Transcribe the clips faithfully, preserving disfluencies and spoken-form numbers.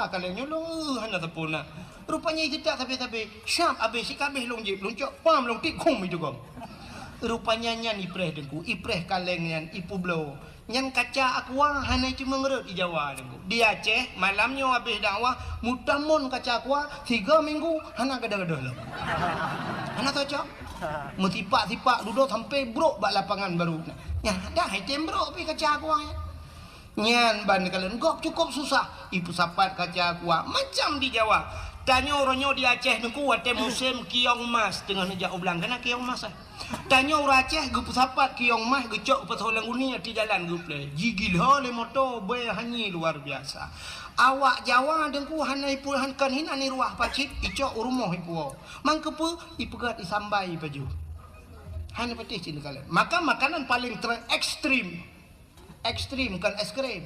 Kaleng nyoe lôn, eh, hana sapeue na. Rupanya iteutap sabe-sabe, syab abéh sikabéh lôn jieb, lôn cok pam lôn tiek khum itu gom. Rupanya nyan ipreh Teungku, ipreh kaleng nyan, ipeubloe. Nyan kaca aqua hana iteumé rhot di Jawa Teungku. Di Aceh, malam nyoe abéh dakwah, meutamon kaca aqua, tiga minggu hana gadoh-gadoh lom. Hana cocok. Meusipak-sipak dudoe sampai brok bak lapangan baru. Nyan dah item brok pi kaca aqua nyan. Nyan ban kalon gob cukup susah. Ipeusapat kaca aqua macam di Jawa. Tanyoe uroe nyoe di Aceh Teungku watée musém kiong mas teungoh neujak u blang. Kana kiong mas, eh? Tanyoe ureuëng Aceh geupeusapat kiong mas geucok geupasoe lam guni ati jalan geupleh. Jigila lé moto bée hanyé luar biasa. Awak Jawa Teungku hana ipeu han kan hina ni ruah pacit icok u rumoh ipuo. Mangkeupeu ipeugét isambai pajoh. Hana patéh cit neukalon. Maka makanan paling ter- ekstrim. Ekstrim, bukan es krim.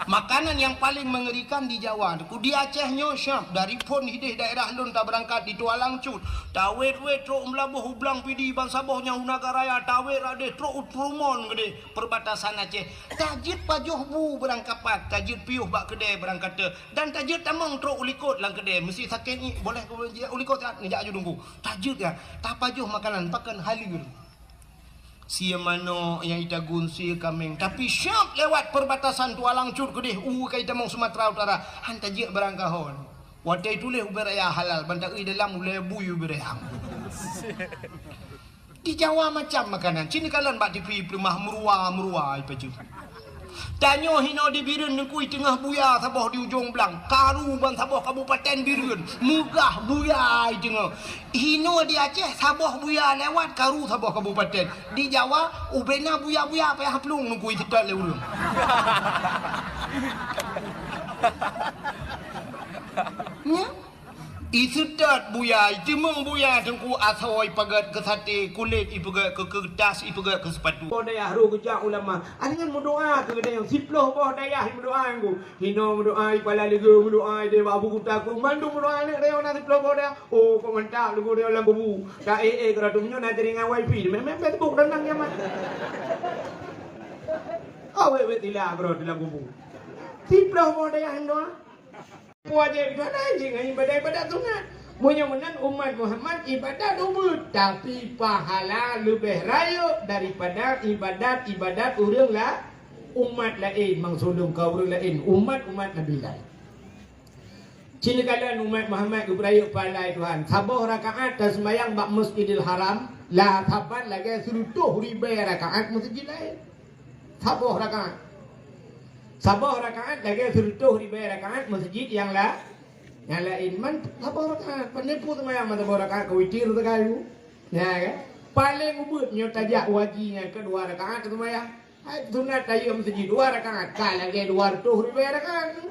Makanan yang paling mengerikan di Jawa, Teungku. Di Aceh nyoe syab, dari phon hideh daerah lôn tabeurangkat di Tualang Cut. Tawet-wet trok u Meulaboh u Blang Pidie ban saboh nyang u Nagan Raya, tawet radeh trok u Trumon keudeh perbatasan Aceh. Tajeuet pajoh bu beurangkapat, tajeuet piôh bak keudè beurangkate, dan tajeuet tamong trok u likot lam keudè. Meusti sakét ngiek, boleh keu jijak u likot, neujak aju Teungku. Tajeuet ya, tapajoh makanan, pakon halal. Sie manok nyang itagun sie kaméng. Tapi syab lewat perbatasan Tualang Cut keudeh u ka itamong Sumatera Utara. Han tajeuet barang kahon. Watée ituléh ubé raya halal, ban taeu dalam ulée bui ubé raya. Di Jawa macam makanan. Cit neukalon bak tipi peuleumah meurua-meurua ipajoh. Tanyoe hinoe di Bireuen Teungku teungoh buya saboh di ujong blang, karu ban saboh kabupaten Bireuen, meugah buya teungoh. Hinoe di Aceh saboh buya lewat karu saboh kabupaten. Di Jawa ubena buya-buya payah plueng Teungku iseutôt lé ureuëng. Nya? Iseutôt buya, iteumong buya Teungku asoe ipaget keu saté, kulét ipaget keu keuretas, ipaget keu seupatu. Boh dayah roh geujak ulama. Aneuk meudoa keu geutanyoe, siploh boh dayah meudoa Teungku. Hinoe meudoa, ipala leugo meudoa, ideh bak buku takue, mandum meudoa aneuk dayah na siploh boh dayah. Oh, kok mantap leugo dayah lam kubu. Tak eh eh keudroe meunyoe na jaringan wifi, memang Facebook dan nang nyaman. Awet-wet tila keudroe lam kubu. Siploh boh dayah meudoa. Wajéb ibadat jih ngon ibadat-ibadat sunat. Meunyoe meunan umat Muhammad ibadat ubit, tapi pahala leubeh rayeuk daripada ibadat-ibadat ureuëng la-, umat laén, maksud lôn ka ureuëng laén, umat-umat Nabi laén. Cit neukalon umat Muhammad geupeurayeuk pahala Tuhan. Saboh rakaat taseumayang bak Masjidil Haram, la saban lagée sireutôh ribée rakaat meuseujid laén. Saboh rakaat. Saboh rakaat lagée sireutôh ribée rakaat meuseujid nyang la-, nyang laén. Man saboh rakaat, pan neupeu seumayang man saboh rakaat ka witir teukayu. Nya kan? Paleng ubit nyoe tajak u haji nyan keu dua rakaat seumayang. Hai sunat tahiya meuseujid dua rakaat, ka lagée dua reutôh ribée rakaat.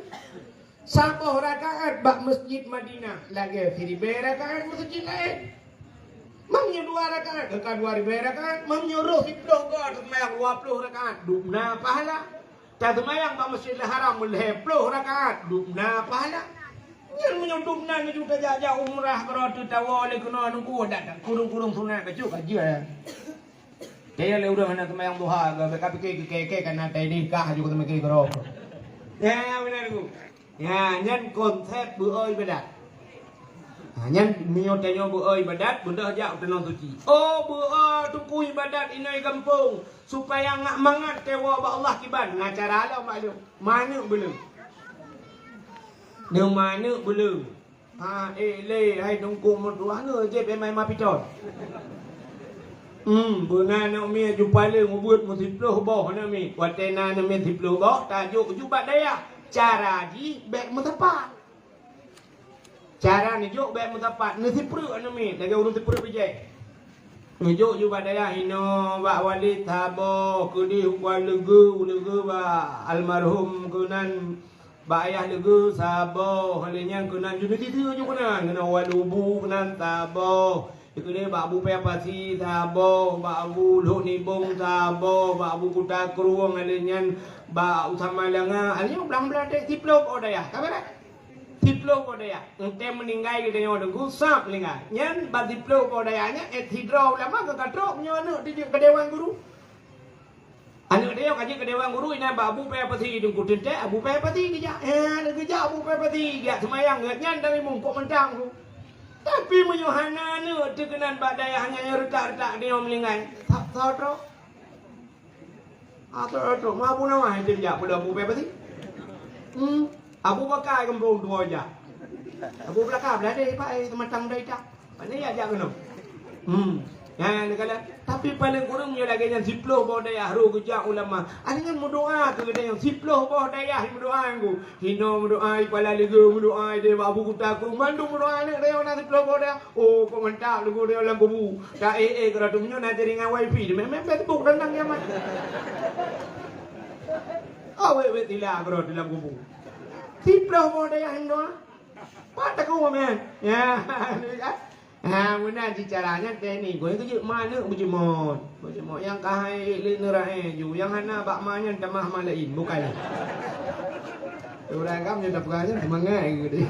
Saboh rakaat bak Masjid Madinah lagée siribée rakaat meuseujid laén. Meunyoe dua rakaat, ka dua ribée rakaat. Meunyoe roh siploh goe taseumayang dua ploh rakaat, dubna pahala. Taseumayang bak Masjidil Haram lhée ploh rakaat, dubna pahala. Nyan meunyoe dubna neuju tajak-jak umrah keudroe teutawoe lé keunoe Teungku, dak kureueng-kureueng sunat bacut ka jeuet. Kaya lé ureuëng hana seumayang duha, ka, ka pike keu kèe-kèe ka na tai nikah ju ka seumaken keudroe. Ya, ya, beuna Teungku. Ya, nyan konsep beuo ibadat. Ha, nyan meunyoe tanyoe beuo ibadat, beudôh jak u tanoh suci. Oh, beuo Teungku ibadat inong gampông, supaya ngak mangat teuwoe bak Allah kiban. Na cara lom bak lôn. Manok beuleueng. Deungon manok beuleueng. Ha, eh, lé, hai Teungku meutuah neu jép émai mapiton. Hmm, beuna aneuk miet ju paleng ubeuet meusiploh boh aneuk miet. Watée na aneuk miet siploh boh, tajok ju bak dayah. Cara jih bék meusapat. Cara neujok bék meusapat, neusipreuk aneuk miet, lagée ureuëng sipreuk bijéh. Neujok ju bak dayah inoe, bak Walid saboh, keudeh u Kuala Leugeue, u Leugeue bak almarhum keunan. Bak Ayah Leugeue saboh, lheueh nyan keunan ju neutiteue ju keunan, keunan Walubu keunan saboh, dikeue bak Abu Paya Pasi saboh, bak Abu Lhok Nibong saboh, bak Abu Kuta Krueng, lheueh nyan bak Usama Langa, lheueh nyan blang-blang deh siploh boh dayah, ka beureh? Siploh boh dayah. Entée meuninggai geutanyoe Teungku, sab meuninggai. Nyan bak siploh boh dayah nyan, eh, sidroe ulama ka katrok nyoe aneuk dijeuet keu dewan guru. Aneuk tanyoe ka jeuet keu dewan guru, inan bak Abu Paya Pasi, Teungku Teuntèe, Abu Paya Pasi geujak. Eh, geujak Abu Paya Pasi, geujak seumayang, geuh nyan dari mumpok mantong tu. Tapi meunyoe hana aneuk teuh keunan bak dayah nyan, nyang reutak-reutak tanyoe meuninggai, sab-, soe trok? Ah, trok, trok. Ma Abu Nawas teuh jak peulom Abu Paya Pasi. Hmm. Abu Bakar geumpông tuwoe jak. Abu Bakar blah deh, Pak, eh, seumatang dai tak. Pane jak, jak keunoe. Hmm. Nyan, nyan, nyan. Tapi paleng kureueng meunyoe lagèe nyan siplôh boh dayah rôh geujak ulama. Aneuk nyan meudoa keu geutanyoe, siplôh boh dayah meudoa ngon. Hinoe meudoa, i Kuala Leugo meudoa, i Debak Buku Takue, mandum meudoa aneuk tanyoe na siplôh boh dayah. Oh, kok mantap, Teungku, tanyoe lam kubu. Tak, eh, eh, keudroe meunyoe na jaringan wifi, meu'en, meu'en Facebook tantang kiamat. Oh, wék, wék, tila keudroe lam kubu. Siplôh boh dayah meudoa. Pat takue meu'en. Ya, kan? Ha, meunan cit cara nyan teknik. Keu jeuet ma aneuk beujeuet. Beujeuet nyang ka hai lé neurae ju. Nyang hana bak ma nyan tamah ma laén, bukai. Ureueng agam nyan tapeugah nyan seumangat geuh deh.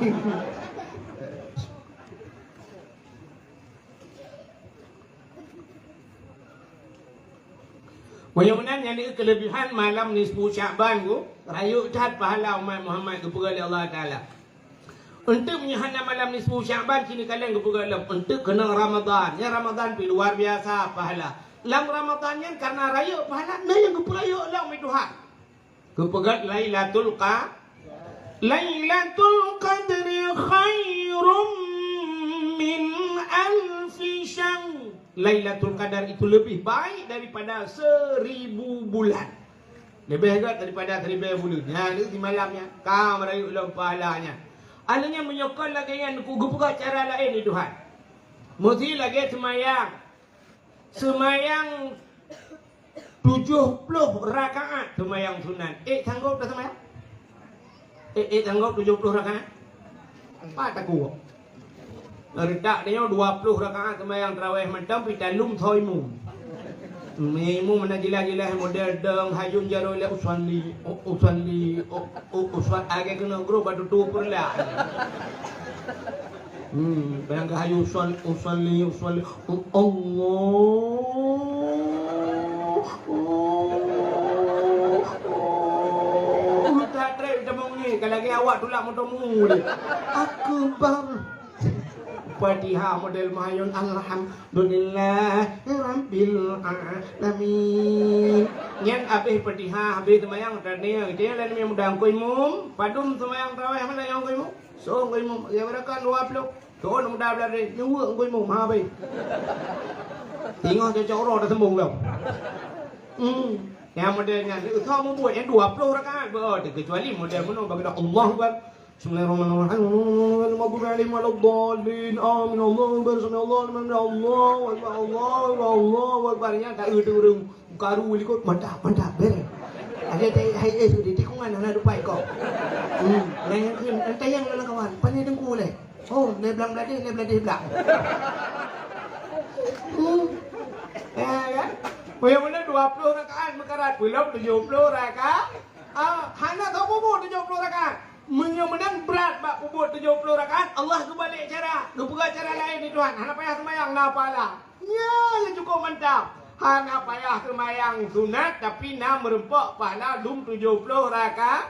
Meunyoe meunan nyan di keuleubehan malam nisfu Sya'ban tu, rayeuk that pahala umat Muhammad geupeugah lé Allah Taala. Eunteuk meunyoe hana malam nisfu Sya'ban, sinoe kaleng geupeugah lom, eunteuk keunong Ramadhan. Nyan Ramadhan pih luar biasa pahala. Lam Ramadhan nyan karena rayeuk pahala, na nyang geupeurayeuk lom lé Tuhan. Geupeugah Lailatul Qa-, Lailatul Qadri khairum min alfi syahr. Lailatul Qadar itu lebih baik daripada seribu bulan. Leubeh gét daripada siribèe buleuen. Nyan, di malam nyan, ka meurayeuk lom pahala nyan. Aneuk nyan meunyoe kon lagèe nyan, ku geupeugah cara laén lé Tuhan. Meusti lagèe seumayang. Seumayang tujoh ploh rakaat seumayang sunat. Ék sanggop taseumayang? Ék, ék sanggop tujoh ploh rakaat? Pat takue. Reutak tanyoe dua ploh rakaat seumayang tarawih mantong pih talom soe imum. Imum na jeulaih-jeulaih model dong hayun jaroe lé usalli, u-, usalli, u-, u-, usal-, lagèe keuneuk grob bak tutoe peureulak. Hmm, barangkahayu usalli, usalli, usalli. Allah. Utak trép teumong ni, ka lagèe awak tulak moto mu ni. Akbar. Fatihah model mahayun, alhamdulillahirabbil alamin. Nyan abéh Fatihah, abéh seumayang, tanya, tanya laén muda ngkoi mum, padum seumayang tarawih mana nyang ngkoi mum? Soe ngkoi mum? Ya, barakan dua puluh. Soe muda beulari, nyuwek ngkoi mum, ha, abéh. Singoh cocok uroe dah sembung tau. Hmm. Nyang model nyan, soe mubuet nyang dua puluh rakaat, beuh, kecuali model meunoe bagi dah Allahu Akbar. Bismillahirrahmanirrahim. Maghdubi alaihim waladdallin. Amin. Allahu Akbar. Sami Allahu liman hamidah. Allahu Akbar. Allahu Akbar. Allahu Akbar. Nyan tak ada ureueng karu likot mantap, mantap, bereng. Ada tai hai es di tikungan hana dupai kok. Hmm. Nah, yang krim, entah yang lawan kawan. Pane dengku leh. Oh, leh blang beladih, leh beladih blang. Hmm. Ya, kan? Payah mana dua puluh rakaat meukarat, belum tujuh puluh rakaat. Ah, hana tapubuet tujoh ploh rakaat. Meunyoe meunan brat bak pubuet tujoh ploh rakaat, Allah geubalek cara, geupeugah cara laén di Tuhan. Hana payah seumayang, na pahala. Nyan nyang cukôp mantap. Hana payah seumayang sunat, tapi na meureumpok pahala lom tujoh ploh rakaat.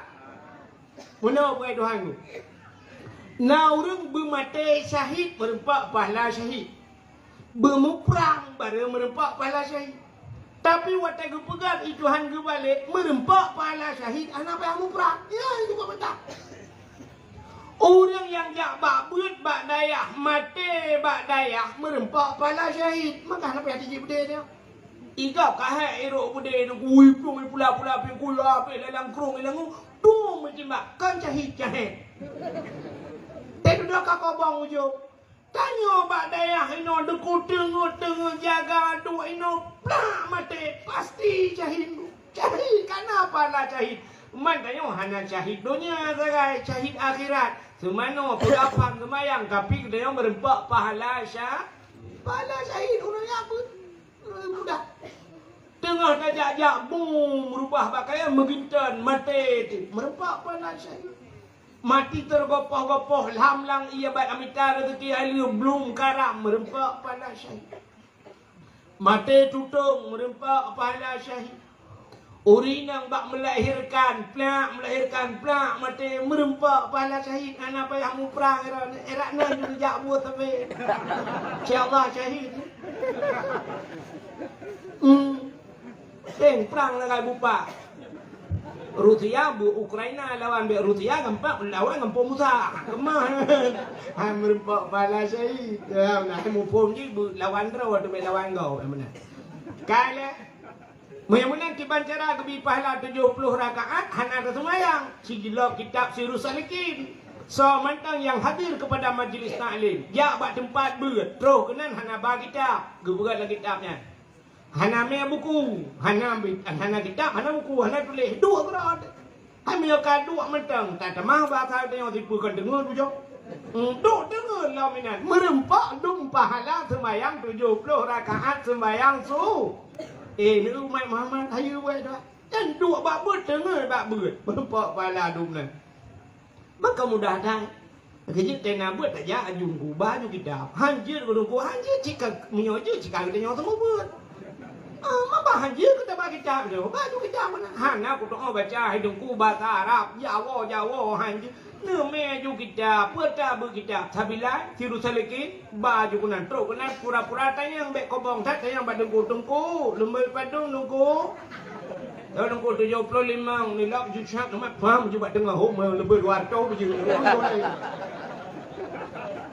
Meunoe peugah Tuhan tu. Na ureuëng beumaté syahid meureumpok pahala syahid. Beumuprang barô meureumpok pahala syahid. Tapi watée geupeugah i Tuhan geubalek, meureumpok pahala syahid hana payah muprang. Ya, itu bukan mantap. Ureuëng nyang jak bak beuet bak dayah, maté bak dayah, meureumpok pahala syahid. Maka hana payah tijik beudé dia. Igab kahé irok beudé tu, kui plueng pula-pula pih kui apé lalang krong ilang tu meujimbak kan syahid-syahid. Teududoe ka kobong ujong. Tanyoe bak dayah inoe deungon teungeut-teungeut jaga duek inoe plak maté, pasti syahid. Syahid, kana pahala syahid. Man tanyoe hana syahid donya sagai, syahid akhirat. Seumanoe peugapang seumayang, tapi tanyoe meureumpok pahala sya-, pahala syahid ureuëng nyang beu-, ureuëng muda. Teungoh tajak-jak bum, meurubah pakaian, meuginton, maté, meureumpok pahala syahid. Mati teugopoh-gopoh lam lang ie bat amita rezeki hai lheueh blum karam meureumpok pahala syahid. Maté tutong meureumpok pahala syahid. Ureueng inong bak melahirkan, plak, melahirkan, plak, maté, meureumpok pahala syahid, hana payah muprang, era, era nan jak buet sabe. Insya Allah syahid. Hmm. Teng prang lagèe bupak. Rusia beu Ukraina lawan bèk Rusia gampang lawan gampông Musa. Keumah. Hai meureumpok pahala syahid. Ya, nah, muphom jih beu lawan droe atau bèk lawan gob, ya, meunan. Kai lé. Meunyoe meunan kiban cara geubi pahala tujoh ploh rakaat hana teuseumayang. Sigilob kitab Sirus Salikin. Soe mantong nyang hadir keupada majlis taklim, jak bak teumpat beuet, troh keunan hana ba kitab, geupeugah lam kitab nyan. Hana mé buku, hana bi-, hana kitab, hana buku, hana tuléh, duek keudroe. Hai meunyoe ka duek mantong, tatamah basa tanyoe sipeue kon deungoe tujoh. Hmm, duek deungoe lom inan. Meureumpok dum pahala seumayang tujoh ploh rakaat seumayang su. Eh, ni umat Muhammad, hayeue buet dah. Nyan duek bak beuet, deungoe bak beuet. Meureumpok pahala dum nyan. Maka mudah that. Keujeuet tena beuet tajak aju Teungku, ba aju kitab. Han jeuet keu Teungku, han jeuet cit ka, meunyoe jeuet cit ka geutanyoe teumubeuet. Ah, maba han jeuet keu taba kitab tu, ba aju kitab meunan. Hana kutu'oh baca hai Teungku basa Arab, Jawoe, Jawoe, han jeuet. Neumé aju kitab, peue tabeuet kitab, Sabilai, Sirus Salikin, ba aju keunan, trok keunan, pura-pura tanyong bèk kobong that, tanyong bak Teungku, "Teungku, lôn bri padum Teungku?" Tahun engkau tujoh ploh limong, nilai jujak amat paham ju bak teungoh hom leubeh dua ratus biji.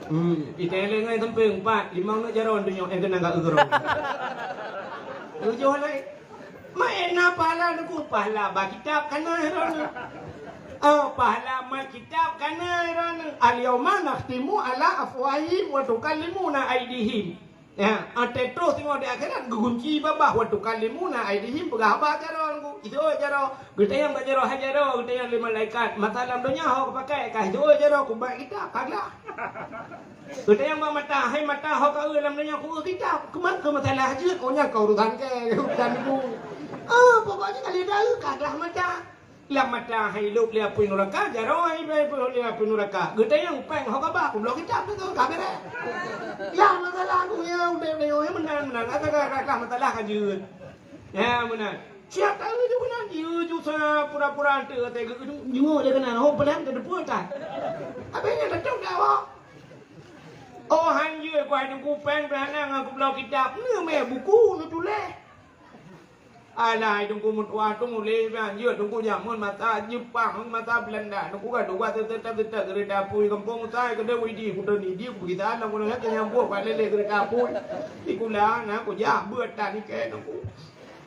Hmm, kita yang lengai samping empat, limong nak jaron tu nyok yang kena gak gerong. Tujoh lai. Mai na pahala nuku pahala ba kitab kana heran. Oh, pahala ma kitab kana heran. Al yauma nakhtimu ala afwahihim wa tukallimuna aidihim. Ya, watèe troh singoh di akhirat geugunci babah, "Wa tukallimuna aidihim," peugah haba jaroe ngon ku. Itu jaroe, geutanyong bak jaroe, "Hai jaroe," geutanyong lé malaikat, "Mata lam donya ho kupakai?" Ka itu jaroe, "Kubak kitab, ka glah." Geutanyong bak mata, "Hai mata, ho ka eu lam donya?" "Ku eu kitab." "Keuman keu masalah jeuet?" "Oh, nyan ka urusan kèe, urusan ku." Ah, pokoknya ka lheueh taeu, ka glah mata. Lam mata hai lôb lé apui nuraka, jaroe hai bai lôb lé apui nuraka. Geutanyong péng ho kaba, kubloe kitab tu ka beureh. Lah masalah ku ya udép lé nyoe meunan meunan. Ata ka ka masalah ka jeuet. Ya meunan. Siap tahu ju keunan, ju ju sa pura-pura ante ate geu ju lé keunan. Ho peudang teudeupeu tan. Abéh nyan tacok dak awak. Oh han jeuet ku hai teungku péng beuhana ngon kubloe kitab. Neumé buku neutuléh. Alah, hai teungku meutuah tu muléh ban jeuet teungku jameun masa Jepang, masa Belanda. Teungku ka tugaih teutab-teutab geureuta apui gampông usai keudeh widi kuteuh nidi kupeugisa lam gunong nyan teunyambôk bak lélé geureuta apui. Sikula na kujak beuet tan ikée teungku.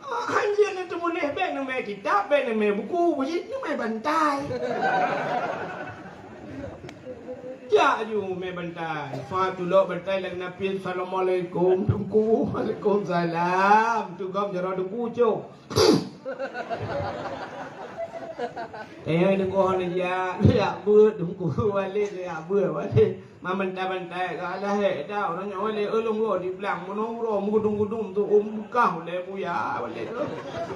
Ah, han jeuet na teumuléh bék neumé kitab, bék neumé buku, bujiet neumé bantai. Jak aju mé bantai. Fa tulok bantai lagée Nabi, "Assalamualaikum, Teungku." "Waalaikumsalam." Tugom jaroe Teungku cok. Eh, Teungku hana jak, jak beuet Teungku, walek jak beuet, walek. Ma bantai-bantai ka alah hék dah, ureueng nyoe walek, eh, lôn woe di blang, meunoe uroe meugudum-gudum tu, um, beukah ulée buya, walek.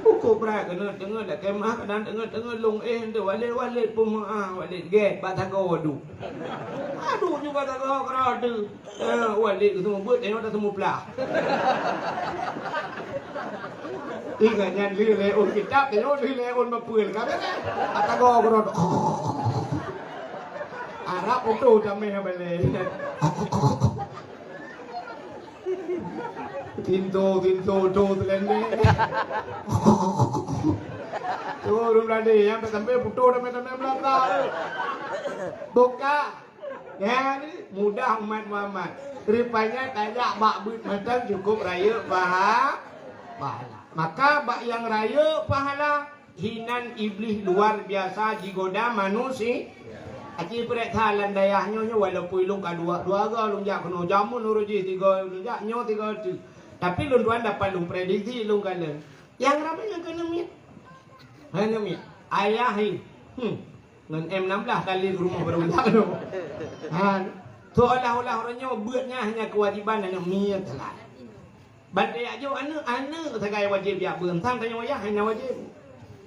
Ukoe brat keuneuk teungeut lakée mah, kadang teungeut-teungeut lôn, eh, tu walek-walek peumeu'ah, walek gét, bak sagoe duek. Aduh, nyoe ka sagoe keudroe teuh. Eh, walek geuseumeubeuet, eh, nyoe taseumeuplah. Ingat nyan lheueh lé ôn kitab, nyoe lheueh lé ôn bapeue ka beureh. Atagoe keudroe. Arab utoh damé balée. Tinto, tinto, to teulendek. Tu ureueng Belanda nyang tak sampai putoh damé-damé Belanda. Buka. Ya, mudah umat Muhammad. Rupanya tajak bak beuet mantong cukup rayeuk paha-, pahala. Maka bak nyang rayeuk pahala, hinan Iblih luar biasa jigoda manusia. Aci peureksa lam dayah nyoe, nyoe walaupun lôn ka dua, dua go lôn jak keunoe, jameun uroe jih tiga lôn jak, nyoe tiga tu. Tapi lôn tuan dapat lôn prediksi lôn kalon. Nyang ramé nyang keuneuk miet. Hai neuk miet. Ayah hi. Hmm. Ngon M enam belas kali ke rumah baru dak tu. Ha. Seolah-olah orang nyoe beuet nyan hanya kewajiban aneuk miet salah. Ban tajak jok aneuk, aneuk sagai wajéb jak beuet. Sang tanyoe yah hana wajéb.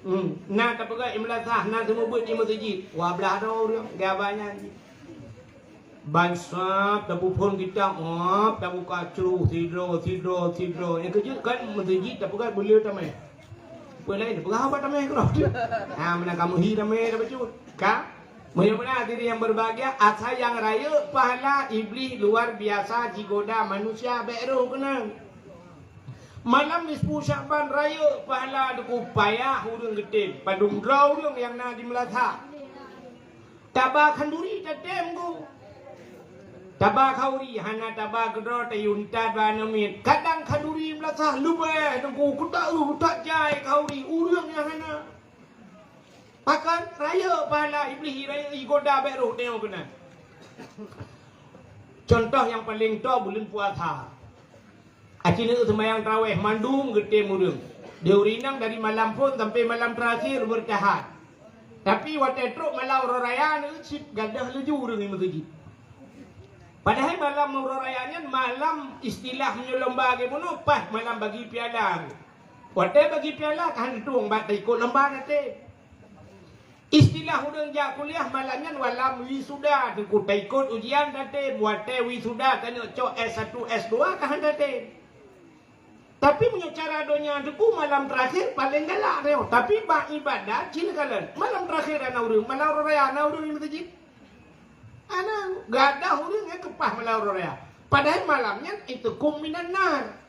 Hmm. Na tapeugah imlasah, na seumeubeuet di meuseujid. Dua blah droe ureueng, gaba nyan jih. Ban sab tapeuphon kitab, hop, tabuka cruh sidroe, sidroe, sidroe. Nyang keujeuet kan meuseujid tapeugah beu le tamé. Peue laén peugah bak tameh keudroe. Ha, meunan ka meuhi tameh dah bacut. Ka? Meunyoe meunan hadirin yang berbahagia, asai nyang rayeuk pahala, Iblih luar biasa jigoda manusia bèk roh keunan. Malam nisfu Sya'ban rayeuk pahala, Teungku, payah ureueng geutem. Padum droe ureueng nyang na di meulasah. Taba khanduri tatem, Teungku. Taba khanduri hana taba keudroe, tayue that bak aneuk miet. Kadang khanduri meulasah leubeh, Teungku, keutak, uh, keutak jai khanduri, ureueng nyang hana. Pakon? Rayeuk pahala, Iblih rayeuk jigoda bèk roh tanyoe keunan. Contoh nyang paleng toe buleuen puasa. Aci neuk seumayang tarawèh mandum geutem ureueng. Di ureueng inong dari malam phôn sampai malam terakhir bertahan. Tapi watèe trok malam uroe raya neuk cit gadôh laju ureueng di meuseujid. Padahai malam uroe raya nyan malam istilah meunyoe lomba lagèe bunoe paih malam bagi piala. Watèe bagi piala ka hana tueng bak taikot lomba naté. Istilah ureueng jak kuliah malam nyan malam wisuda, Teungku, taikot ujian naté, watèe wisuda taneuk cok S satu, S dua ka hana tatem. Tapi meunyoe cara donya, Teungku, malam terakhir paleng galak teuh. Tapi bak ibadat cit neukalon. Malam terakhir hana ureueng, malam uroe raya hana ureueng di meuseujid. Hana, gadôh ureueng nyang keupah malam uroe raya. Padahai malam nyan itqun minan nar.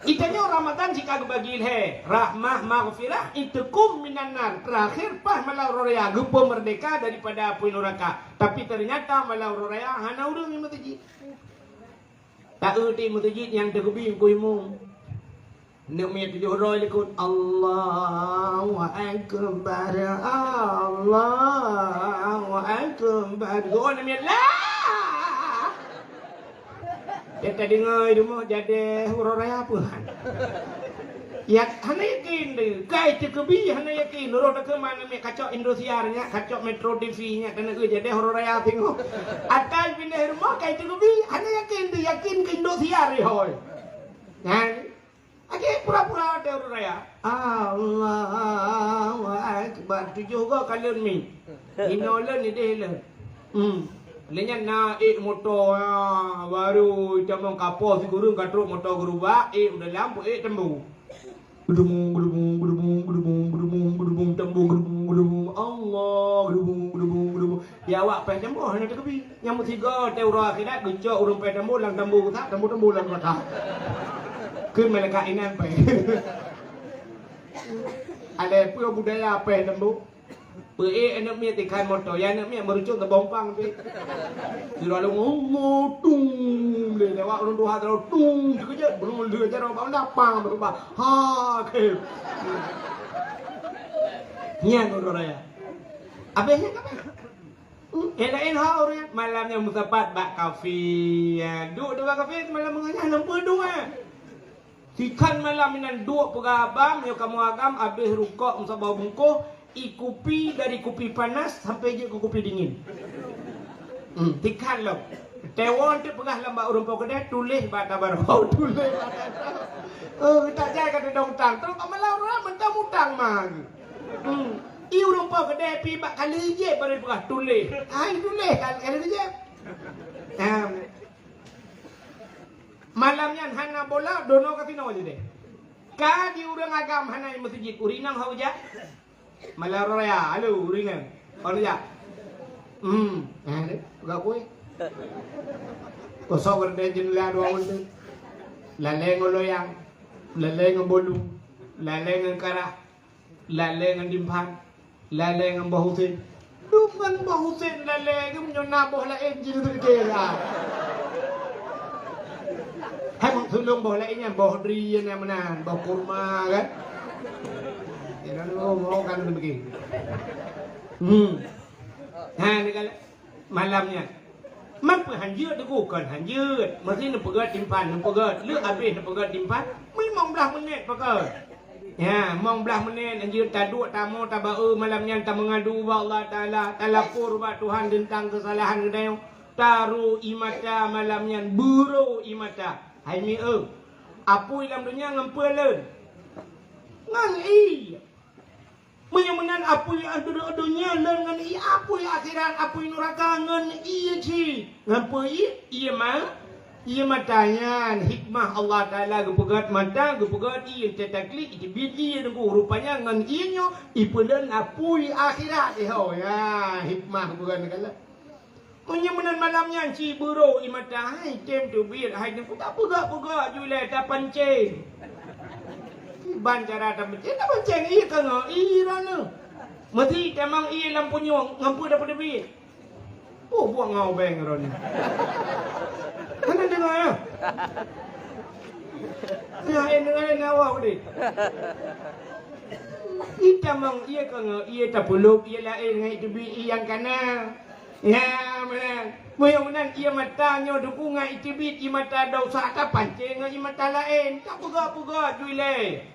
Geutanyoe Ramadan jika geubagi lhèe, rahmah, maghfirah, itqun minan nar. Terakhir paih malam uroe raya, geupeumeurdeka daripada apui nuraka. Tapi ternyata malam uroe raya hana ureueng di meuseujid. Taeu di meuseujid nyang teukeubie Teungku Imum. Neuk miet tujoh droe likot, "Allahu Akbar, Allahu Akbar." Geuh neuk miet, "Lah!" Nyang tadeungoe di rumoh, jadeh uroe raya peue han. Ya, hana yakin deh. Kai teukeubie hana yakin. Uroe takheun ma neuk miet kacok Indosiar nyan, kacok Metro T V nyan, taneuk jadeh uroe raya teungoh. Atai pindah rumoh kai teukeubie hana yakin deh, yakin keu Indosiar ihôi. Nyan. Lagèe pura-pura watèe uroe raya. Allahu Akbar. Tujoh goe kalon mi. Inoe lôn, idéh lôn. Hmm. Lheuh nyan na ék moto, ah, baru tamong kapoh sikureueng ka trok moto geurubak, ék u dalam, ék tambu. Geudumung, geudumung, geudumung, geudumung, geudumung, geudumung, tambu, geudumung, geudumung. Allah, geudumung, geudumung, geudumung. Di awak péh tambu hana teukeubie. Nyang meusigoe teuh uroe akhirat geucok ureueng péh tambu lam tambu geutak, tambu-tambu lam geutak. Kheun malaikat inan péh. Alèh peue budaya péh tambu? Peuék aneuk miet tikhan moto, ya aneuk miet meurucok teubompang pih. Sira lôn Allah tung lé lewat ureueng tuha teuh tung dikeujot, beuleueh jaroe bak meuda pang bak. Ha, kheun. Nyan uroe raya. Abéh nyan ka péh. Hmm, nyang laén ho ureueng malam nyan meusapat bak kafe. Ya, duek di bak kafe malam meungaji hana peue duek. Sikhan malam inan duek peugah abang, nyoe kamoe agam abéh rukok meusaboh bungkôh, i kupi dari kupi panas sampai jeuet keu kupi dingin. Hmm, sikhan lom. Teuwon teuh peugah lam bak ureueng po keudè, tuléh bak tabarok. Tuléh bak tabarok. Oh, tak jai ka teudong utang. Trok bak malam ureueng mantong utang ma. Hmm. I ureueng po keudè pi bak kali jép baru peugah tuléh. Hai tuléh kali, kali jép. Ha. Malam nyan hana bola, dono kasino jideh. Ka di ureueng agam hana i meuseujid, ureueng inong hana jak. Malam raya, halo ureueng inong. Hana jak. Hmm, ha deh, peugah kueh. Kosong gorden jeundela dua ureueng tu. Lalè ngon loyang, lalè ngon bolu, lalè ngon karah. Lalè ngon dimphan, lalè ngon boh Husen. Dum ngon boh Husen lalè geuh meunyoe na boh laén jih teuke lah. Hai mak sulong boh laén nyan, boh dri nyan meunan, boh kurma kan. Ya kan, oh, oh, kan begitu. Hmm. Ha, ni kan. Malam nyan. Man peue han jeuet Teungku? Kon han jeuet. Meusi neupeugöt timphan, neupeugöt. Lheueh abéh neupeugöt timphan, limong blaih menit peugöt. Ya, limong blaih menit han jeuet taduek tamoe tabaeu malam nyan tameungadu bak Allah Taala, talapor bak Tuhan teuntang keusalahan geutanyoe. Taro ie mata malam nyan, beuro ie mata. Hai mi eu, apui lam donya ngon peue lôn? Ngon ie. Meunyoe meunan apui donya lôn ngon ie, apui akhirat, apui nuraka ngon ie cit. Ngon peue ie? Ie ma-, Ié mata nyan hikmah Allah Taala geupeugét mata, geupeugét ié, teutaklik, teubiet ié teungku. Rupanya ngon ié nyoe ipeulon apui akhirat, eh, ho. Ya, hikmah geupeugét kala. Meunyoe meunan malam nyan ci beurô ié mata, hai tem teubiet, hai teungku, tapeugét-peugét ju ilée, tapancéng. Ban cara tapancéng, tapancéng ié ka ngon ié droeneuh. Meusi tamong ié lam punyueng, ngon peue tapeuteubiet. Oh, buet ngon ubeng droeneuh. Hana deungoe, ya? Ya, eh, deungoe, eh, nyawa udeh. Itamong ié ka ngon ié, tapeulop ié laén ngon ié teubiet ié nyang kana. Ya, meunan. Meunyoe meunan ié mata nyoe teungku ngon ié teubiet ié mata desya, tapancéng ngon ié mata laén, tapeugét-peugét ju ilée.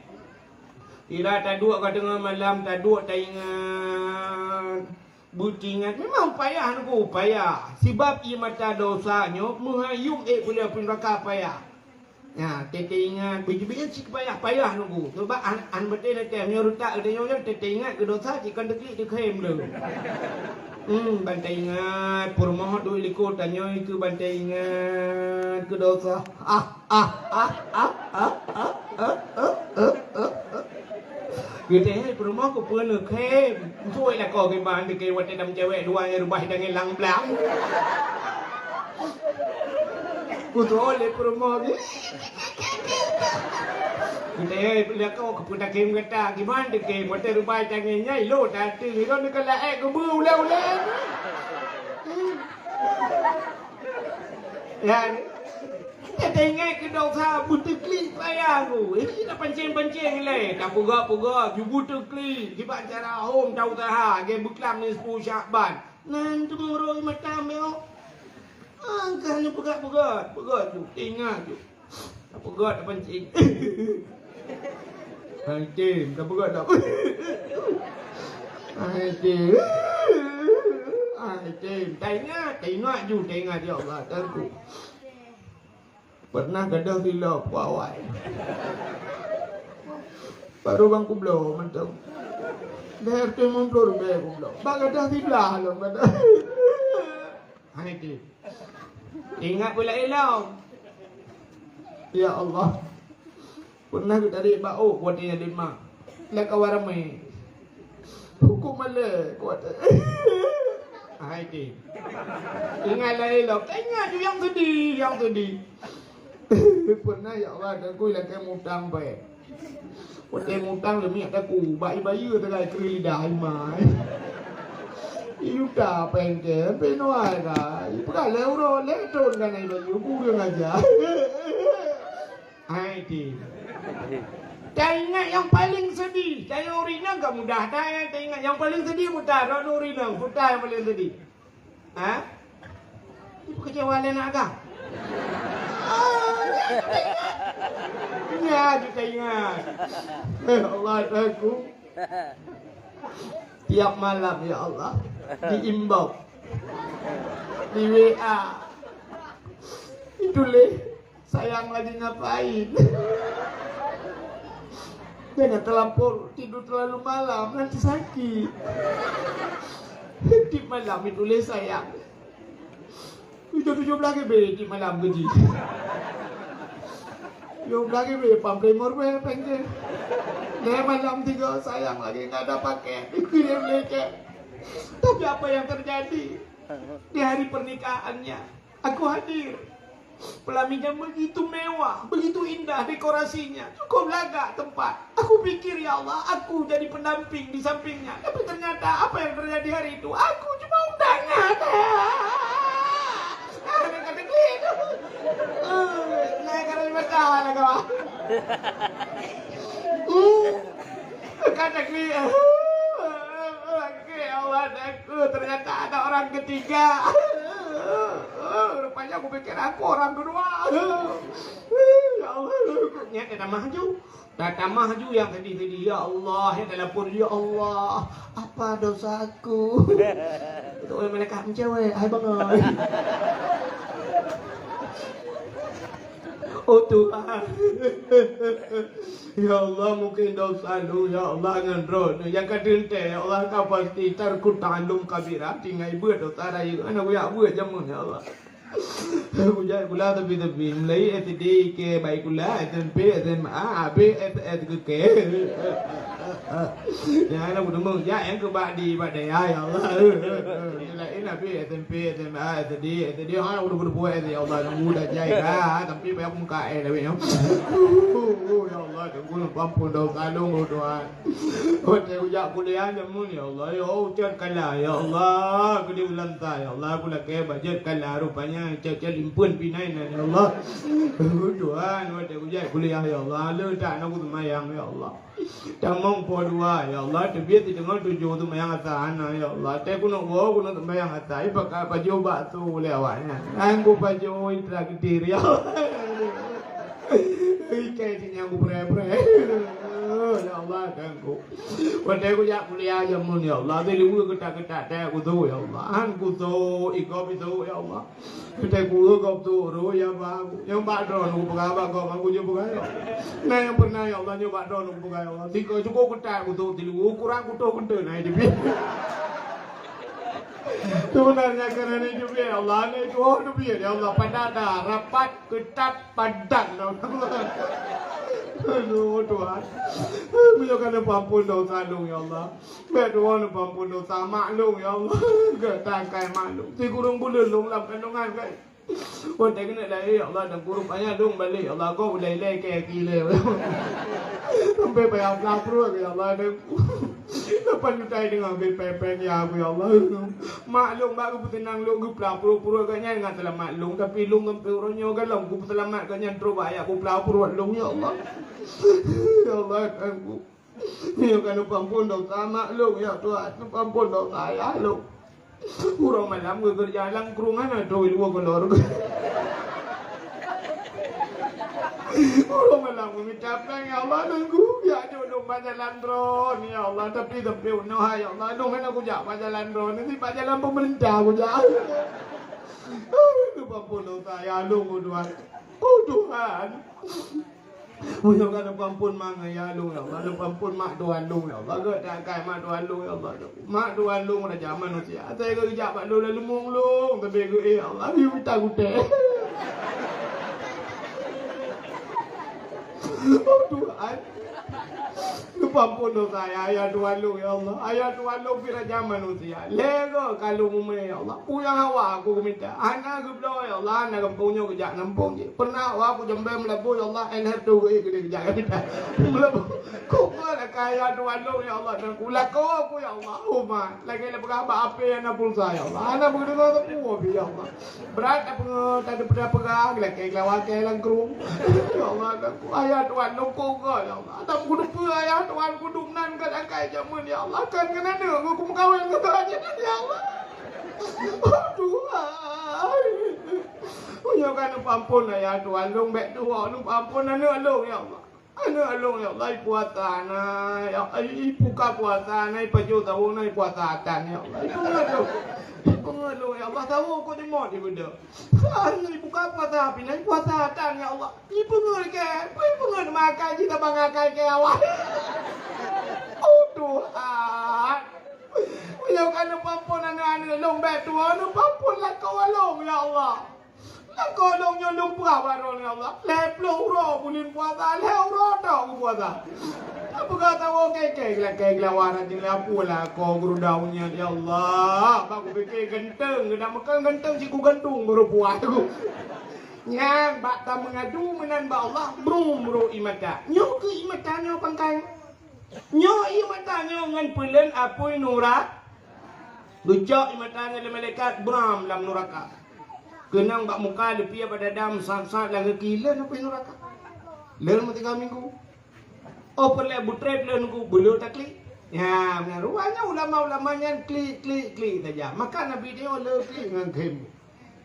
Sira taduek ka teungoh malam, taduek taingat. Beuteuingat memang payah teungku, payah. Sibab ié mata desya nyoe meuhai yuem ék peuleueh apui neuraka, payah. Nyan, teuingat, beujeuet cit payah-payah teungku. Coba an, an beutôi neutém nyoe rutak geutanyoe nyoe, teuingat keu desya cit kon teuklik teukhém lé. Hmm, ban teuingat, peurumoh duek likot tanyoe keu ban teuingat keu desya. Ah, ah, ah. Geutanyoe peurumoh keu peue neukhém. Ncuek lakoe kiban teukhém watée dam cewek dua nyang rubah tangieng lang blang. Kutoe lé peurumoh geuh. Geutanyoe lakoe keu peue takhém gata, kiban teukhém watée rubah tangieng nyan, lo teuh, lo neukalak ék geubeue ulée-ulée. Ya. Teuingat keu desya, beuteuklih payah ku. Ih, tapancéng-pancéng ilée, tapeugah-peugah, ju beuteuklih, kiban cara hom ta-useuha, lagée beuklam nisfu Syakban. Nan teumuroi mata meuh. Angkah nyoe peugah-peugah, peugah ju, teuingat ju. Tapeugah, tapancéng. Hai tem, tapeugah dak? Hai tem. Hai tem. Taingat, taingat ju, taingat, ya Allah, Tuhanku. Pernah gadôh silo puawai. Baru bang kubloe mantong. Leher tu muncul be kubloe. Bak gadôh siblah lom gadôh. Hai tem. Ingat pula ilong. Ya Allah. Pernah geutarek bak ôk watée nyan lima. Lé kawan ramé. Huköm malée kuat. Hai tem. Ingat lah ilong. Ingat ju nyang seudeh, nyang seudeh. Pernah ya Allah, dan kui lakée mutang bae. Watée mutang leumiek taku, bak ibayeue tagai kreueh lidah imai. Iluta pengke, penoai kai. Ipeugah lé uroe, lé thon kan ibayeue, kureueng aja. Hai tem. Taingat nyang paleng seudeh, tanyoe ureueng inong ka mudah that, taingat nyang paleng seudeh mudah, droeneuh ureueng inong, peue nyang paleng seudeh. Ha? Ipeukeucewa lé aneuk agam. Ah, nyan ju taingat. Eh, Allah, Tuhanku. Tiap malam, ya Allah, diimbau. Di W A. Dituléh. Sayang lagi ngapain? Jangan terlampau tidur terlalu malam, nanti sakit. Tiap malam itu lé sayang. Tujuh, tujuh belas G B tiap malam gaji. Tujuh belas G B pam primor be pengke. Lé malam tiga sayang lagi nggak ada paket. Dikirim lecet. Tapi apa yang terjadi? Di hari pernikahannya, aku hadir. Pelaminan begitu mewah, begitu indah dekorasinya, cukup lagak tempat. Aku pikir, "Ya Allah, aku jadi pendamping di sampingnya." Tapi ternyata apa yang terjadi hari itu, aku cuma undangan. Ah, nak kata klik tu. Eh, nak kata lima tahun lah kau. Hmm. Kata klik. Oke, Allah, aku ternyata ada orang ketiga. Rupanya aku pikir aku orang kedua. Ya Allah, nyan dah tamah ju. Dah tamah ju nyang sedih-sedih. Ya Allah, ya telepon, ya Allah, apa dosaku? Itu oleh malaikat mencewek, hai bangai. Oh Tuhan. Ya Allah, mungkin dosa lu, ya Allah, ngon droe nyoe. Nyang ka teuntée, ya Allah, ka pasti tarku ta'allum kabira, tinggai beuet dosa rayeuk. Hana kuyak beuet jameun, ya Allah. Kujak sikula tepi-tepi, mulai S D ke baik sikula, S M P, S M A, habéh S S ke ke. Nyang na kudeungoe jak nyang keu bak di bak dayah, ya Allah. Nyang laén habéh S M P, S M A, S D, S D, ha, udah berbuat, ya Allah, nunggu dah jai dah, tapi payah muka eh, tapi, ya. Ya Allah, tunggu, ampun dosa lôn, Tuhan. Watèe kujak kuliah jameun, ya Allah, ya Allah, cot kala, ya Allah, keu di ulang ta, ya Allah, kulakèe bak cot kala, rupanya cot-cot limpeuen pinai nan, ya Allah. Tuhan, watèe kujak kuliah, ya Allah, le tak na kuseumayang, ya Allah. Tamong po dua, ya Allah, teubiet di teungoh tujoh seumayang asa hana, ya Allah. Teuh keuneuk woe, keuneuk seumayang asa, ipakat pajoh bakso lé awaknyan. Nyan kupajoh, itra keutir, ya Allah. Ikai sinyang kupreh-preh. Ya Allah, ganggu. Watèe kujak kuliah jameun, ya Allah, di luwa keutak-keutak teuh kuto, ya Allah. Han kuto, iko pito, ya Allah. Watèe kuto gob tu ro, ya ba, nyang bak droeneuh kupeugah bak gob, aku nyoe peugah, ya Allah. Nah, nyang pernah, ya Allah, nyoe bak droeneuh kupeugah, ya Allah. Siko cukup keutat kuto di luwa, kurang kuto keuteun, nah, itu pih. Sebenarnya kerana itu pih, ya Allah, nah, itu, oh, itu pih, ya Allah, pada ada rapat Keutat padat lom. Aduh, Tuhan. Meunyoe ka neupeuampon dosa lôn, ya Allah. Bèk tuwoe neupeuampon dosa mak lôn, ya Allah. Geutankai mak lôn. Sikureueng buleuen lôn lam kandongan, kai. Watèe keuneuk lahé, ya Allah, dan kureueng payah lôn balek, ya Allah. Gob ulèe-ulèe kèe kilèe. Sampai payah blah pruet, ya Allah, dan Lapan juta deungoe geuh pèng-pèng ya aku, ya Allah. Mak lôn bak geupeuseunang lôn geuplah pruet-pruet geuh nyan ngon seulamat lôn, tapi lôn ngon pih uroe nyoe galom geupeuseulamat geuh nyan trok bak ayah geuplah pruet lôn, ya Allah. Ya Allah, aku. Nyoe ka neupeuampon dosa mak lôn, ya Tuhan, neupeuampon dosa ayah lôn. Uroe malam geukeureuja lam krueng hana trok iluwa keulor. Uroe malam geumita pèng, ya Allah, nunggu, ya, jok lôn bak jalan droen, ya Allah, tapi teupeu noh, ya Allah, lôn hana kujak bak jalan droen, nanti bak jalan pemerintah kujak. Aduh, ampun dosa ayah lôn, oh Tuhan. Oh Tuhan. Meunyoe ka neupeuampon mak ngon ayah lôn, ya Allah, neupeuampon mak tuan lôn, ya Allah, geutankai mak tuan lôn, ya Allah. Mak tuan lôn raja manusia. Asai geujak bak lôn lam leumong lôn, tapi geu, eh, ya Allah, geumita gutèe. Oh Tuhan. Neupeuampon dosa ayah, ayah tuan lôn, ya Allah. Ayah tuan lôn pih raja manusia. Lhèe goe ka lôn mumè, ya Allah. Peue nyang hawa aku geumita. Hana geubloe, ya Allah, hana gampông nyoe geujak gampông jih. Pernah hawa aku jambèe meulaboh, ya Allah, eh, lhèe reutôh geuék keudéh geujak geumita. Meulaboh. Kok keu lakèe ayah tuan lôn, ya Allah, dan ku lakoe aku, ya Allah. Umat. Lagèe lôn peugah bak apèe hana pulsa, ya Allah. Hana beudeungoe sapeue pih, ya Allah. Brat tapeugah, tapeugah, lakèe geulawa kèe lam krueng. Ya Allah, dan ku ayah tuan lôn kok goe, ya Allah. Ata kuteupeu ayah tuan kudum nan ka lakèe jameun, ya Allah. Kan keunan neuk ku meukawen ngon raja nyan, ya Allah. Oh Tuhan. Meunyoe ka neupeuampon ayah tuan lôn, bèk tuwoe neupeuampon aneuk lôn, ya Allah. Aneuk lôn, ya Allah, ipuasa na, ya Allah, ibuka puasa na, ipajoh sawong na, ipuasa atan, ya Allah. Ipeungeut lôn. Ipeungeut lôn, ya Allah, sawong kok dimot ibeudôh. Aneuk ibuka puasa pih na, ipuasa atan, ya Allah. Ipeungeut kèe, ipeungeut makai jih tabang akai kèe awai. Oh Tuhan. Meunyoe ka neupeuampon aneuk-aneuk lôn bèk tuwoe, neupeuampon lakoe lôn, ya Allah. Lakoe lôn nyoe lôn peugah bak droeneuh, ya Allah. Lhèe ploh uroe buleuen puasa, lhèe uroe tok geupuasa. Tapeugah tawoe kèe-kèe, geulakèe geulawa rajin lé apui lakoe geuruda unyat, ya Allah. Bak kupike ganteng, geudak meukan ganteng cit kugantung geurupuah ku. Nyan bak tameungadu meunan bak Allah, brum bru ié mata. Nyoe keuh ié mata nyoe pangkai. Nyoe ié mata nyoe ngon peuleuen apui nura-, geucok ié mata nyoe lé malaikat bram lam nuraka. Keunong bak muka leupie bak dada meusat-sat lam gaki, lheueh apui nuraka. Lheueh meusiga minggu. Oh peureulèe beutrép lheueh nunggu beuleueh taklik. Ya, meunan rupanya ulama-ulama nyan klik, klik, klik saja. Maka Nabi nyoe le klik ngon khem.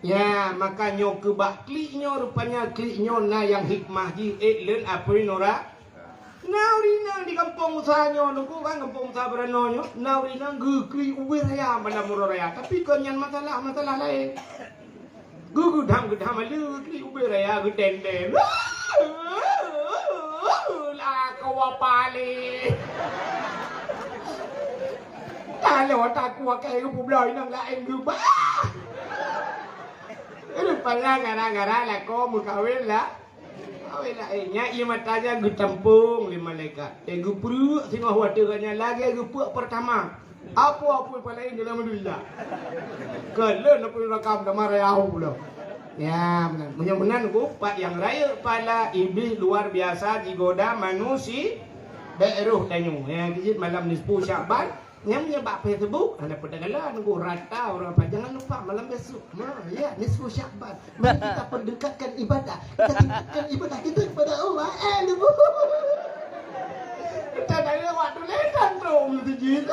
Ya, maka nyoe keu bak klik nyoe, rupanya klik nyoe na nyang hikmah jih, ék lheueh apui nura-, na ureueng inong di gampông Musa nyoe, nunggu kan gampông Musa Beuranoe nyoe, na ureueng inong geuklik ubé raya malam uroe raya. Tapi kon nyan masalah, masalah laén. Geugeudam-geudam aleue klik ubé raya geutendeng. Lakoe paléh. Taloe takue keu geupubloe inong laén geubah. Aduh, Padahai gara-gara lakoe meukawen lah. Kawen lah, eh, nyan ié mata nyan geutampong lé malaikat. Eh, geupeureuek singoh watèe gobnyan lagèe geupeureuek peurtama. Apo-apo palaén dalam dunia. Keu lôn pun rakam dama rayau pula. Ya, meunan. Meunyoe meunan ku, pat nyang rayeuk pala Iblih luar biasa jigoda manusia. Bèk roh tanyoe. Ya, jeuet malam nisfu Syakban. Nyang meunyoe bak Facebook, hana peue tagala nunggu rata ureueng apa. Jangan lupa malam besok. Nah, ya, nisfu Syakban. Mari kita perdekatkan ibadah. Kita tingkatkan ibadah kita kepada Allah. Eh, dia pun. Kita dari waktu letan tu, mesti jin.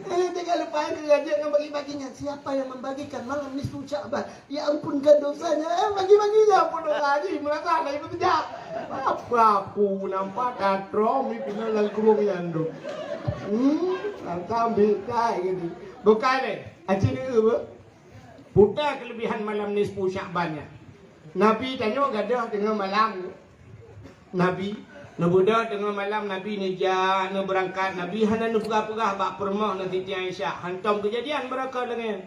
Eh, jangan lupa yang kerja yang bagi-baginya. Siapa yang membagikan malam nisfu Syakban? Ya ampunkan dosanya. Eh, bagi-baginya pun dosa haji. Merasa lah itu sejak. Apa aku nampak tak rom ni kena dalam kurung yang tu. Hmm, sampai tak gitu. Bukan eh. Aceh ni apa? Puta kelebihan malam nisfu Syakban nyan. Nabi tanyoe gadôh teungoh malam. Nabi, neubeudôh teungoh malam, Nabi neujak, neubeurangkat, Nabi hana neupeugah-peugah bak peurumoh ngon Siti Aisyah. Hantom keujadian beurangkat lagèe nyan.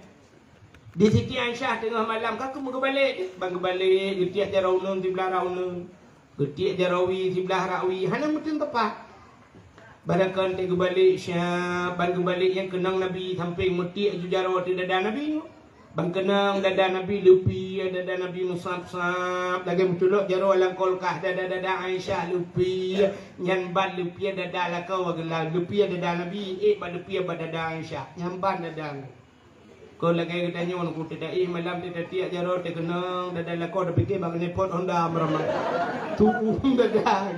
Di Siti Aisyah teungoh malam ka keumeung geubalek, ban geubalek, geutiek jaroe uneun siblah rot uneun. Geutiek jaroe wie siblah rot wie, hana meuteun teumpat. Barangkon teuk geubalek siap, ban geubalek nyang keunong Nabi sampéng meutiek ju jaroe ateueh dada Nabi nyoe. Ban keunong dada Nabi leupie, dada Nabi meusab-sab, lagèe meuculok jaroe lam kulkas, dada-dada Aisyah leupie, nyan ban leupie dada lakoe geulam, leupie dada Nabi, ék ban leupie bak dada Aisyah, nyan ban dada. Kon lagèe geutanyoe ku teudaih malam teuh tatiek jaroe teuh keunong dada lakoe teupiké bak knalpot Honda meuramat. Tu'uem dada.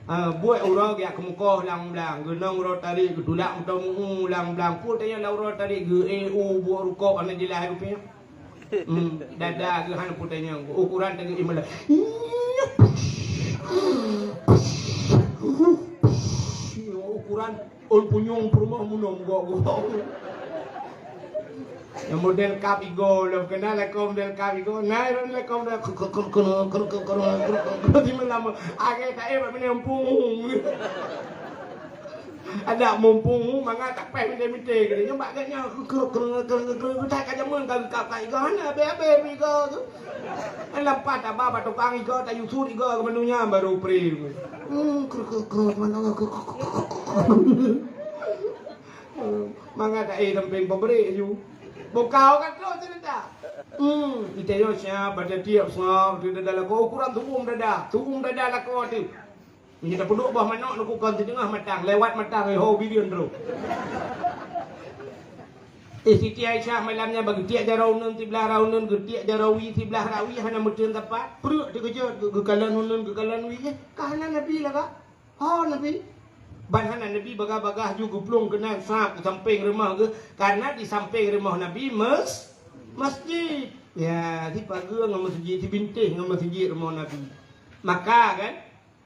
Ah, buet uroe geujak keumeukoh lam blang, geunong uroe tarék geutulak meutoe meu-u lam blang. Peue tanyoe lam uroe tarék geu-e u buet rukok hana jeulaih rupiah. Hmm, dada geuh hana peue tanyoe. Ukuran teuk geu-e malah. Ukuran Ôn punyueng peurumoh munong gok-gok. Nyang model kap igo lom, keunan lakoe model kap igo. Nah, lom lakoe model k-, k-, k-, k-, k-, k-, k-, k-, k-, di malam. Agak tak eh, bak mumpung. Ada mumpung, mangat tak payah minta-minta. Nyoe bak geuh nyoe, k-, k-, k-, tak ka jameun ka geukap kat igo. Hana habéh-habéh igo tu. Lampat taba bak tukang igo, tayue sut igo keu meunyo nyan baru pri. Hmm, kruk, kruk, kruk, mana, kruk, kruk, kruk, kruk, kruk. Mangat, eh, dampéng pabrik aju. Bukau ka trok cerita. Hmm, ita yo siap, pada tiep siap, tu dada lakoe, ukuran tu'uem dada, tu'uem dada lakoe tu. Meunyoe tapeuduek boh manok neukukon siteungoh matang, lewat matang, eh, ho, bideuen droe. Eh, Siti Aisyah malam nyan bak geutiek jaroe uneun, siblah rot uneun, geutiek jaroe wie, siblah rot wie, hana meuteun teumpat. Pruet teukeujot, geu-, geukalon uneun, geukalon wie, eh, ka hana Nabi lah, Kak. Ho, Nabi. Ban hana Nabi, bagah-bagah ju geuplueng keunan sab u sampéng rumoh geuh, karena di sampéng rumoh Nabi mes-, masjid. Ya, sipageue ngon masjid, sibintéh ngon masjid rumoh Nabi. Maka, kan,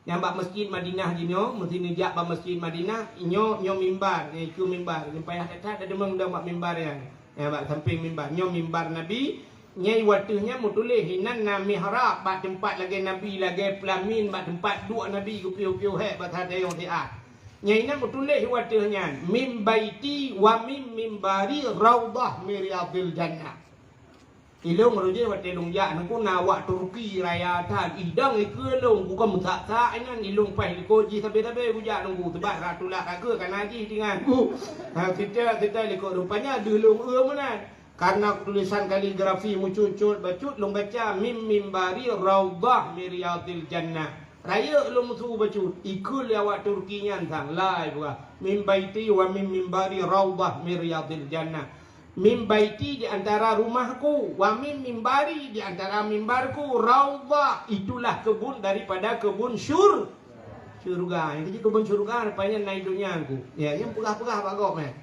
Nyang bak Masjid Madinah jinoe, meusti neujak bak Masjid Madinah, nyoe, nyoe mimbar, nyoe ikeu mimbar. Nyoe payah that-that tadeungoe bak mimbar nyan. Nyang bak sampéng mimbar, nyoe mimbar Nabi. Nyai wateueh nyan meutuléh, inan na mihrab bak teumpat lagèe Nabi, lagèe peulamin bak teumpat duek Nabi geupiôh-piôh hék bak sadeue siat. Nyai inan meutuléh wateueh nyan, "Min baiti wa min mimbari raudhah min riyadhil jannah." Ilôn meureujeue watèe lôn jak, nangku na awak Turki raya that. Idong ikeue lôn, bukon meusak-sak inan, ilôn paih likot jih sabe-sabe kujak nangku, teubat rak tulak rakeue kana jih tingan. Ha, sita, sita likot rupanya deuh lôn eu meunan. Karena tulisan kaligrafi meucut-cut bacut lôn baca, "Min mimbari raudhah min riyadhil jannah." Rayeuk lôn meusu bacut, ikeue lé awak Turki nyan sang, lai peugah, "Min baiti wa min mimbari raudhah min riyadhil jannah." Min baiti di antara rumahku, wa min mimbari di antara mimbarku, raudhah, itulah kebun daripada kebun syur-, syurga. Nyang keujeuet kebun syurga rupanya na i donya ku. Ya, nyang peugah-peugah bak gob, eh.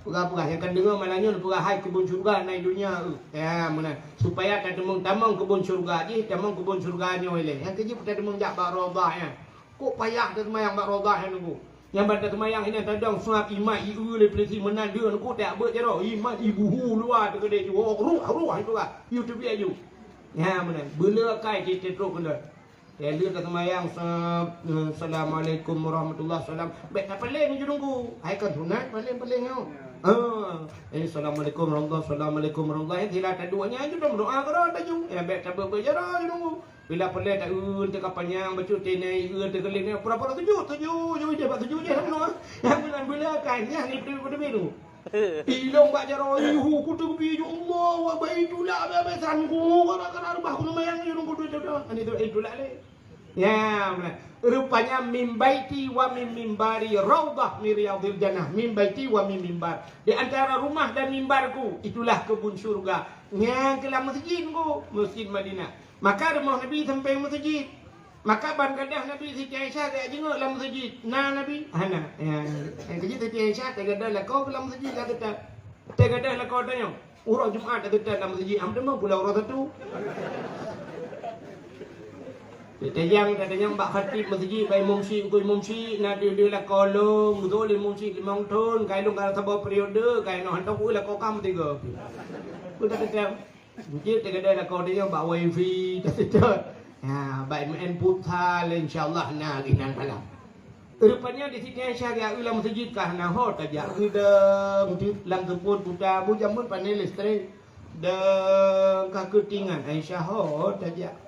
Peugah-peugah, nyang ka deungoe malam nyoe peugah hai kebun syurga na i donya, eh. Ya, meunan. Supaya tateumeung tamong kebun syurga jih, tamong kebun syurga nyoe ilèe. Nyang keujeuet tateumeung jak bak raudhah nyan. Kok payah taseumayang bak raudhah nyan nunggu? Nyang ban taseumayang inan tadong seungab imat ieu lé peulisi meunan deuh nunggu tak beuet jaroe imat ibuhu luwa teukeudeh ju ruh ruh itu ka. Yu teubiet ju. Nyan meunan. Beuleukai cit trok keudeh. Ya lheueh taseumayang sa-, Assalamualaikum warahmatullahi salam. Bèk tapaleng ju nunggu. Hai kan sunat paleng-paleng nyoe. Ah, eh, assalamualaikum warahmatullahi, assalamualaikum warahmatullahi. Sila taduek nyan ju dong doa keudroe taju. Ya, bèk tabeuet-beuet jaroe ju nunggu. Bila peureulèe ta-eun teuka panyang, bacut teuinai, eun teuka lheueh, pura-pura sujud, sujud, sujud, bak sujud je, sama. Yang bulan-bulan kan, yang itu, itu, itu. Ilong bak jaroe, yuhu, kutu bi, ya Allah, wa baitulah, habis-habis sangku, kadang-kadang reubah ku seumayang, ya, nunggu tu, tu, tu. Ani tu, eh, tulak lé. Ya, beuna. Rupanya min baiti wa min mimbari raudhah min riyadhil jannah. Min baiti wa min mimbar. Di antara rumah dan mimbarku, itulah kebun syurga. Nyan keuh lam meuseujid ku, Meuseujid Madinah. Maka rumoh Nabi sampéng meuseujid. Maka ban gadôh Nabi Siti Aisyah geujak jingok lam meuseujid. Na Nabi? Hana. Ya. Nyang keujeuet Siti Aisyah teugadôh lakoe lam meuseujid ka teutap. Teugadôh lakoe tanyoe. Uroe Jumat teutab lam meuseujid, am teuma pula uroe Sabtu. Tajang, tajang bak khatib meuseujid, bak imum syik, engkau imum syik, na deuh-deuh lakoe lôn, beutôi lé imum syik limong thon, kai lôn ka saboh periode, kai noh hantom ku lakoe kam tiga. Ku tak kecam. Mungkin teugadai lakoe tajang bak wifi, tak sedot. Ha, bak main futsal, insya Allah na lagi nan malam. Rupanya di Siti Aisyah geujak eu lam meuseujid ka hana ho tajak. Geudong teuk lam seupôt puta, bu jameun pane listrik. Dong ka keutingan Aisyah ho tajak.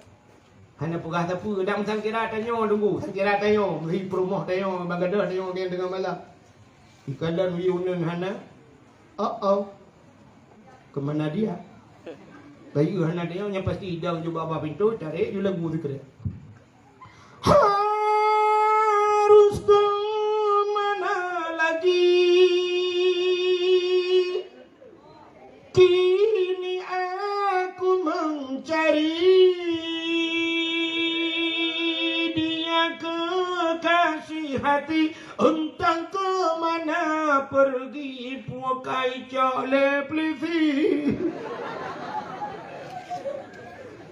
Hana peugah sapeue, dan sangkira tanyoe teungku, sangkira tanyoe, meuhi peurumoh tanyoe, bak gadôh tanyoe nyan teungoh malam. Ikalon yue uneun hana. Oh, oh. Ke mana dia? Bayeue hana tanyoe, nyang pasti idang ju bak pintoe, tarek ju lagu sikrek. Harus ke mana lagi? Kini aku mencari dia kekasih hati, entah ke mana pergi, pukai cok lé pelisi.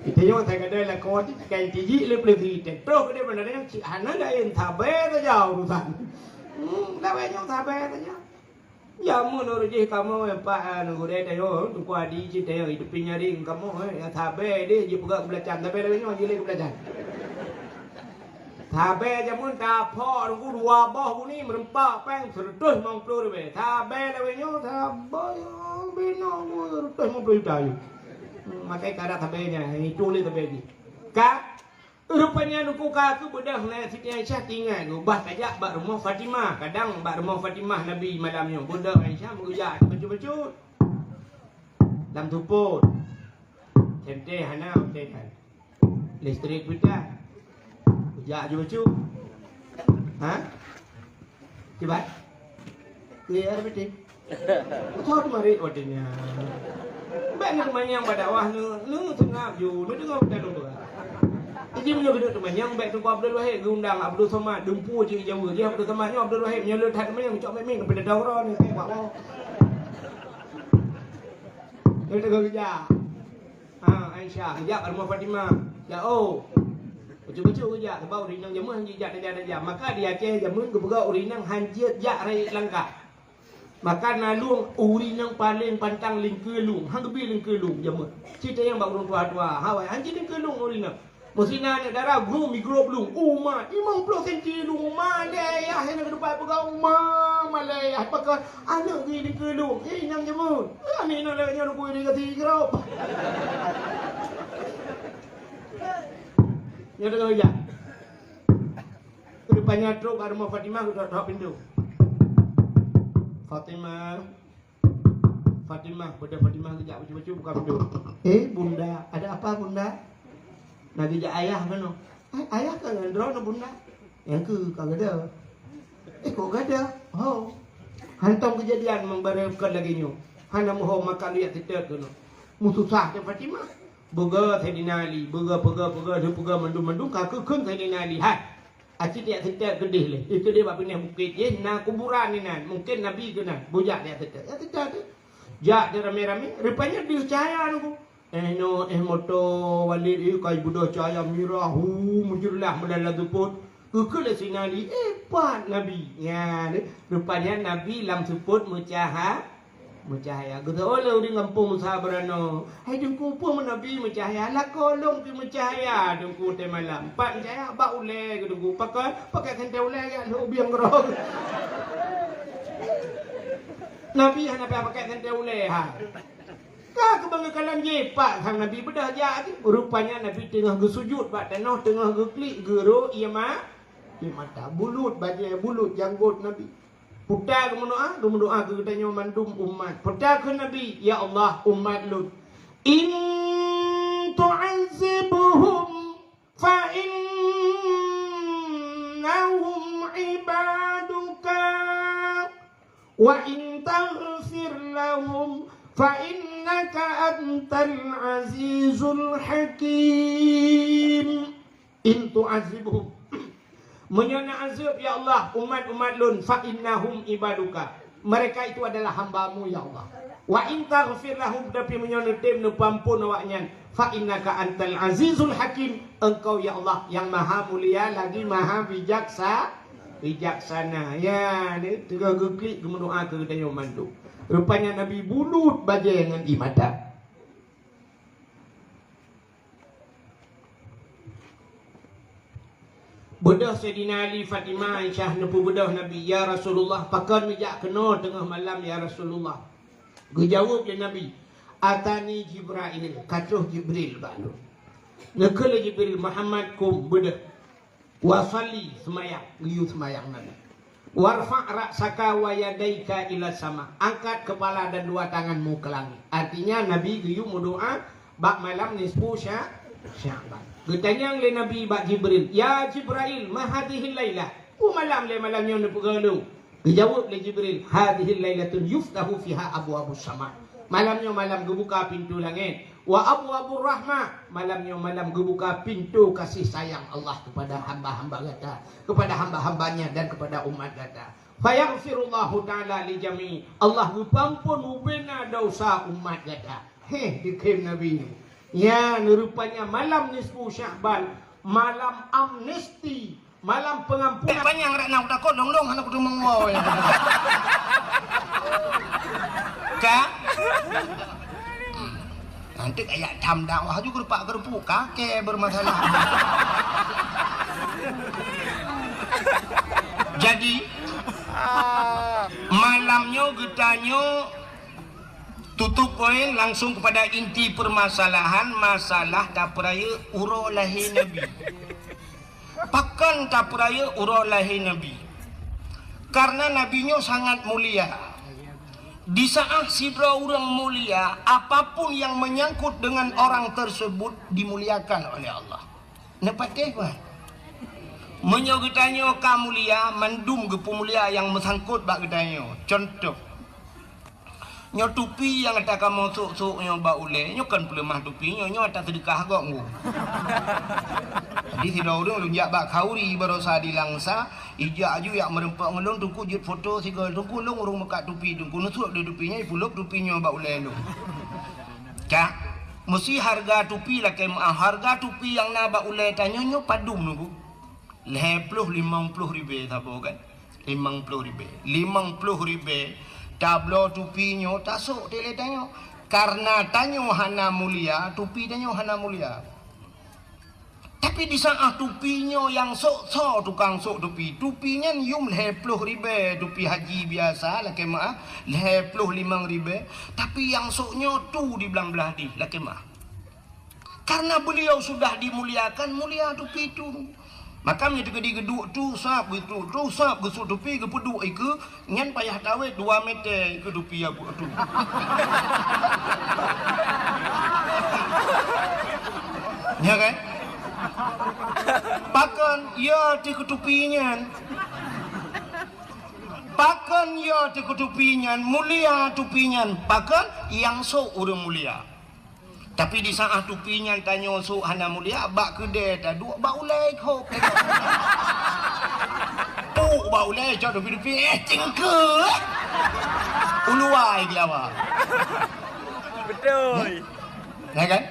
Kita nyoe teugadai lakoe cit, kan tijik lé peuleusi, teutroh keudeh bandar nyan cit hana laén, sabe saja urusan. Hmm, lawét nyoe sabe saja. Jameun ureueng jih kamoe, Pak, anu, gurée tanyoe, Teungku Adi cit tanyoe, hidup nyaring kamoe, eh, ya sabe deh, jipeugah keubelacan, sabe lawét nyoe jilée keubelacan. Sabe jameun taphok Teungku dua boh buni meureumpok péng seratus limong ploh ribèe. Sabe lawét nyoe, sabe binong seratus limong ploh juta nyoe. Hmm, makai karat sabe nyan, itu lé sabe jih. Ka, rupanya Teungku ka keubeudôh lé Siti Aisyah teuingat geuh, bah tajak bak rumoh Fatimah. Kadang bak rumoh Fatimah Nabi malam nyoe. Beudôh Aisyah meugeujak bacut-bacut. Lam seupôt. Senter hana, senter kan. Listrik peutan. Jak ju bacut. Ha? Kiban? Clear betul. Betul tu mari watèe nyan. Bèk na teumanyong bak dakwah, nu, nu seungab ju, nu deungoe beuta lôn peugah. Jadi meunyoe keuneuk teumanyong, bèk Teungku Abdul Wahid geuundang Abdul Somad, dumpu jih jaweue. Jih Abdul Somad nyoe Abdul Wahid, meunyoe le that teumanyong, cok mic-mic, keupeue teudawa uroe nyoe, bèk bak woe. Nyoe teungoh geujak. Ha, Aisyah, geujak bak rumoh Fatimah. Jak, oh. Bacut-bacut geujak, sabab ureueng inong jameun han jeuet jak tajak-tajak. Maka di Aceh jameun geupeugah ureueng inong han jeuet jak rayeuk langkah. Maka na lueng ureueng inong paleng pantang lingkeue lueng, han geubi lingkeue lueng jameun. Cit tanyong bak ureueng tuha-tuha, hawai han jeuet lingkeue lueng ureueng inong. Meusinan aneuk dara, grom, igrop lueng. Uma, limong ploh senti lueng, uma, lé yah, nyang keudupat peugah, uma, malèe yah, pakon aneuk geuh di keulung. Eh, nyang jeuet. Aneuk inong lagèe nyan, bui di gati grop. Nyan deungon jak. Rupanya trok bak rumoh Fatimah, geutok-tok pintoe. Fatimah. Fatimah, beda Fatimah geujak bacut-bacut buka pintoe. "Eh, Bunda, ada apa, Bunda?" "Na geujak ayah keunoe." "Eh, ayah ka ngon droeneuh, Bunda?" "Nyang keu ka gada." "Eh, kok gada?" "Ho." Hantom keujadian meubara bukan lagèe nyoe. Hana meuho makan, jak seutôt keunoe. Meususah teuh Fatimah. Peugah Saidina Ali, peugah, peugah, peugah, peugah mandum-mandum, ka keu kheun Saidina Ali. Hai, Aci tajak seutôt keudeh lé. Di keudeh bak pinah bukét jih na kuburan inan. Mungken Nabi keunan. Bujak tajak seutôt. Jak seutôt tu. Jak teuh ramé-ramé. Rupanya deuh cahya Teungku. Eh, noe, eh, moto Walid, eh, kai beudôh cahya mirah. Hu, meujeulaih meulalu seupôt. Geukheun lé Saidina Ali, eh, pat Nabi. Nyan, rupanya Nabi lam seupôt meucahya. Meucahya. Geuteu'oh lé ureueng gampông Musa Barano. "Hai Teungku, peue meunabi meucahya? Lakoe lôn pih meucahya, Teungku, teumalam." Pat meucahya bak ulèe geuh Teungku. Pakon? Pakai santée ulèe jak lhok biang keudroe. Nabi hana payah pakai santée ulée, ha. Ka keubeue kalam jipat sang Nabi beudah jak tu. Rupanya Nabi teungoh geusujut bak tanoh, teungoh geuklik geuro ié ma-, ié mata. Bulut bajée, bulut janggot Nabi. Peue ta geumeudoá, geumeudoá keu geutanyoe mandum umat. Peue ta kheun Nabi, "Ya Allah, umat lôn, in tu'azzibhum fa innahum ibaduka, wa in taghfir lahum fa innaka antal azizul hakim." In tu'azzibhum. Meunyoe na azeueb, ya Allah, umat-umat lôn, fa innahum ibaduka. Mereka itu adalah hamba-Mu, ya Allah. Wa in taghfir lahum, tapi meunyoe neutem neupeuampon awaknyan, fa innaka antal azizul hakim. Engkau, ya Allah, yang maha mulia lagi maha bijaksa-, bijaksana. Ya, ni teungoh geuklik geumeudoá keu geutanyoe mandum. Rupanya Nabi bulut bajée ngon ié mata. Beudôh Saidina Ali, Fatimah, Aisyah neupeubeudôh Nabi, "Ya Rasulullah, pakon neujak keunoe teungoh malam, ya Rasulullah?" Geujaweueb lé Nabi, "Atani Jibrail, ka troh Jibril bak lôn." Neukheun lé Jibril, "Muhammad, kum, beudôh. Wa shalli, seumayang, geuyue seumayang Nabi. Warfa' ra'saka wa yadaika ila sama." Angkat kepala dan dua tanganmu ke langit. Artinya, Nabi geuyue meudoá bak malam nisfu Sya-, Sya'ban. Geutanyong lé Nabi bak Jibril, "Ya Jibrail, ma hadhihil lailah? Peue malam lé malam nyoe neupeugah lôn?" Geujaweueb lé Jibril, "Hadhihil lailatun yuftahu fiha abwabus sama." Malam nyoe malam geubuka pintoe langét. "Wa abwabur rahmah." Malam nyoe malam geubuka pintoe kasih sayang Allah kepada hamba-hamba gata, kepada hamba-hamba-Nya dan kepada umat gata. "Fayaghfirullahu ta'ala li jami'." Allah geupeuampon bubena dosa umat gata. Heh, dikheun Nabi nyoe. Ya, rupanya malam nisfu Sya'ban, malam amnesti, malam pengampunan. Panyang rak na kutakot, dong-dong hana kuteumong woe. Ka? Nanti kayak tham dakwah juga rupak-gerupuk, kakek bermasalah. Jadi, malam nyoe geutanyoe tutup poin langsung kepada inti permasalahan, masalah tapeurayeuk uroe lahé Nabi. Pakon tapeurayeuk uroe lahé Nabi? Karena Nabi nyoe sangat mulia. Di saat sidroe ureuëng mulia, apapun yang menyangkut dengan orang tersebut dimuliakan oleh Allah. Neupatéh, bah. Meunyoe geutanyoe ka mulia, mandum geupeumulia nyang meusangkot bak geutanyoe. Contoh, nyoe tupi nyang ata kamoe sôk-sôk nyoe bak ulée, nyoe kon peuleumah tupi nyoe, nyoe ata seudeukah gob nyoe. Jadi sidroe ureuëng lôn jak bak khauri baroesa di Langsa, ijak aju jak meureumpok ngon lôn, "Teungku, jeuet foto sigoe." "Teungku, lôn ureuëng meukat tupi, Teungku." Neusôk lé tupi nyoe, ipulop tupi nyoe bak ulée lôn. Ka, meusi hareuga tupi lakée meuah, hareuga tupi nyang na bak ulée tanyoe nyoe padum, Teungku? Lhée ploh, limong ploh ribée saboh kan? Limong ploh ribée. Limong ploh ribée tabloe tupi nyoe tasôk dilée tanyoe. Karena tanyoe hana mulia, tupi tanyoe hana mulia. Tapi di saat tupi nyoe nyang sôk soe tukang sôk tupi, tupi nyan yum lhée ploh ribée tupi haji biasa lakée meuah, lhée ploh limong ribée, tapi nyang sôk nyoe tu di blang blaih dih lakée meuah. Karena beliau sudah dimuliakan, mulia tupi tu. Maka meunyoe teukeudi geuduek tu, sab geuduek tu, sab geusôk tupi, geupeuduek ikeue, nyan payah tawét dua meter ikeue tupi ya tu. Ya kan? Pakon ya ti keu tupi nyan? Pakon ya ti keu tupi nyan? Mulia tupi nyan. Pakon? Nyang sôk ureuëng mulia. Tapi di saat tupi nyan tanyoe sôk hana mulia, bak keudée taduek bak ulée khôb. Puk bak ulée cok tupi-tupi, eh, cingke. Uluai gelawa. Betul. Ya kan?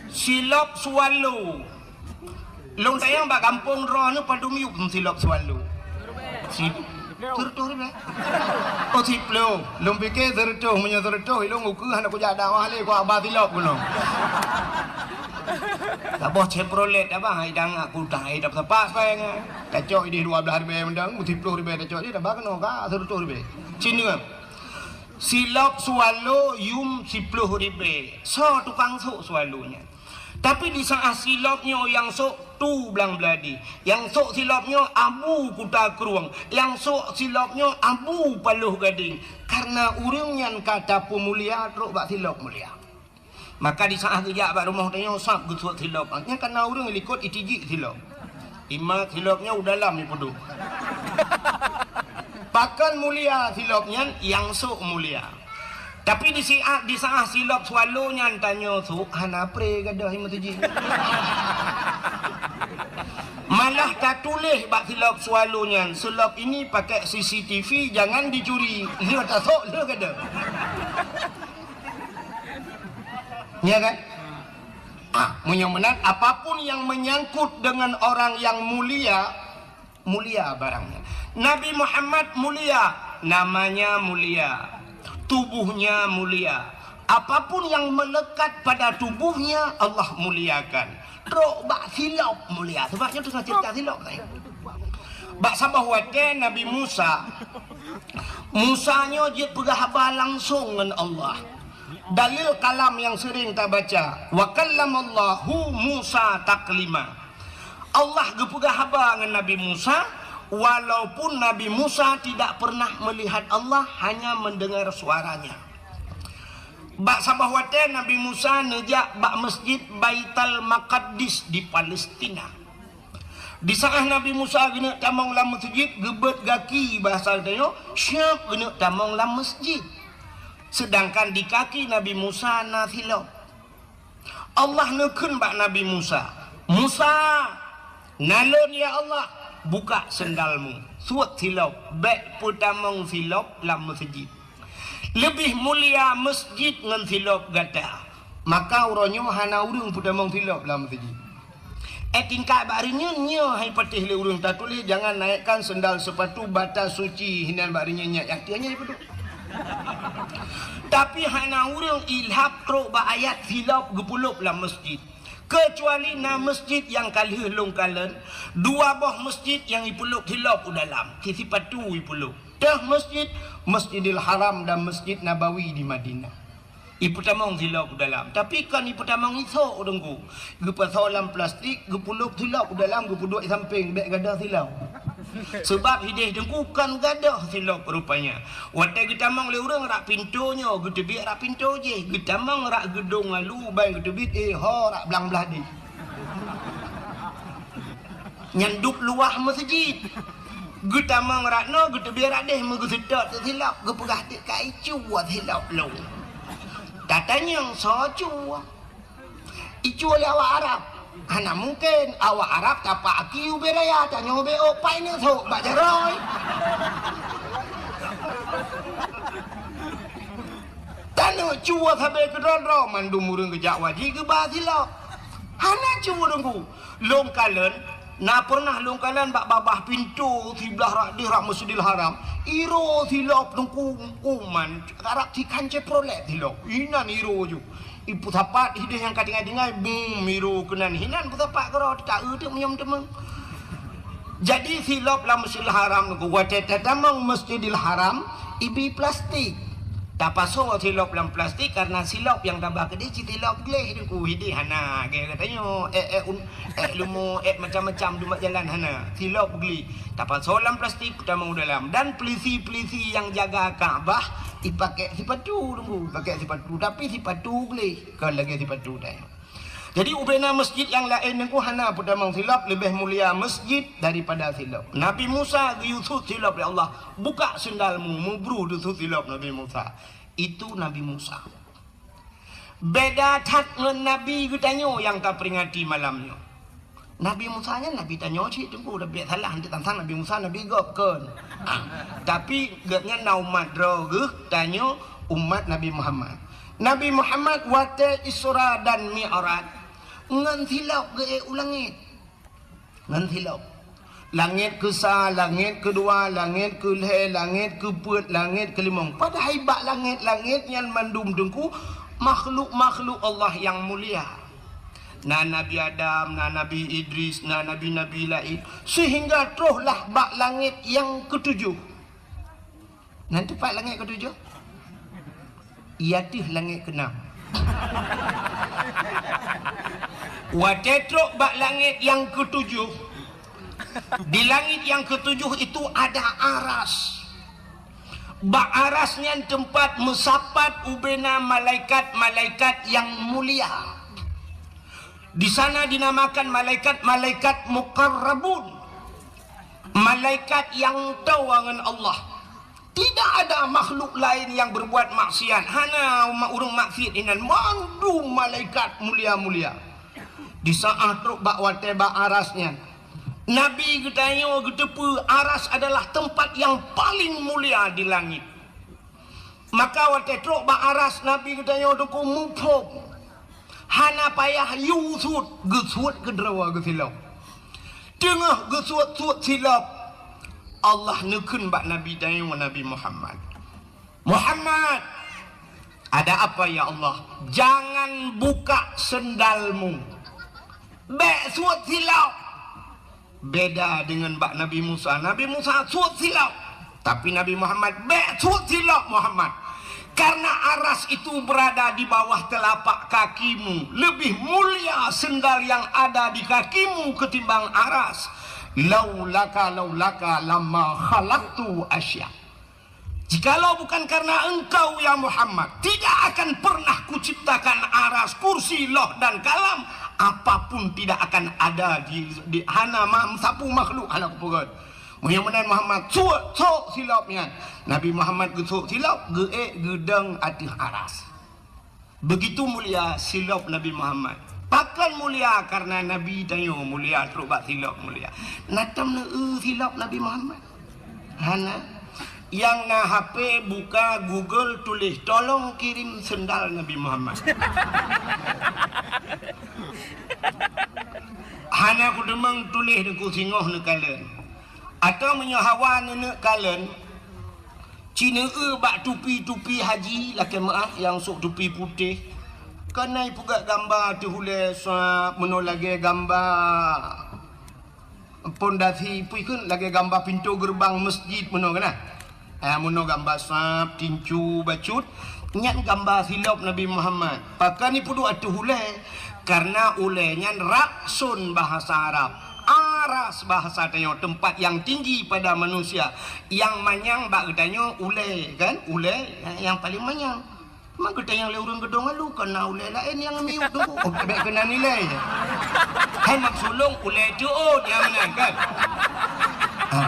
Silop swallow. Lôn sayang bak gampông droeneuh padum yup silop swallow. Si-, sireutoh ribée. Oh, siploh. Lôn pike sireutoh, meunyoe sireutoh, ilôn ukeue hana kujak dakwah lé, ku aba silop keunoe. Saboh Chevrolet abang, hai dang aku tang, hai dap sapak sai ngai. Tacok ideh dua blaih ribée mendang, siploh ribée tacok ideh, tabah keunoe ka sireutoh ribée. Cina. Silop swallow yum siploh ribèe. Soe tukang sôk swallow nyan? Tapi di saat silop nyoe nyang sôk Tu Blang Beuladi, nyang sôk silop nyoe Abu Kuta Krueng, nyang sôk silop nyoe Abu Paloh Gadeng. Karena ureueng nyan ka tapeumulia trok bak silop mulia. Maka di saat geujak bak rumoh tanyoe sab geusuet silop. Nyan kana ureueng likot itijik silop. Imat silop nyan u dalam ipeuduek. Pakon mulia silop nyan, nyang sôk mulia. Tapi di siat, di saat silop swallow nyan tanyoe sôk, hana pré gadôh meuseujid. Malah tatuléh bak silop swallow nyan, "Silop ini pakai C C T V, jangan dicuri." Lheueh tasôk, lheueh gadôh. Ya kan? Ah, meunyoe meunan, apapun yang menyangkut dengan orang yang mulia, mulia barangnya. Nabi Muhammad mulia, namanya mulia, tubuhnya mulia. Apapun yang melekat pada tubuhnya, Allah muliakan. Trok bak silop mulia. Sebab nyoe teungoh cerita silop tadi. Bak saboh watèe Nabi Musa, Musa nyoe jeuet peugah haba langsong ngon Allah. Dalil kalam nyang sering tabaca, "Wa kallamallahu Musa taklima." Allah geupeugah haba ngon Nabi Musa, walaupun Nabi Musa tidak pernah melihat Allah, hanya mendengar suaranya. Bak saboh watèe Nabi Musa neujak bak Masjid Baitul Maqdis di Palestina. Di saat Nabi Musa geuneuk tamong lam meuseujid, geubeuet gaki bahasa geutanyoe, siap geuneuk tamong lam meuseujid. Sedangkan di kaki Nabi Musa na silop. Allah neukheun bak Nabi Musa, "Musa, na lôn ya Allah, buka sendalmu, suet silop, bèk peutamong silop lam meuseujid. Leubeh mulia meuseujid ngon silop gata." Maka uroe nyoe hana ureueng peutamong silop lam meuseujid. Eh, tingkat bak reunyeun nyoe hai patéh lé ureueng tatuléh, "Jangan naikkan sendal sepatu bata suci," hinan bak reunyeun nyan, nyang tiep nyan ipeuduek. Tapi hana ureueng ilhab trok bak ayat silop geupeulop lam meuseujid. Keucuali na meuseujid nyang ka lheueh lôn kalon, dua boh meuseujid nyang ipeulop silop u dalam, si sipatu ipeulop. Teuh meuseujid, Masjidil Haram dan Masjid Nabawi di Madinah. Ipeutamong silop u dalam. Tapi kon ipeutamong isok, Teungku. Geupasoe lam plastik, geupeulop silop u dalam, geupeuduek sampéng, bèk gadôh silop. Seubab hideh Teungku kon gadôh silop rupanya. Watèe geutamong lé ureueng rak pintoe nyoe, geuteubiet rak pintoe jéh. Geutamong rak geudong lalu, ban geuteubiet, eh, ho rak blang blah deh. Nyan dub luwah meuseujid. Geutamong rak noe, geuteubiet rak deh, meugeuseutôt silop, geupeugah teuk ka icue silop lôn. Tatanyong soe cue? Icue lé awak Arab. Hana mungken awak Arab tapak aki ubé raya, tanyoe ubé ôk, pai neuk sôk bak jaroe. Taneuk cue sabe keudroe-droe, mandum ureueng geujak wajéb geuba silop. Hana cue Teungku. Lôn kalon, na peureunah lôn kalon bak babah pintoe siblah rak deh rak Masjidil Haram. Iroe silop Teungku, uman, karab si kan Chevrolet silop. Inan iroe ju. Ipeusapat hideh nyang ka tinggai-tinggai, bum, iroe keunan. Hinan peusapat keudroe, taeu teuk meunyoe teumeung. Jadi silop lam Masjidil Haram Teungku, watèe tatamong Masjidil Haram, ibi plastik. Tapasoe silop lam plastik karena silop nyang taba keudéh cit silop gleh Teungku, hideh hana, lagèe geutanyoe, èk, èk un-, èk leumo, èk macam-macam dumat jalan hana. Silop gleh. Tapasoe lam plastik, tamong u dalam. Dan pelisi-pelisi nyang jaga Ka'bah, ipakèk sipatu Teungku, ipakèk sipatu. Tapi sipatu gleh, kon lagèe sipatu tanyoe. Jadi, ubena meuseujid nyang laén Teungku hana peutamong silop, leubeh mulia meuseujid daripada silop. Nabi Musa geuyue sut silop lé Allah, "Buka sendalmu," meubru deusut silop Nabi Musa. Itu Nabi Musa. Beda that ngon nabi geutanyoe nyang taperingati malam nyoe. Nabi Musa nyan nabi tanyoe cit Teungku, tapi salah, hana tantang Nabi Musa nabi gob kon. Ah, tapi gobnyan na umat droe geuh, tanyoe umat Nabi Muhammad. Nabi Muhammad watèe Isra dan Mi'raj ngon silop geuék u langét. Ngon silop. Langét keusa, langét keudua, langét keulhèe, langét keupeuet, langét keulimong. Padahai bak langét-langét nyan mandum Teungku makhluk-makhluk Allah nyang mulia. Na Nabi Adam, na Nabi Idris, na nabi-nabi laén, seuhingga troh lah bak langét nyang keutujoh. Nan teumpat langét keutujoh? Iateuh langét keunam. Watée trok bak langét nyang keutujoh, di langét nyang keutujoh itu ada aras. Bak aras nyan teumpat meusapat ubena malaikat-malaikat nyang mulia. Di sana dinamakan malaikat-malaikat muqarrabun, malaikat nyang toe ngon Allah. Tidak ada makhluk lain yang berbuat maksiat. Hana ma-, ureuëng maksiat inan, mandum malaikat mulia-mulia. Di saat trok bak watée bak aras nyan, Nabi geutanyoe geuteupeue aras adalah tempat yang paling mulia di langit. Maka watée trok bak aras, Nabi geutanyoe dukung muphom. Hana payah yue suet, geusuet keudroe geusilop. Teungoh geusuet-suet silop, Allah neukheun bak Nabi tanyoe, Nabi Muhammad, "Muhammad, ada apa ya Allah?" "Jangan buka sendalmu. Bék suet silop." Beda dengan bak Nabi Musa. Nabi Musa suet silop. Tapi Nabi Muhammad, "Bék suet silop, Muhammad. Karena aras itu berada di bawah telapak kakimu. Lebih mulia sendal yang ada di kakimu ketimbang aras. Laulaka, laulaka lama khalaqtu asya." Jikalau bukan karena engkau, ya Muhammad, tidak akan pernah kuciptakan aras, kursi, loh, dan kalam. Apapun tidak akan ada di, di hana ma-, sapeue makhluk hana kupeugét. Meunyoe meunan Muhammad suet, sok silop nyan. Nabi Muhammad geusok silop, geuék geudong ateueh aras. Begitu mulia silop Nabi Muhammad. Pakon mulia? Karena Nabi tanyoe mulia, trok bak silop mulia. Na tom neu-eu silop Nabi Muhammad? Hana. Nyang na H P, buka Google, tuléh, "Tolong kirim sendal Nabi Muhammad." Hana kuteumeung tuléh, neuku singoh neukalon. Atawa meunyoe hawa neuneuk kalon, ci neu-eu bak tupi-tupi haji, lakée meuáh, nyang sôk tupi putéh. Keuneuk ipeugét gamba ateueh ulée sab, meunoe lagée gamba pondasi, peue kheun, lagée gamba pintoe geureubang meuseujid meunoe keunan. Ah, meunoe gamba sab, tincu, bacut, nyan gamba silop Nabi Muhammad. Pakon ipeuduek ateueh ulée? Karena ulée nyan ra'sun bahasa Arab. Aras bahasa tanyoe, tempat yang tinggi pada manusia. Nyang manyang bak geutanyoe ulée, kan? Ulée nyang paling manyang. Maka tanyong lé ureuëng geudong alu, kon na ulée laén nyang miyueb teungku. Oh, bék keunan ilée. Hai mak sulong ulée teuôt nyang meunan kan. Ha.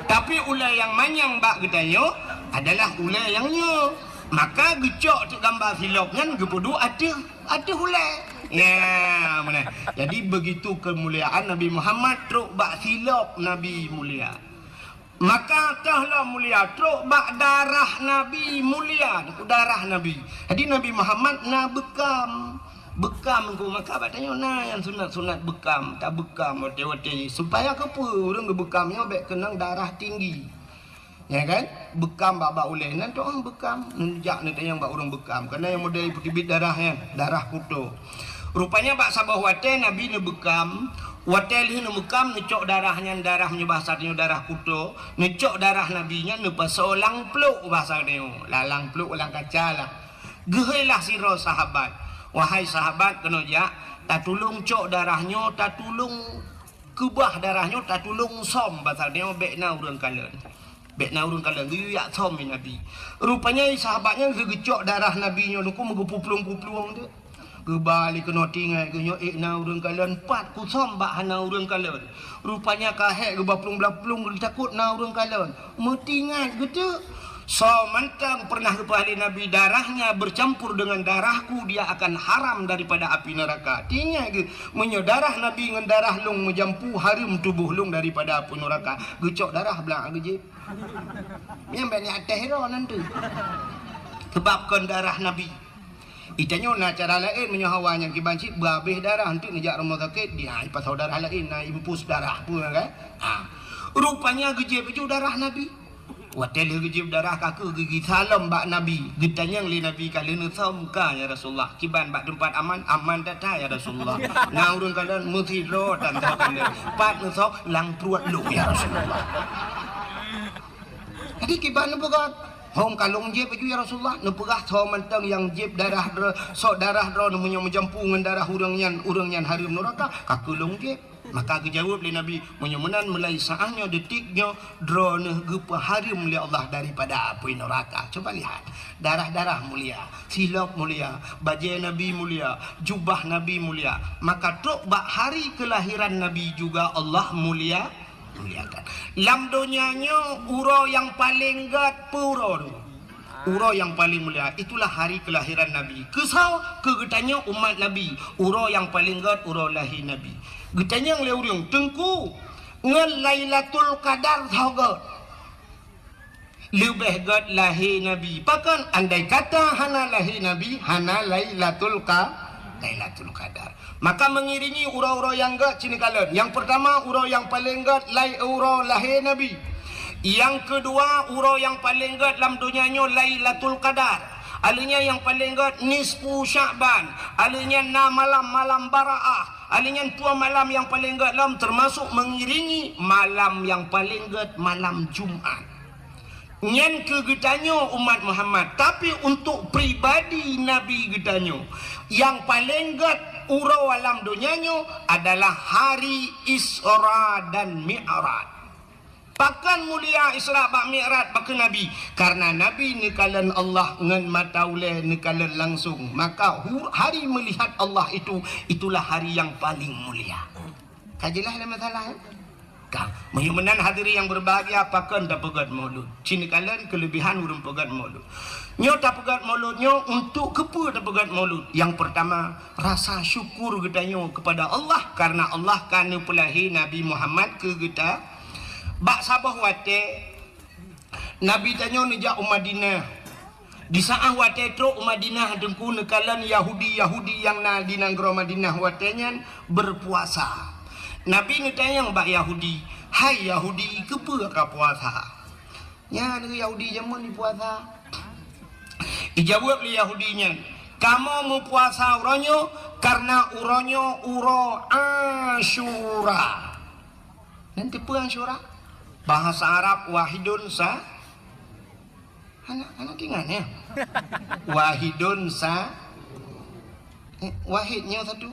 Tapi ulée nyang manyang bak geutanyoe adalah ulée nyang nyoe. Maka geucok teuk gamba silop nyan geupeuduek ateueh, ateueh ulée. Ya, meunan. Jadi begitu kemuliaan Nabi Muhammad trok bak silop Nabi mulia. Maka toh lom mulia, trok bak darah Nabi mulia, darah Nabi. Jadi Nabi Muhammad na beukam. Beukam engko maka bak tanyoe na nyang sunat-sunat beukam, tabeukam watée-watée supaya keupeue ureuëng geubeukam nyoe bék keunong darah tinggi. Ya kan? Beukam bak-bak ulée nan toh beukam. Neujak neutanyong bak ureuëng beukam. Kana nyang model peuteubiet darah nyan, darah kuto. Rupanya bak saboh watée Nabi neubeukam, watée lheueh neubeukam neucok darah nyan, darah meunyoe bahasa tanyoe darah kuto, neucok darah Nabi nyan neupasoe lam pluek bahasa tanyoe, la-, lam pluek lam kaca lah. Geuhôi lah sidroe sahabat, "Wahai sahabat, keunoe jak, tatulông cok darah nyoe, tatulông keubah darah nyoe, tatulông sôm bahasa tanyoe, bék na ureuëng kalon." Bék na ureuëng kalon, geuyue jak sôm lé Nabi. Rupanya sahabat nyan geugeucok darah Nabi nyoe teungku meugeupuplueng-puplueng teuk. Geuba lé keunoe tinggai geunyoe ék na ureuëng kalon, pat kusôm bak hana ureuëng kalon. Rupanya ka hék geuba plueng-plueng, geutakot na ureuëng kalon. Meutingat geuteuk. Soe mantong pernah geupeuhah lé Nabi, "Darahnya bercampur dengan darahku, dia akan haram daripada api neraka." Tingat geuh, meunyoe darah Nabi ngon darah lông meujampu, hareuem tuboh lông daripada api neraka. Geucok darah blang geujieb. Nyang bék ni até hero nan tu. Sebab kon darah Nabi. Itanyoe na cara laén meunyoe hawa nyang kiban cit beuhabéh darah, enteuk neujak rumoh sakét, dia ipasoe darah laén, na infus darah peue kan? Ha. Rupanya geujieb ju darah Nabi. Watée lheueh geujieb darah ka kheueh geugisa lom bak Nabi. Geutanyong lé Nabi, "Ka lheueh neusôm ka, ya Rasulullah? Kiban bak teumpat aman?" "Aman that-that, ya Rasulullah." "Na ureuëng kalon?" "Meusidroe tan soe kalon." "Pat neusôm?" "Lam pruet lôn, ya Rasulullah." Jadi kiban neupeugah, Hom ka lôn jieb aju, ya Rasulullah, neupeugah soe mantong nyang jieb darah dro-, sok darah droeneuh meunyoe meujampu ngon darah ureuëng nyan, ureuëng nyan hareuem neuraka, ka keu lôn jieb. Maka geujaweueb lé Nabi, "Meunyoe meunan, mulai saát nyoe, detik nyoe, droeneuh geupeuhareuem lé Allah daripada apui neuraka." Coba lihat, darah-darah mulia, silop mulia, bajée Nabi mulia, jubah Nabi mulia. Maka trok bak hari keulahiran Nabi juga Allah mulia, muliakan. Lam donya nyoe uroe nyang paleng gét peue uroe nyoe? Uroe nyang paleng mulia, itulah hari keulahiran Nabi. Keu soe? Keu geutanyoe umat Nabi. Uroe nyang paleng gét uroe lahé Nabi. Geutanyong lé ureuëng, "Teungku, ngon Lailatul Qadar soe gét?" Leubeh gét lahé Nabi. Pakon? Andai kata hana lahé Nabi, hana Lailatul Qa-, Lailatul Qadar. Maka mengiringi uroe-uroe nyang gét cit neukalon. Nyang peurtama, uroe nyang paleng gét lai uroe lahé Nabi. Nyang keudua, uroe nyang paleng gét lam donya nyoe Lailatul Qadar. Aleuh nyan nyang paleng gét nisfu Sya'ban. Aleuh nyan na malam-malam Baraah. Aleuh nyan dua malam nyang paleng gét lom, teumasok mengiringi malam nyang paleng gét, malam Jumat. Nyan keu geutanyoe umat Muhammad, tapi untuk pribadi Nabi geutanyoe, nyang paleng gét uroe lam donya nyoe adalah hari Isra dan Mi'raj. Pakon mulia Isra bak Mi'raj bak Nabi? Karena Nabi neukalon Allah ngon mata ulée, neukalon langsung. Maka hu-, hari melihat Allah itu, itulah hari yang paling mulia. Ka jeulaih lé masalah, eh? Ka. Meunyoe meunan hadirin yang berbahagia, pakon tapeugét maulud? Cit neukalon keulebihan ureuëng peugét maulud. Nyoe tapeugét maulud nyoe untuk keupeue tapeugét maulud? Yang pertama, rasa syukur geutanyoe kepada Allah karena Allah ka neupeulahé Nabi Muhammad keu geuta. Bak saboh watée, Nabi tanyoe neujak u Madinah. Di saát watée trok u Madinah, Teungku, neukalon Yahudi-Yahudi nyang na di nanggroe Madinah watée nyan berpuasa. Nabi neutanyong bak Yahudi, "Hai Yahudi, keupeue ka puasa?" Nyan Yahudi jameun jipuasa. Ijaweueb lé Yahudi nyan, "Kamoe meupuasa uroe nyoe karena uroe nyoe uroe Asyura." Nyan teupeue Asyura? Bahasa Arab wahidun sa-, hana, hana teuingat, ya? Wahidun sa-, eh, wahid nyoe satu.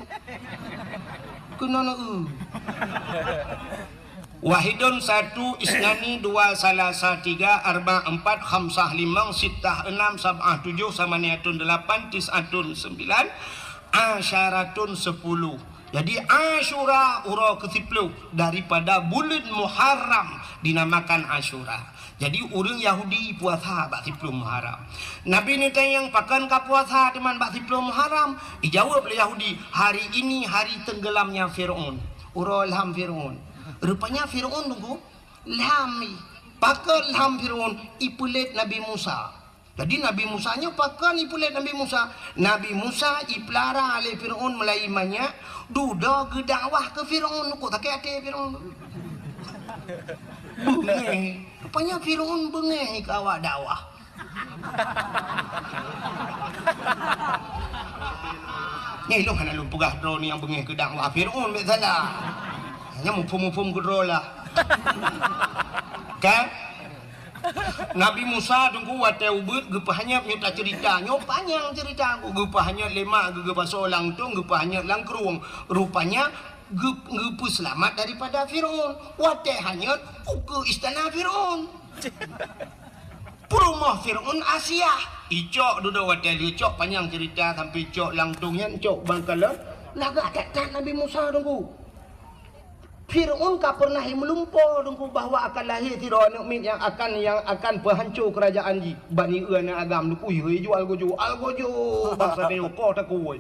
Keunoe na u. Wahidun satu, isnani dua, salasa tiga, arba empat, khamsah limong, sittah enam, sab'ah tujuh, samaniatun delapan, tis'atun sembilan, asyaratun sepuluh. Jadi Asyura uroe keusiploh daripada buleuen Muharram dinamakan Asyura. Jadi ureuëng Yahudi puasa bak siploh Muharram. Nabi neutanyong, "Pakon ka puasa teuma bak siploh Muharram?" Ijaweueb lé Yahudi, "Hari ini hari tenggelamnya Fir'aun." Uroe lham Fir'aun. Rupanya Fir'aun, Teungku, lham. Pakon lham Fir'aun? Ipeulét Nabi Musa. Jadi Nabi Musa nyoe pakon ipeulét Nabi Musa? Nabi Musa ipeulara lé Fir'aun meulai manyak, dudoe geudakwah keu Fir'aun, kok sakét até Fir'aun. Beungéh. Rupanya Fir'aun beungéh keu awak dakwah. Nyan lôn hana lôn peugah droe nyang beungéh keu dakwah Fir'aun, bèk salah. Hanya muphom-muphom keudroe lah. Kan? Nabi Musa, Teungku, watée ubit geupeuhanyot, nyoe taceurita. Nyoe panyang ceurita, geupeuhanyot lé mak geuh, geupasoe lam tong, geupeuhanyot lam krueng. Rupanya geu-, geupeuseulamat daripada Fir'aun. Watée hanyot, ukeue istana Fir'aun. Peurumoh Fir'aun Asiah. Icok dudoe watée lheueh cok, panyang ceurita sampai cok lam tong nyan, cok bangkalon. Lagak that-that Nabi Musa, Teungku. Fir'aun ka pernah meulumpoe, Teungku, bahwa akan lahé sidroe aneuk miet nyang akan, nyang akan peuhanco keurajaan jih. Bani eu aneuk agam, Teungku, yue jual gojo, al gojo, bangsa nyoe koh takue.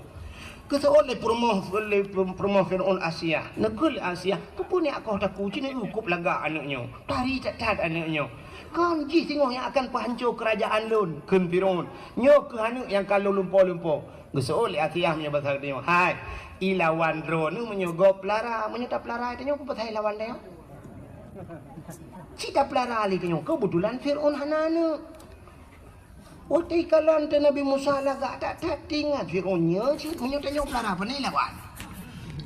Geuseuôt lé peurumoh, lé peurumoh Fir'aun Asiah. Neukheun lé Asiah, "Keupeue nyak koh takue, ci nyoe kop lagak aneuk nyoe, tari that-that aneuk nyoe. Kon jih singoh nyang akan peuhanco keurajaan lôn," kheun Fir'aun. "Nyoe kheueh aneuk nyang ka lôn lumpoe-lumpoe." Geuseuôt lé Asiah meunyoe basa geutanyoe, "Hai, ilawan droeneuh meunyoe gob peulara, meunyoe tapeulara tanyoe, peue pasai lawan tanyoe? Ci tapeulara lé tanyoe, keubeutulan Fir'aun hana aneuk." Watée ikalon teuh Nabi Musa lagak that-that, teuingat Fir'aun nyoe cit, meunyoe tanyoe peulara, pane lawan.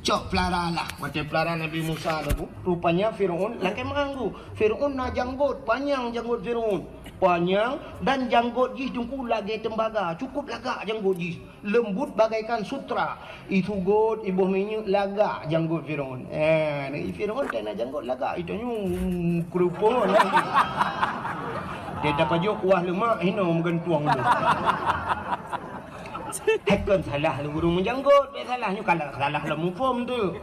Cok peulara lah, watée peulara Nabi Musa tu, rupanya Fir'aun lakée meuanggu. Fir'aun na janggot, panyang janggot Fir'aun. Panyang dan janggot jih teungku lagèe tembaga, cukup lagak janggot jih, lembut bagaikan sutra. Isugot iboh minyeuk lagak janggot Firaun. Eh, Firaun ka na janggot lagak, itanyoe keureupeuen. Dia tapajôh kuah leumak hinoe meugantueng tu. Hai kon salah lé ureueng meujanggot, bèk salah nyoe, kalau salah lom muphom tu.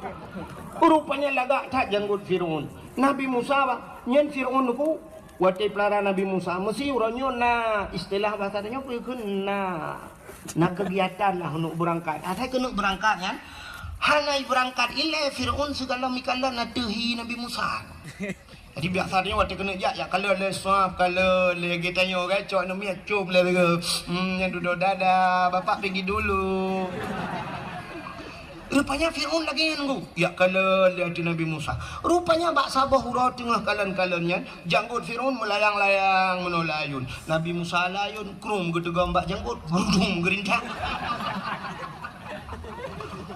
Rupanya lagak that janggot Firaun. Nabi Musa, nyan Firaun tu, watèe peulara Nabi Musa, meusi uroe nyoe na istilah bahasa tanyoe peue kheun na, na kegiatan lah untuk beurangkat. Asai keuneuk beurangkat nyan, hana beurangkat ilèe Firaun sigohlom ikalon ateueh hi Nabi Musa. Jadi biasa tanyoe watèe keuneuk jak, jak kalon lé swab, kalon lé geutanyoe kan, cok aneuk miet com lé lagèe, hmm, nyan dudoe dada, bapak pergi dulu. Rupanya Firaun lagèe nyan, Guru. Jak kalon lé ateueh Nabi Musa. Rupanya bak saboh uroe teungoh kalon-kalon nyan, janggot Firaun meulayang-layang meunoe layôn. Nabi Musa layôn, krum geuteugom bak janggot, gudum geurintak.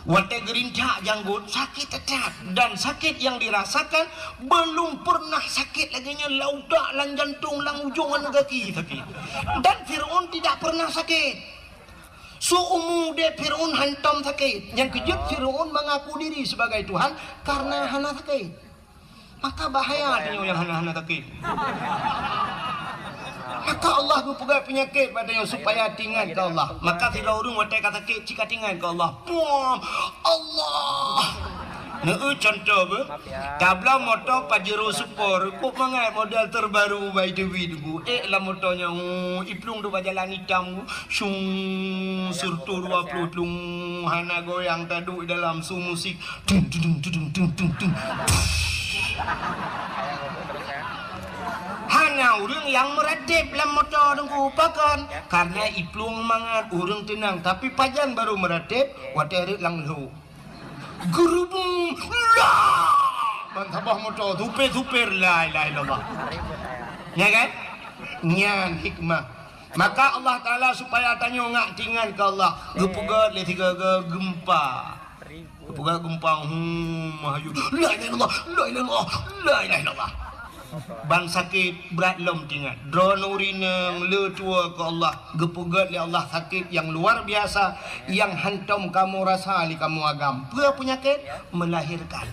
Watèe geurintak janggot, sakét that-that. Dan sakét yang dirasakan belum pernah sakét lagèe nyan, lam utak, lam jantong, lam ujong aneuk gaki sakét. Dan Firaun tidak pernah sakét. Seumu udép Firaun hantom sakét. Nyang keujeuet Firaun mengaku diri sebagai Tuhan karena hana sakét. Maka bahaya tanyoe nyang hana-hana sakét. Maka Allah geupeugah peunyakét bak tanyoe supaya teuingat keu Allah. Maka sidroe ureueng watèe ka sakét, cit ka teuingat keu Allah. Puam! Allah! Neu contoh beu. Tabloe moto Pajero Sport, kok mangat model terbaru bak I T V tu. Eh, lam moto nyan, oh, iplueng tu bak jalan itam. Syung, sireutoh dua ploh tlung, hana goyang, taduek dalam su musik. Tung, tung, tung. Hana ureueng nyang meuratéb lam moto teungku, pakon? Karena iplueng mangat, ureueng teunang. Tapi pajan barô meuratéb, watèe rhët lam lhô. Geurubung, la! Ban saboh moto, supir-supir, la ilaha illallah. Nya kan? Nyan hikmah. Maka Allah Taala supaya tanyoe ngat teuingat keu Allah. Geupeugöt lé sigoe-goe geumpa. Geupeugöt geumpa, hmm, meuhayeu. La ilaha illallah, la ilaha illallah, la ilaha illallah. Ban sakét brat lom teuingat. Droeneuh ureueng inong le tuwoe keu Allah, geupeugöt lé Allah sakét nyang luar biasa, nyang hantom kamoe rasa lé kamoe agam. Peue peunyakét? Melahirkan.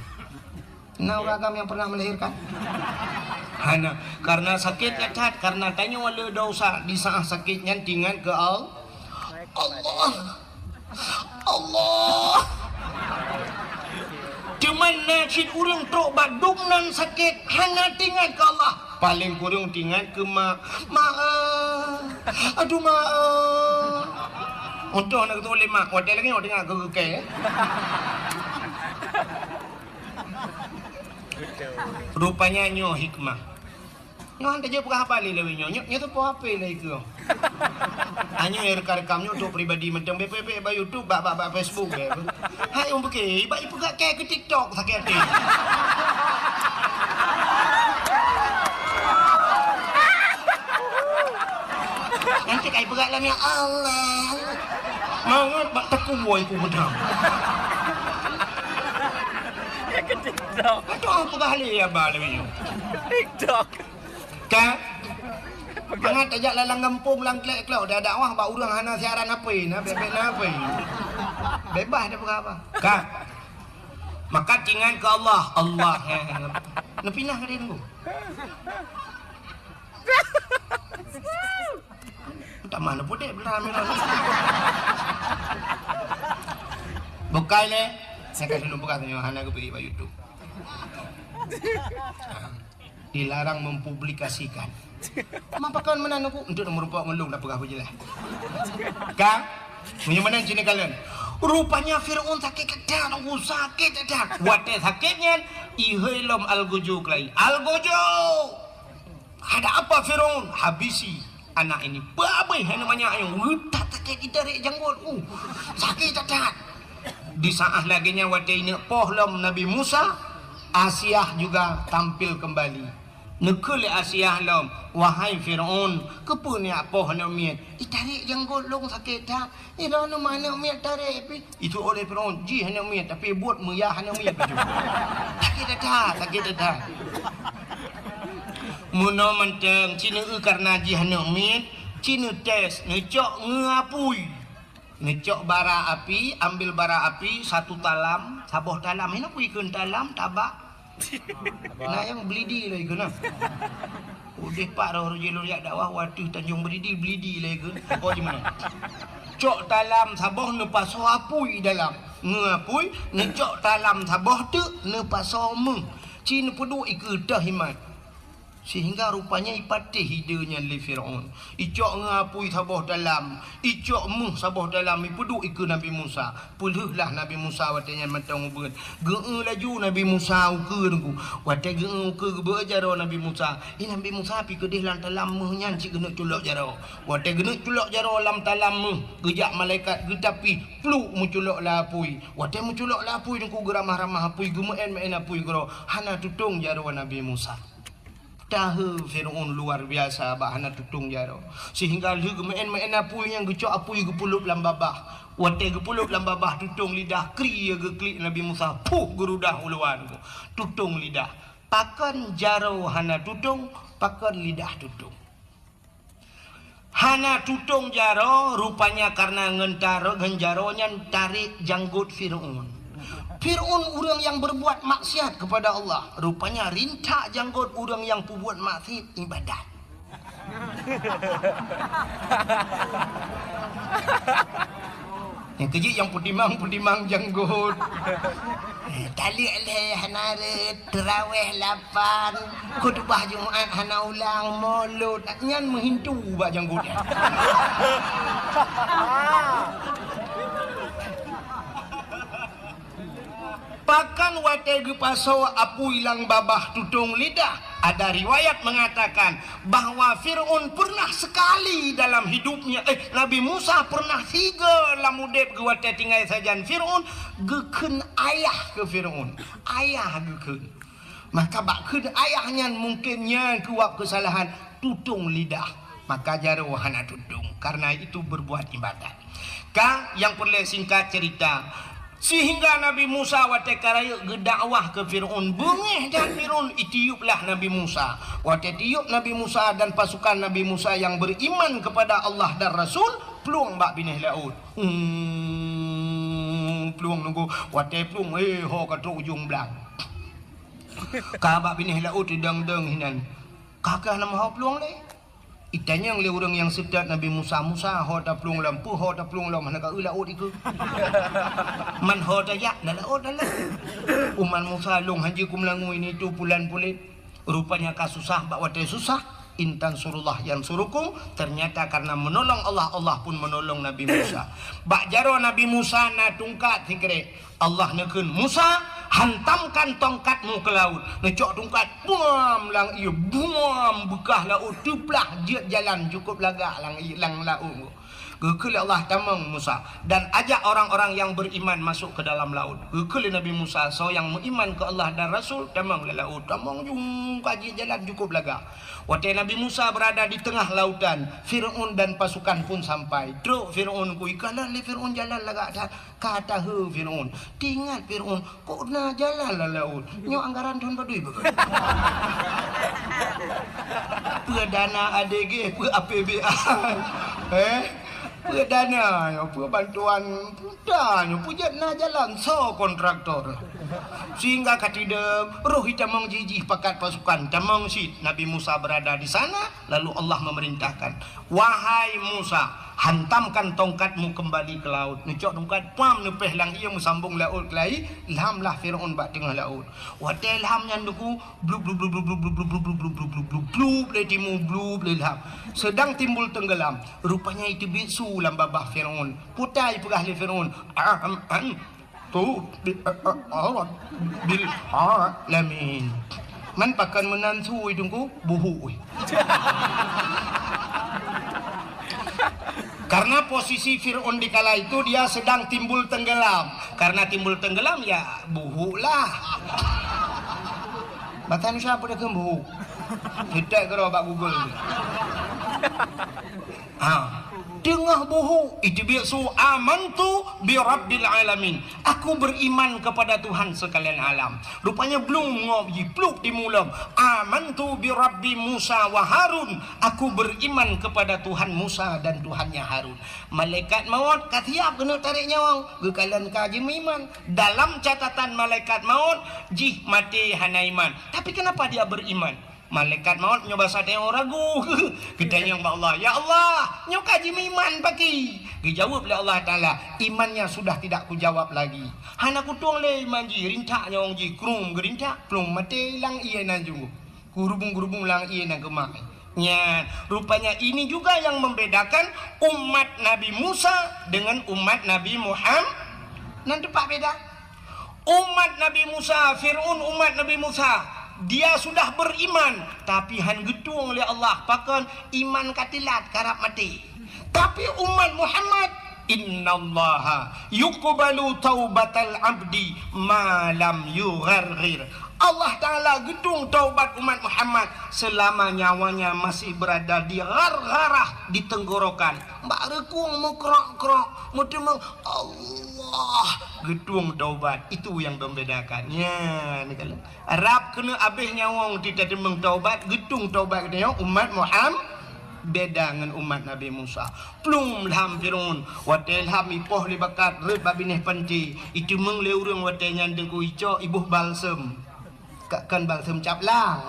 Na ureueng agam nyang pernah melahirkan? Hana. Karena sakét that-that, karena tanyoe le desya, di saat sakét nyan teuingat keu Al-, Allah. Allah. Teuma na cit ureueng trok bak dum nan sakét, hana teuingat keu Allah. Paléng kureueng teuingat keu mak. Mak, eh. Aduh, mak, eh. Untung hana geutôh lé mak, watèe lagèe nyoe teuingat keu keu kèe. Rupanya nyoe hikmah. Nyoe han tajak peugah haba lé lawét nyoe. Nyoe, nyoe teupeue H P lé keu. Hanya rekam-rekam nyoe untuk pribadi mantong, bèk-bèk bak YouTube, bak, bak, bak Facebook, bèk. Hai, ureueng pike, bak ipeugah kèe keu TikTok sakét até. Nanti kai peugah lam, ya Allah. Mangat bak takue ku beudang. Keu TikTok. Aduh, peugah lé haba lé nyoe. TikTok. Ka? Mangat tajak lam gampông, lam klek-klok, dak dakwah bak ureueng hana siaran H P, na bèk-bèk na H P. Bebas dak peugah haba. Ka? Maka teuingat keu Allah, Allah. Neupinah ka dia tunggu. Tamah neupudek bela merah. Bukai lé. Saya kasih nombor kat hana geubri bak YouTube. Dilarang mempublikasikan. Mapakon meunan aku untuk meureumpok ngon lôn dak peugah beujeulaih. Ka? Meunyoe meunan cit neukalon. Rupanya Firaun sakét that, Teungku, sakét that. Watèe sakét nyan, ihôi lom algojo keulai. Algojo! Ada apa Firaun? Habisi anak ini. Peue abéh hai namanya ayong. Reutat sakét itarek janggot. Uh, sakét that-that. Di saat lagèe nyan watèe ineuk poh lom Nabi Musa, Asiah juga tampil kembali. Neukheun lé Asiah lom, "Wahai Firaun, keupeue neujak poh aneuk miet? Itarek janggot lôn sakét that. Nyoe droeneuh aneuk miet tarek pih." Itu oleh Firaun, jih aneuk miet, tapi buet meuyah aneuk miet baju. Sakét that-that, sakét that-that. Meunoe mantong, ci neueu kareuna jih aneuk miet, ci neutés, neucok ngon apui. Neucok bara api, ambil bara api satu talam, saboh talam. Hana peue ikheun talam, tabak. Na nyang bleudi lé ikheun na. Udeh pat roh-roh jih lôn jak dakwah, u ateueh Tanjong Bleudi, bleudi lé ikheun. Pokok jih meunan. Cok talam saboh neupasoe apui dalam. Ngon apui, neucok talam saboh teuk neupasoe méuh. Ci neupeuduek ikeue teuh imat. Sehingga rupanya ipatéh ide nyan lé Firaun. Icok ngon apui saboh talam, icok méuh saboh talam, ipeuduek ikeue Nabi Musa. Peulheueh lah Nabi Musa watée nyan mantong ubeut. Geueu laju Nabi Musa ukeue teungku. Watée geueu ukeue geubeuet jaroe Nabi Musa. Eh, Nabi Musa pi keudeh lam talam méuh nyan cit geuneuk culok jaroe. Watée geuneuk culok jaroe lam talam méuh, geujak malaikat geutapi, pluk meuculok lam apui. Watée meuculok lam apui teungku geuramah-ramah apui, geumeuén-meuén apui keudroe. Hana tutong jaroe Nabi Musa. Tahe Firaun luar biasa bak hana tutong jaroe. Sehingga lheueh geumeuén-meuén apui nyan geucok apui geupeulop lam babah. Watée geupeulop lam babah tutong lidah kri geuklik Nabi Musa, puh geurudah uluwa teungku. Tutong lidah. Pakon jaroe hana tutong, pakon lidah tutong. Hana tutong jaroe, rupanya kareuna ngon taro-, ngon jaroe nyan tarek janggot Firaun. Firaun ureuëng nyang berbuat maksiat kepada Allah, rupanya rintak janggot ureuëng nyang peubuet maksiat ibadat. Nyang keujeuet nyang peutimang-peutimang janggot. Eh, taleuek lhée hana rhët, teurawéh lapan, khutubah Jumat hana ulang, molot. Nyan meuhintu bak janggot nyan. Pakon watée geupasoe apui lam babah tutong lidah, ada riwayat mengatakan bahwa Firaun pernah sekali dalam hidupnya, eh, Nabi Musa pernah sigoe lam udeb geuh watée tinggai sajan Firaun, geukheun ayah keu Firaun. Ayah geukheun. Maka bak kheun ayah nyan mungken nyan keuwab keusalahan tutong lidah. Maka jaroe hana tutong, karena itu berbuat ibadat. Ka, nyang peureulée singkat cerita, sehingga Nabi Musa watée ka rayeuk geudakwah keu Firaun, beungéh that Firaun, itiuplah Nabi Musa. Watée tiup Nabi Musa dan pasukan Nabi Musa yang beriman kepada Allah dan Rasul, plueng bak binéh laôt. Hmm, plueng teungku, watée plueng, eh, ho ka trok ujong blang. Ka bak binéh laôt teudong-dong hinan. Ka keuh na meuho plueng lé. Itanyong lé ureuëng nyang seutôt Nabi Musa, "Musa, ho taplueng lom, peue ho taplueng lom, hana ka eu laôt ikeue?" "Man ho tajak, na laôt na lom." "Umat Musa lôn hanjeuet kumeulangui nitu pulan pulet. Rupanya ka susah bak watée susah. In tansurullah yansurukum." Ternyata karena menolong Allah, Allah pun menolong Nabi Musa. Bak jaroe Nabi Musa na tungkat sikrek. Allah neukheun, "Musa, hantamkan tongkatmu ke laut." Neucok tungkat, buam, lam ié, buam, beukah laôt teuplah jeuet jalan cukôp lagak lam ié, lam laôt. Geukheun lé Allah, "Tamong Musa, dan ajak orang-orang yang beriman masuk ke dalam laut." Geukheun lé Nabi Musa, soe nyang meuiman keu Allah dan Rasul, tamong lam laôt. Tamong jung ka jeuet jalan cukôp lagak. Watée Nabi Musa berada di tengah lautan, Firaun dan pasukan pun sampai. Trok Firaun ku ikalon lé Firaun jalan lagak that. Ka tahe Firaun. Teuingat Firaun, "Kok na jalan lam laôt? Nyoe anggaran thon padum beugot?" Peue dana A D G, peue A P B A. Eh? Peue dana nyoe, peue bantuan puta nyoe, peue jeuet na jalan, soe kontraktor? Sehingga ka teudong, roh itamong jih-jih pakat pasukan, tamong cit Nabi Musa berada di sana. Lalu Allah memerintahkan, "Wahai Musa, hantamkan tongkatmu kembali ke laut." Neucok tongkat, pam, neupéh lam ié, meusambong laôt keulai, lham lah Firaun bak teungoh laôt. Watée lham nyan teungku, blub, blub, blub, lé timu, blub, lé lham. Sedang timbul tenggelam. Rupanya iteubiet su lam babah Firaun. Putai peugah lé Firaun, "Ahem, ahem." Tu bi-, eh, eh, Allah bil alamin. Man pakon meunan su teungku, buhuk weh. Karena posisi Firaun di kala itu dia sedang timbul tenggelam. Karena timbul tenggelam, ya buhuk lah. Bahasa Indonesia apa dia kheun buhuk? Kita kira bak Google. Ha. Teungoh buhu, iteubiet su, "Amantu bi Rabbil Alamin." Aku beriman kepada Tuhan sekalian alam. Rupanya blung ngop jipluk di mulom. "Amantu bi Rabbi Musa wa Harun." Aku beriman kepada Tuhan Musa dan Tuhannya Harun. Malaikat maut ka siap keuneuk tarek nyawöng. Geukalon ka jimeuiman. Dalam catatan malaikat maut, jih maté hana iman. Tapi kenapa dia beriman? Malaikat maut nyoe basa teuh ragu. Geutanyong bak Allah, "Ya Allah, nyoe ka jimeuiman paki?" Geujaweueb lé Allah Taala, "Imannya sudah tidak kujawab lagi." Hana kutueng lé iman jih, rintak nyawöng jih, krum geurintak, plueng maté lam ié nan junggoh. Gurubung-gurubung lam ié nan keumah. Nyan, rupanya ini juga yang membedakan umat Nabi Musa dengan umat Nabi Muham-, nan teumpat beda. Umat Nabi Musa, Fir'aun umat Nabi Musa, dia sudah beriman, tapi han geutueng lé Allah, pakon iman ka teulat, karab maté. Tapi umat Muhammad, "Innallaha yuqbalu taubatal abdi ma lam yugharghir." Allah Taala geutueng taubat umat Muhammad selama nyawanya masih berada di ghargharah, di tenggorokan. Bak reukung meukrok-krok, meuteumeung, Allah geutueng taubat. Itu yang membedakan. Nyan, kalau rab keuneuk abéh nyawöng teutateumeung taubat, geutueng taubat geutanyoe umat Muham-, beda ngon umat Nabi Musa. Plueng lham Fir'aun, watée lham ipoh lé bakat rhot bak binéh panci, iteumeung lé ureuëng watée nyan teungku icok iboh balsem. Ka-, kan balsem cap lang.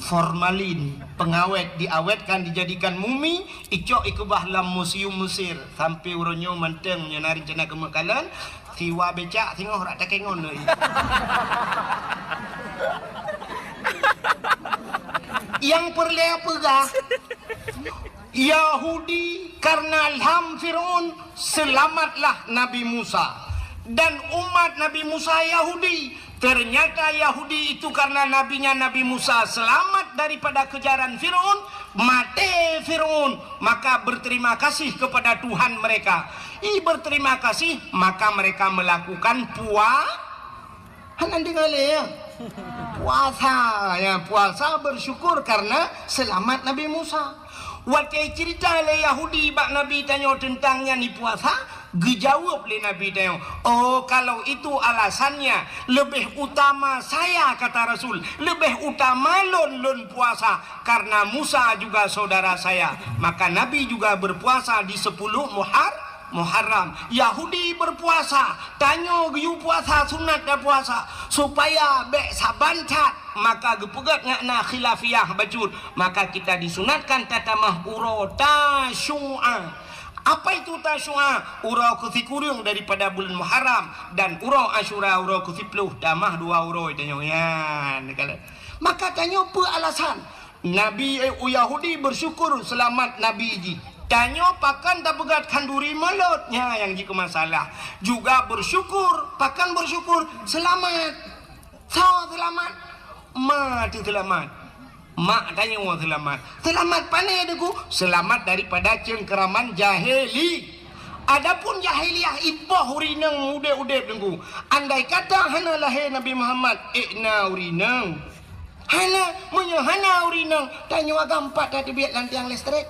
Formalin, pengawet, diawetkan, dijadikan mumi, icok ikeubah lam museum Mesir. Sampai uroe nyoe mantong nyoe na rencana keumeuk kalon, siwa becak singoh rak takengon lé. Nyang peureulée peugah, Yahudi karena lham Fir'aun, selamatlah Nabi Musa. Dan umat Nabi Musa Yahudi. Ternyata Yahudi itu karena nabinya Nabi Musa selamat daripada kejaran Fir'aun, maté Fir'aun, maka berterima kasih kepada Tuhan mereka. I berterima kasih, maka mereka melakukan pua-, Hana deungoe lé, ya? Puasa, ya, puasa bersyukur karena selamat Nabi Musa. Watée cerita lé Yahudi bak Nabi tanyoe teuntang nyan i puasa, geujaweueb lé Nabi tanyoe, "Oh, kalau itu alasannya, lebih utama saya," kata Rasul, "lebih utama lôn, lôn puasa, karena Musa juga saudara saya." Maka Nabi juga berpuasa di sepuluh Muhar-, Muharram. Yahudi berpuasa, tanyoe geuyue puasa sunat dan puasa, supaya bék saban that, maka geupeugét ngon na khilafiyah bacut, maka kita disunatkan tatamah uroe Tasyu'a. Apa itu Tasyu'a? Uroe keusikureueng daripada bulan Muharram, dan uroe Asyura uroe keusiploh, tamah dua uroe tanyoe nyan. Maka tanyoe peue alasan? Nabi, eh, u Yahudi bersyukur selamat Nabi jih. Tanyoe pakon tapeugét khanduri mulod, nyan nyang jikeu masalah. Juga bersyukur, pakon bersyukur selamat. Soe selamat? Ma teuh selamat. Mak tanyoe selamat. Selamat pane Teungku? Selamat daripada cengkeraman jahili. Adapun jahiliyah ipoh ureueng inong udeb-udeb Teungku. Andai kata hana lahé Nabi Muhammad, ék na ureueng inong. Hana, meunyoe hana ureueng inong, tanyoe agam pat tateubiet lam tiang listrik.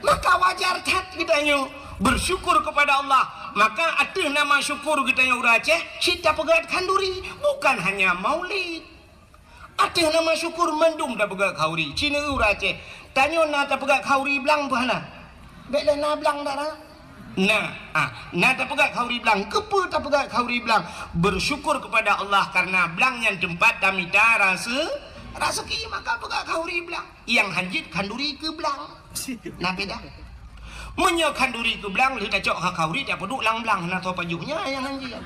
Maka wajar that geutanyoe bersyukur kepada Allah. Maka ateueh nama syukur geutanyoe ureueng Aceh, cit tapeugét khanduri, bukan hanya maulid. Ateueh nama syukur mandum tapeugét khanduri, cit ureueng Aceh. Tanyoe na tapeugét khanduri blang peue hana? Bék lé na blang dak na? Na, ah, na tapeugét khanduri blang. Keupeue tapeugét khanduri blang? Bersyukur kepada Allah karena blang nyan teumpat tamita rase-, raseuki, maka peugét khanduri blang. Nyang hanjeuet khanduri keu blang. Na beda. Meunyoe khanduri keu blang, lheueh tacok khanduri tapeuduek lam blang, na soe pajoh nyan nyang hanjeuet.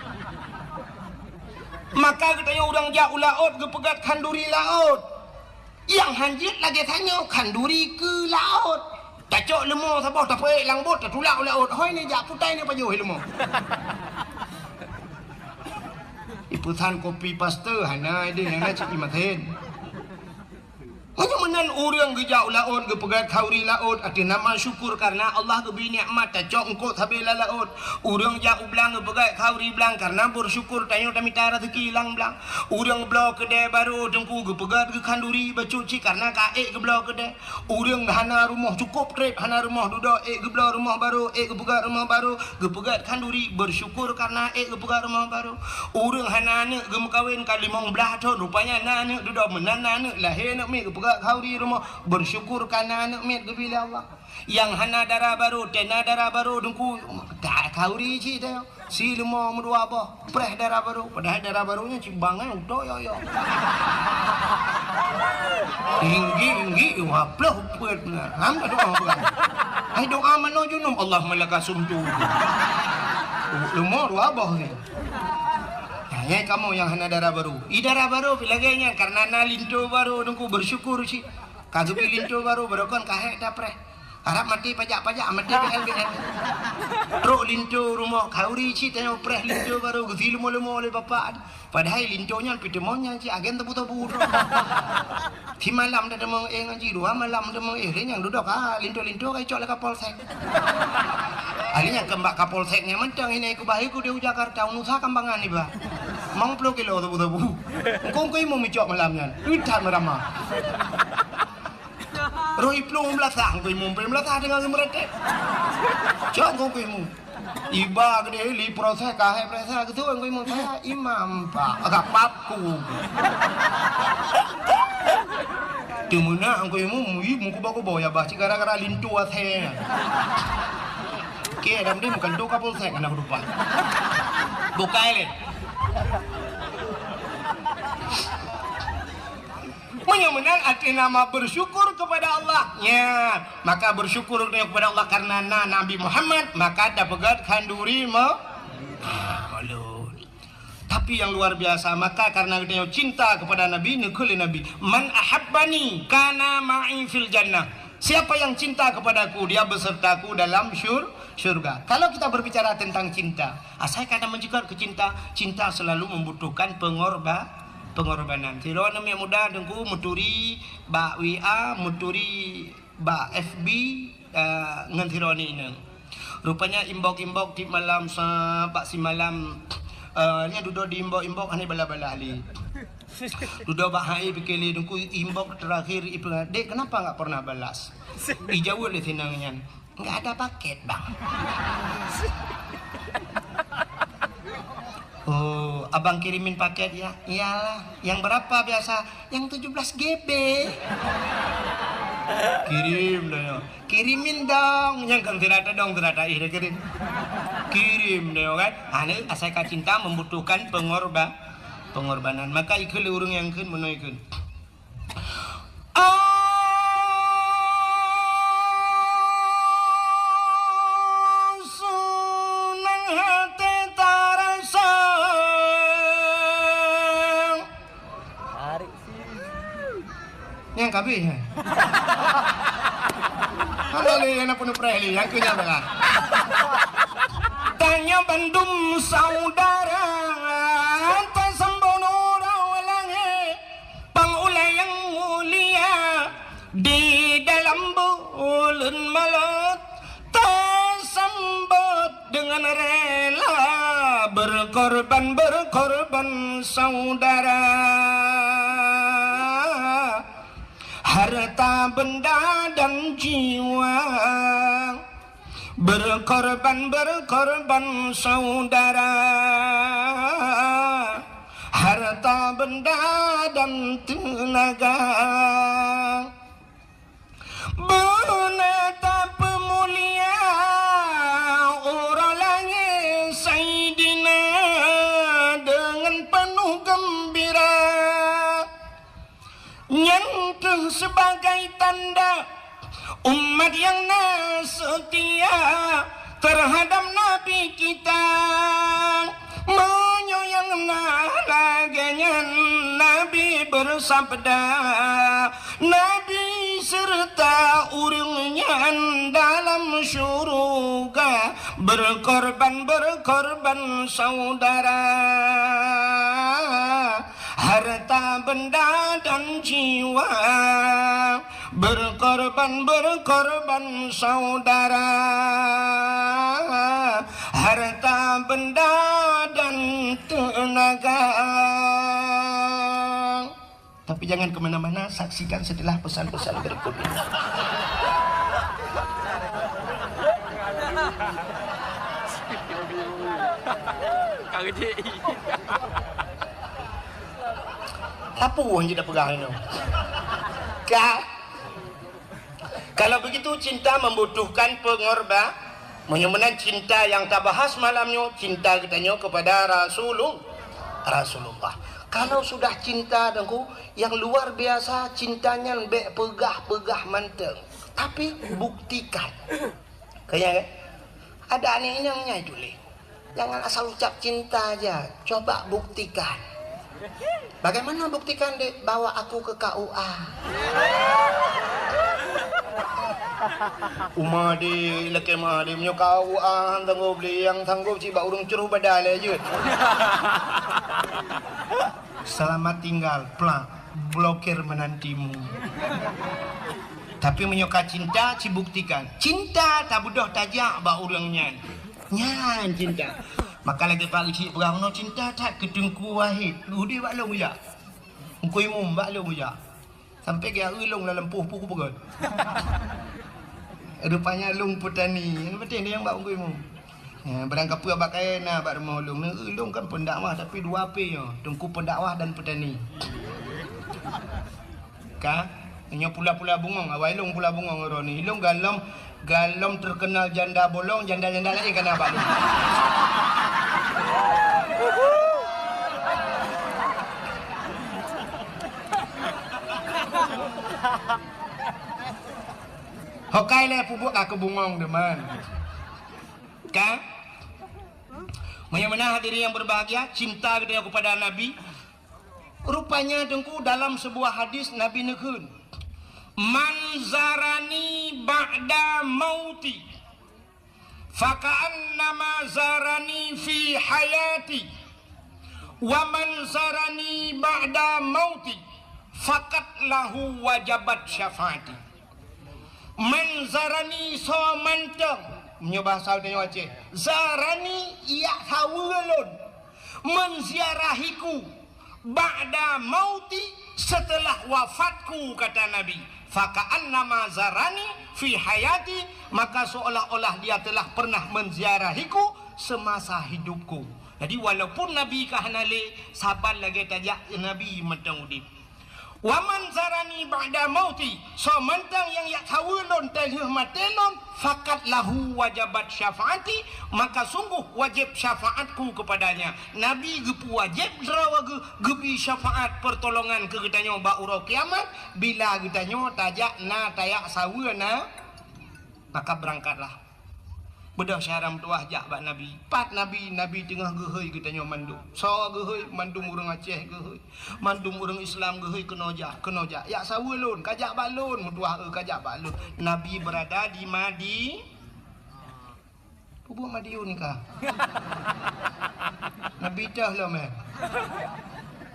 Maka geutanyoe ureueng jak u laôt geupeugét khanduri laôt. Nyang hanjeuet lagée tanyoe khanduri keu laôt. Tacok leumo saboh tapeuék lam bot tatulak u laôt. Hôi ni jak putai ni pajoh leumo. Ipeusan kopi paste hana ideh nyang na cit imaten. Meunyoe meunan ureuëng geujak u laôt geupeugét khauri laôt ateueh nama syukur kareuna Allah geubri nikmat tacok eungkôt sabe lam laôt. Ureuëng jak u blang geupeugét khauri blang kareuna beusyukur tanyoe tamita raseuki lam blang. Ureuëng bloe keudè barô teungku geupeugét geukhanduri bacut cit kareuna ka ék geubloe keudè. Ureuëng hana rumoh cukôp trép hana rumoh dudoe ék geubloe rumoh barô ék geupeugét rumoh barô geupeugét khanduri beusyukur kareuna ék geupeugét rumoh barô. Ureuëng hana aneuëk geumeukawen ka limong blaih thon rupanya na aneuëk dudoe meunan na aneuëk lahé aneuëk miet geupeugét khauri rumoh beusyukur kareuna aneuëk miet geubri lé Allah. Nyang hana dara barô tena dara barô teungku ka khauri cit teuh. Si leumo meudua boh, preh dara barô, padahai dara barô nyan cit bangai uto yo-yo. Tinggi-tinggi dua ploh peuet beuna. Ham ka doa bukan. Ai doa mano junub Allahumma laka sumtu. Leumo dua boh ni. Nah, nyai kamoe nyang hana dara barô. I dara barô pi lagèe nyan karena na linto barô teungku beusyukur cit. Ka geubri linto barô barô kon ka hék tapreh. Arab maté pajak-pajak, maté B L B L. Trok linto rumoh khauri cit tanyoe preh linto barô geusi leumo-leumo lé bapak. Padahai linto nyan peuteumon nyan cit agen tebu-tebu trok. Si malam dah teumon éh ngon jidua malam teumon éh lé nyang dudoe ka linto-linto ka icok lé Kapolsek. Ahli nyang keumbak Kapolsek nyan mantong ini ku bahi ku di Jakarta unusa kambangan iba. Mang puluh kilo tebu-tebu. Engkong kui mu micok malam nyan. Udah merama. Roh iplueng meulasah ngkui mum, meulasah deungon meuratéb. Cok ngkui mum. Iba keudeh li proses kahé proses keu ngkui mum saya imam pak agak papku. Teumeunak ngkui mum, ih meukubo-kubo ya bah cit gara-gara linto asé. Oke, dan dia bukan tu kapolsek anak lupa. Bukai leh. Meunyoe meunan ateueh nama bersyukur kepada Allah. Nya, maka bersyukur kepada Allah karena na Nabi Muhammad, maka dapeugét khanduri me-, ah, ulôn. Tapi yang luar biasa, maka karena geutanyoe cinta kepada Nabi, neukheun lé Nabi, "Man ahabbani kana ma'i fil jannah." Siapa yang cinta kepadaku, dia besertaku dalam syur-, syurga. Kalau kita berbicara tentang cinta, asai kana meunjeuet keu cinta, cinta selalu membutuhkan pengorba-, pengorbanan. Sidroe aneuk muda teungku meuturi bak W A, meuturi bak F B, eh, ngon sidroe aneuk inong. Rupanya inbox-inbox tiep malam sa-, bak simalam, eh, nyan dudoe di inbox-inbox hana balas-balas lé. Dudoe bak hai pike lé teungku inbox terakhir ipeugah, "Dek, kenapa nggak pernah balas?" Ijaweueb lé sinong nyan, "Nggak ada paket, Bang." "Oh, abang kirimin paket ya?" "Iyalah." "Yang berapa biasa?" "Yang tujuh belas G B." Kirim dah ya. "Kirimin dong." Nyang kan tidak ada dong, tidak ada ih dah kirim. Kirim dah ya kan. Ha, ni asai ka cinta membutuhkan pengorba-, pengorbanan. Maka ikheun lé ureuëng nyang kheun meunoe kheun. Senang hati terasa. Nyang kabeh, eh? Hana lé nyang penuh preh lé, nyang keu nyang tengah. Tanyoe bandum saudara, tasambong uroe langét. Pang ulèe nyang mulia, di dalam buleuen Maulud, tasambot deungon rela, berkorban, berkorban saudara. Harta benda dan jiwa, berkorban, berkorban saudara. Harta benda dan tenaga. Beuna tapeumulia uroe langét Saidina deungon peunoh geumbira. Nyan kheueh sibagai tanda umat nyang na seutia teuhadab Nabi kita. Meunyoe nyang na lagèe nyan, Nabi beusabda, Nabi seureuta ureuëng nyan dalam syeuruga, berkorban, berkorban saudara. Harta benda dan jiwa, berkorban-berkorban saudara. Harta benda dan tenaga. Tapi jangan ke mana-mana, saksikan setelah pesan-pesan berikut ini. Apa ureuëng jeuet peugah nyoe? Ka? Kalau begitu, cinta membutuhkan pengorban. Meunyoe meunan cinta nyang tabahas malam nyoe, cinta geutanyoe kepada Rasulul-, Rasulullah. Kalau sudah cinta, Teungku, yang luar biasa, cinta nyan bék peugah-peugah mantong, tapi buktikan. Kaya, kan? Ada aneuk inong nyai tuléh. Jangan asal ucap cinta aja, coba buktikan. Bagaimana buktikan, Dek? Bawa aku ke K U A. Uma, Dek, lakée meu'ah, Dek, meunyoe K U A han tanggôb, Dek, nyang tanggôb cit bak ureuëng cruh badai lé jeuet. Selamat tinggal, plak, blokir menantimu. Tapi meunyoe ka cinta, cibuktikan. Cinta tabeudôh tajak bak ureuëng nyan. Nyan cinta. Maka lagée Pak Geuchik peugah, "Meunoe cinta that keu Teungku Wahid, udeb bak lôn ujak. Teungku Imum bak lôn ujak." Sampai geujak eu lôn lam lampôh peue kupeugöt. Rupanya lôn peutani. Nyang penting nyang bak Teungku Imum. Ya, barang kapeue bak kayée na bak rumoh lôn. Neu eu lôn kan pendakwah, tapi dua P nyoe. Teungku pendakwah dan petani. Ka? Nyoe pula-pula bungöng, awai lôn pula bungöng uroe nyoe. Ilôn galom, galom terkenal janda bolong, janda-janda laén ka na bak lôn. Hokai lé pubuet ka keu bungöng deuen. Ka? Meunyoe meunan hadirin yang berbahagia, cinta geutanyoe kepada Nabi, rupanya Teungku dalam sebuah hadis Nabi neukheun, "Man zarani ba'da mauti, faka'annama zarani fi hayati, wa man zarani ba'da mauti, faqad lahu wajabat syafaati." Man zarani, soe mantong, meunyoe bahasa geutanyoe Aceh, zarani, jak saweue lôn, menziarahiku, ba'da mauti, setelah wafatku, kata Nabi, faka'annama zarani fi hayati, maka seolah-olah dia telah pernah menziarahiku semasa hidupku. Jadi, walaupun Nabi ka hana lé, saban lagée tajak Nabi mantong udeb. "Wa man zarani ba'da mauti," soe mantong nyang jak saweue lôn teungoh maté lôn, "faqad lahu wajabat syafaati," maka sungguh wajéb syafaatku kepadanya. Nabi geupeuwajéb droe geu-, geubri syafaat peurtolongan keu geutanyoe bak uroe kiamat, bila geutanyoe tajak na tajak saweue na. Maka beurangkatlah. Beudôh syedara meutuwah jak bak Nabi. Pat Nabi, Nabi teungoh geuhôi geutanyoe mandum. Soe geuhôi? Mandum ureuëng Aceh geuhôi. Mandum ureuëng Islam geuhôi keunoe jak, keunoe jak. Jak saweue lôn, ka jak bak lôn, meutuwah, eu, ka jak bak lôn. Nabi beurada di Madi-, pubuet Madiun ka. Nabi teuh lom, eh.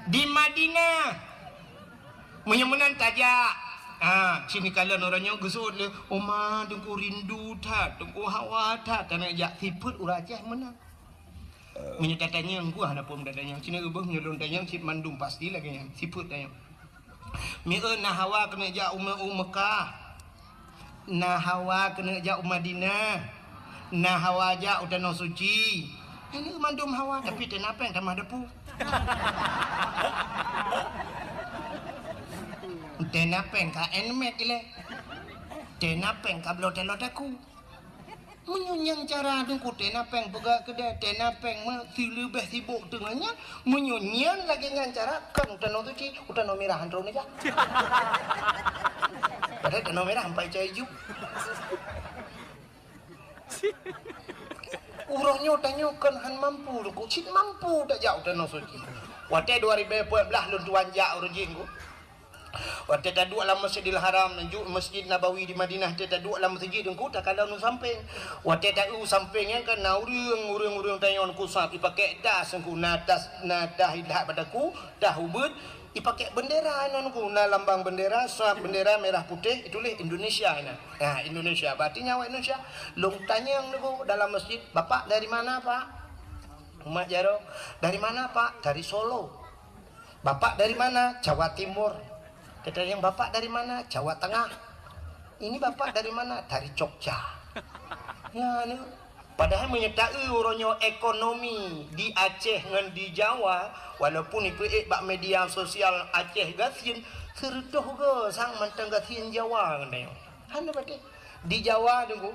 Di Madinah. Meunyoe meunan tajak, ha, sini kalon uroe nyoe geuseuôt lé, "Oma, Teungku rindu that, Teungku hawa that, taneuk jak." Sifeuet ureuëng Aceh meunan. Meunyoe tatanyong, ku hana phon tatanyong. Sini ubeuh meunyoe lôn tanyong, cit mandum pasti lagée nyan. Sifeuet tanyong. "Mi eu na hawa keuneuk jak u Me-, u Mekah?" Na hawa keuneuk jak u Madinah, na hawa jak u Tanoh Suci. Nyan mandum hawa, tapi teunapeng tamah depu. Teunapeng ka Nmax ilée. Teunapeng ka bloe taloe takue. Meunyoe nyan cara Teungku, teunapeng peugah keudeh, teunapeng meusileubeh sibok teungoh nyan, meunyoe nyan lagée nyan cara, kon u Tanoh Suci, u Tanoh Mirah han troh neujak. Padahai Tanoh Mirah ampai cai ju. Uroe nyoe tanyoe kon han mampu, Teungku, cit mampu tajak u Tanoh Suci. Watée dua ribu empat belas lôn tuan jak uroe jih, Teungku. Watée taduek lam Masjidil Haram, jeuet Masjid Nabawi di Madinah, watée taduek lam meuseujid Teungku, takalon u sampéng. Watée taeu u sampéng nyan kan na ureuëng, ureuëng-ureuëng tanyoe Teungku sab, ipakèk das Teungku, na das, na das ilat bak takue, das ubit, ipakèk bendera nyan Teungku, na lambang bendera, sab bendera merah putih, ituléh Indonesia nyan. Nah, Indonesia, berarti nyan awak Indonesia. Lôn tanyong Teungku dalam masjid, "Bapak dari mana, Pak?" Umat jaroe, "Dari mana, Pak?" "Dari Solo." "Bapak dari mana?" "Jawa Timur." Katanyong, "Bapak dari mana?" "Jawa Tengah." "Ini Bapak dari mana?" "Dari Jogja." Ya, ni. Padahai meunyoe taeu uroe nyoe ekonomi di Aceh ngon di Jawa, walaupun ipeuék bak media sosial Aceh gasien, seureutôh go sang mantong gasien Jawa ngon tanyoe. Hana patéh. Di Jawa Teungku,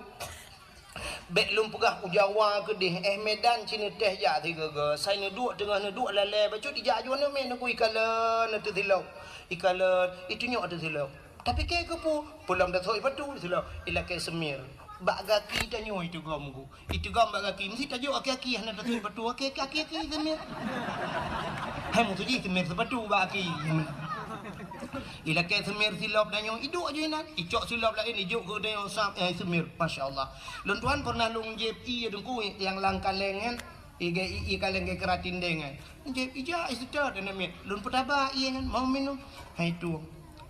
bék lôn peugah u Jawa keudeh, eh, Medan cit neuteh jak sigoe-goe, sai neuduek teungoh neuduek lalée bacut ijak aju aneuk miet Teungku, ikalon ateueh silop, ikalon, itunyok ateueh silop. Tapi kée keupeue, peulom tasok sipatu silop, ilakée seumir. Bak gaki tanyoe itugom Teungku. Itugom bak gaki, meusti tajok aki-aki hana tasok sipatu, aki-aki, aki-aki seumir. Hai meutuji seumir sipatu bak aki. Ilakée seumir silop tanyoe, iduek aju inan, icok silop laén, ijok keu tanyoe sab, eh, seumir. Masya Allah. Lôn tuan pernah lôn jieb ié Teungku nyang lam kaleng nyan, ié, ié kaleng geukeuratin deng nyan. Jieb ija iseutôt aneuk miet. Lôn peutaba ié nyan, mau minum. Hai tueng.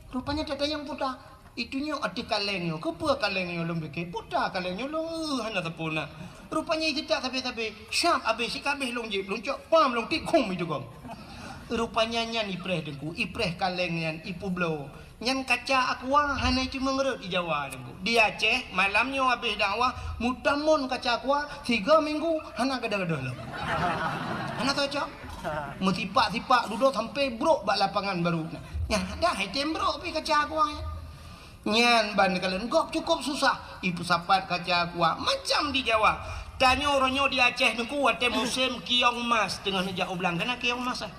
Rupanya tatanyong peue ta. Itunyok ateueh kaleng nyoe. Keupeue kaleng nyoe lôn pike? Peue ta kaleng nyoe lôn, eh, hana sapeue na. Rupanya iseutôt sabe-sabe. Syab abéh sikabéh lôn jieb, lôn cok pam lôn tiek khum itugom. Rupanya nyan ipreh Teungku, ipreh kaleng nyan ipeubloe. Nyan kaca aqua hana iteumé rhot di Jawa Teungku. Di Aceh, malam nyoe abéh dakwah, meutamon kaca aqua, tiga minggu hana gadoh-gadoh lom. Hana cocok. Meusipak-sipak dudoe sampai brok bak lapangan baru. Nyan dah item brok pi kaca aqua nyan. Nyan ban kalon gob cukup susah. Ipeusapat kaca aqua macam di Jawa. Tanyoe uroe nyoe di Aceh Teungku watée musém kiong mas teungoh neujak u blang, kana kiong mas, eh.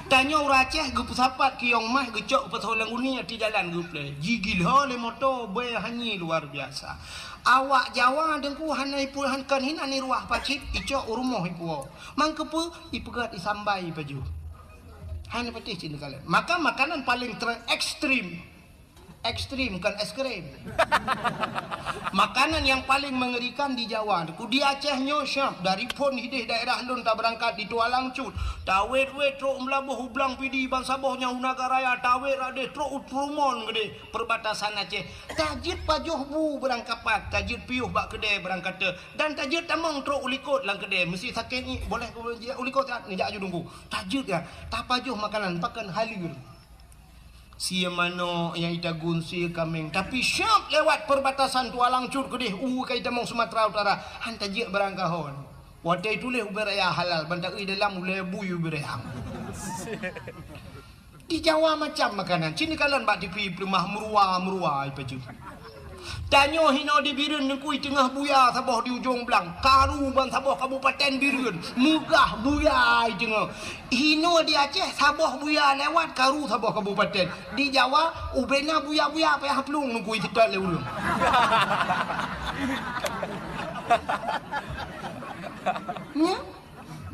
Tanyoe ureuëng Aceh geupeusapat kiong mas geucok geupasoe lam guni ateueh jalan geupleh. Jigila lé moto bée hanyé luar biasa. Awak Jawa Teungku hana ipu-, han-, kon hinan iruah pacit, icok u rumoh ipuwoe. Man keupeue? Ipeugét isambai ipajoh. Hana patéh cit neukalon. Maka makanan paling ter-, ekstrim. Ekstrim, bukan es krim. Makanan yang paling mengerikan di Jawa, Teungku. Di Aceh nyoe syab, dari phon hideh daerah lôn tabeurangkat di Tualang Cut. Tawét-wét trok Meulaboh u Blang Pidie ban saboh nyan u Naga Raya, tawét radeh trok u Trumon keudeh perbatasan Aceh. Tajeuet pajoh bu beurangkapat, tajeuet piôh bak keudè beurangkate, dan tajeuet tamong trok u likot lam keudè. Meusti sakét ngiek, boleh keu jijak u likot, neujak aju Teungku. Tajeuet ya, tapajoh makanan, pakon halir. Sie manok nyang itagun sie kaméng. Tapi syab lewat perbatasan Tualang Cut keudeh u ka itamong Sumatera Utara, han tajeuet barang kahon. Watée ituléh ubé raya halal, ban taeu dalam ulée bui ubé raya. Di Jawa macam makanan. Cit neukalon bak T V peuleumah meurua-meurua ipajoh. Tanyoe hinoe di Bireuen Teungku teungoh buya saboh di ujong blang, karu ban saboh kabupaten Bireuen, meugah buya teungoh. Hinoe di Aceh saboh buya lewat karu saboh kabupaten. Di Jawa ubena buya-buya payah plueng Teungku iseutôt lé ureuëng. Nyan.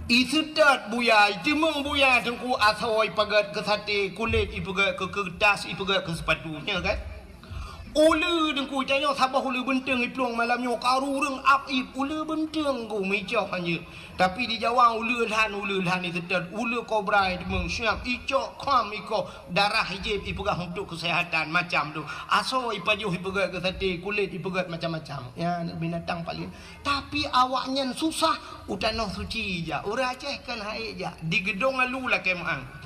Iseutôt buya, iteumong buya Teungku asoe ipeugét keu saté, kulét ipeugét keu keuretas, ipeugét keu seupatu, nyan kan? Uleue Teungku, tanyoe saboh uleue beunteueng iplueng malam nyoe, karu ureuëng ap ip, uleue beunteueng Teungku meuicok hanjeuet. Tapi di Jawa uleue lhan, uleue lhan iseutôt, uleue kobra iteumong siab, icok kham ikoh, darah ijieb ipeugah untuk keuseuhatan, macam tu. Asoe ipajoh ipeugét keu saté, kulét ipeugét macam-macam. Ya, binatang paléng Tapi awaknyan susah u Tanoh Suci jak. Ureuëng Aceh kan hai jak. Di Geudong Alu lakée meu'ah.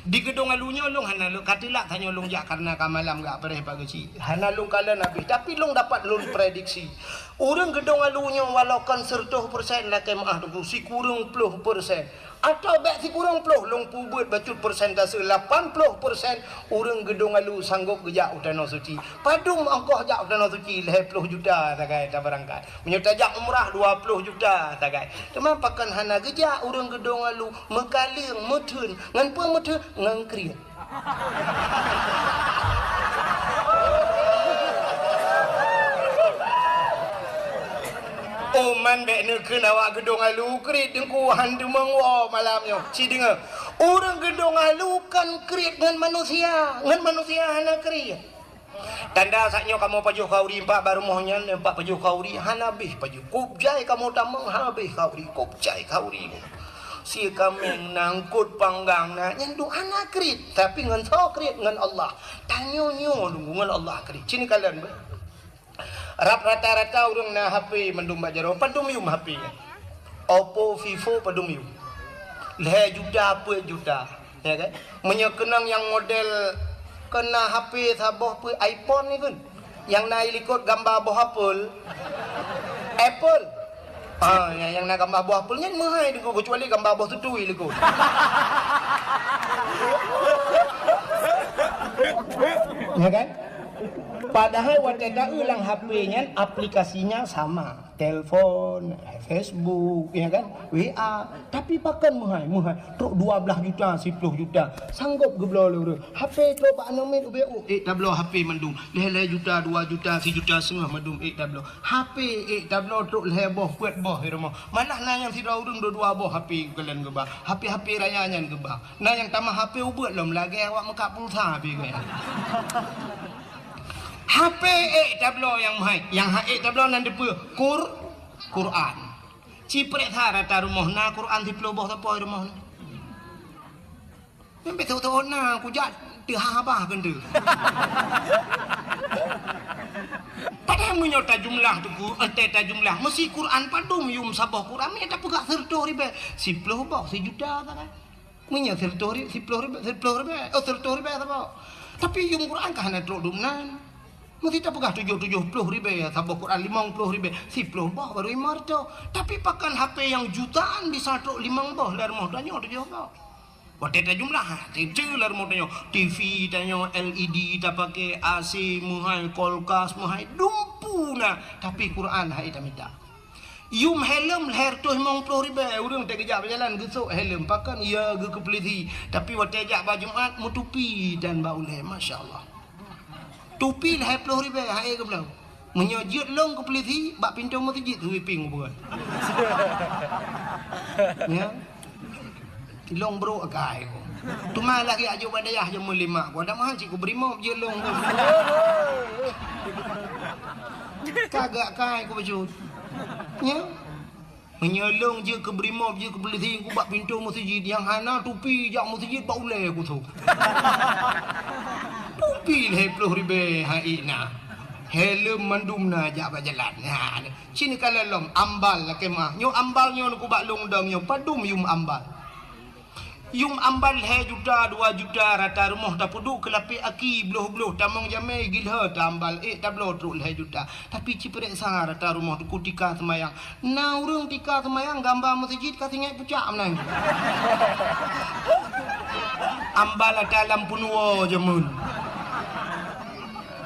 Di Geudong Alu nyoe lôn hana lôn ka teulak tanyoe lôn jak kareuna ka malam gak preh bak geuchik. Hana lôn kalon habéh. Tapi lôn dapat lôn prediksi. Ureuëng Geudong Alu nyoe walau kon seureutôh persen lakée meu'ah Teungku, sikureueng ploh persen. Atawa bék sikureueng ploh, lôn peubuet bacut persentase lapan ploh persen ureuëng Geudong Alu sanggop geujak u Tanoh Suci. Padum ongkoh jak u Tanoh Suci? Lhée ploh juta sagai tabeurangkat. Meunyoe tajak umrah dua ploh juta sagai. Teuma pakon hana geujak ureuëng Geudong Alu, meukaleueng, meutheun, ngon peue meutheun? Ngon kriet. Oh man bék neukheun awak Geudong Alu kriet Teungku, han teumong woe malam nyoe. Ci deungoe. Ureuëng geudong alu kan kriet ngon manusia, ngon manusia hana kriet. Tanda saat nyoe kamoe pajoh khauri empat bak rumoh nyan, empat pajoh khauri hana habéh pajoh. Kop jai kamoe tamong hana habéh khauri, kop jai khauri. Sie kaméng na, eungkot panggang na, nyan duek hana kriet, tapi ngon soe kriet? Ngon Allah. Tanyoe nyoe deungon Allah kriet. Cit kalon beuh. Rab rata-rata ureuëng na H P mandum bak jaroe, padum yum H P nyan. Oppo, Vivo padum yum. Lhée juta, peuet juta, ya kan? Meunyoe keunong nyang model keu na H P saboh peuet iPhone ni kan, nyang na i likot gamba boh apel, apple. Ah, nyang, nyang na gamba boh apel nyan meuhai deungoe, keucuali gamba boh tutui likot. Ya kan? Padahai watée ta-eu lam H P nyan aplikasinya sama, telepon, Facebook, ya kan, W A. Tapi pakon meuhai, meuhai. Trok dua blaih juta, siploh juta. Sanggob geubloe lé ureuëng. H P trok bak aneuk miet ubé, oh, ék tabloe H P mandum. Lhée-lhée juta, dua juta, sijuta seungoh mandum ék tabloe. H P ék tabloe trok lhée boh, peuet boh di rumoh. Malah na nyang sidroe ureuëng dua-dua boh H P geukalon geuba. H P-H P raya nyan geuba. Na nyang tamah H P ubeut lom lagée awak meukat pulsa pih geuh nyan. H P ék tabloe nyang meuhai, nyang hana ék tabloe nan dipeue? Qur-, Quran. Ci preksa rata rumoh na Quran siploh boh sapo di rumoh na. Nyang beutôi-beutôi na kujak teuhah bah keunteu. Padahai meunyoe tajumlah teungku, eh, tajumlah, meusi Quran padum yum saboh Quran, meunyoe tapeugah sireutôh ribée, siploh boh, sijuta sagai. Meunyoe sireutôh ri-, siploh ribée, siploh ribée, oh, sireutôh ribée saboh. Tapi yum Quran ka hana trok dum nan. Meusi tapeugah tujoh, tujoh ploh ribée saboh Quran, limong ploh ribée, siploh boh baru lima reutôh. Tapi pakon H P nyang jutaan bisa trok limong boh lam rumoh tanyoe tujoh boh. Watée tajumlah, teuntée lam rumoh tanyoe, T V tanyoe, L E D tapaké, A C meuhai, kulkas meuhai, dumpeue na, tapi Quran hana tamita. Yum helm lhée reutôh limong ploh ribée, ureuëng teugeujak beujalan geusok helm, pakon ya geukeupeuleudi, tapi watée jak bak Jumat meutupi dan bak ulée, masya Allah. Tupi lhée ploh ribée hana ék geubloe. Meunyoe jeuet lôn keu polisi, bak pintoe meuseujid sweeping buet. Ya. Lôn brok akai ku. Teuma lagée ajok bak dayah jameun lima ku. Ada mahal cit ku bri mop jeuet lôn ku. Kagak kai ku bacut. Ya. Meunyoe lôn jeuet keu bri mop, jeuet keu polisi, ku bak pintoe meuseujid, nyang hana tupi jak meuseujid bak ulée ku su. Tupi lhée ploh ribée hana ék na. Helm mandum na jak bak jalan. Ha, ci neukalon lom, ambal lakée meuah. Nyoe ambal nyoe ku bak lôn dong nyoe, padum yum ambal. Yum ambal lhée juta, dua juta, rata rumoh tapeuduek keu lapék aki, bloh-bloh, tamong jamé, gilhée, tambal ék tabloe trok lhée juta. Tapi ci peureksa rata rumoh teungku tika seumayang. Na ureuëng tika seumayang gamba meuseujid ka singoh pucak meunan. Ambal ata lam peunuwoe jameun.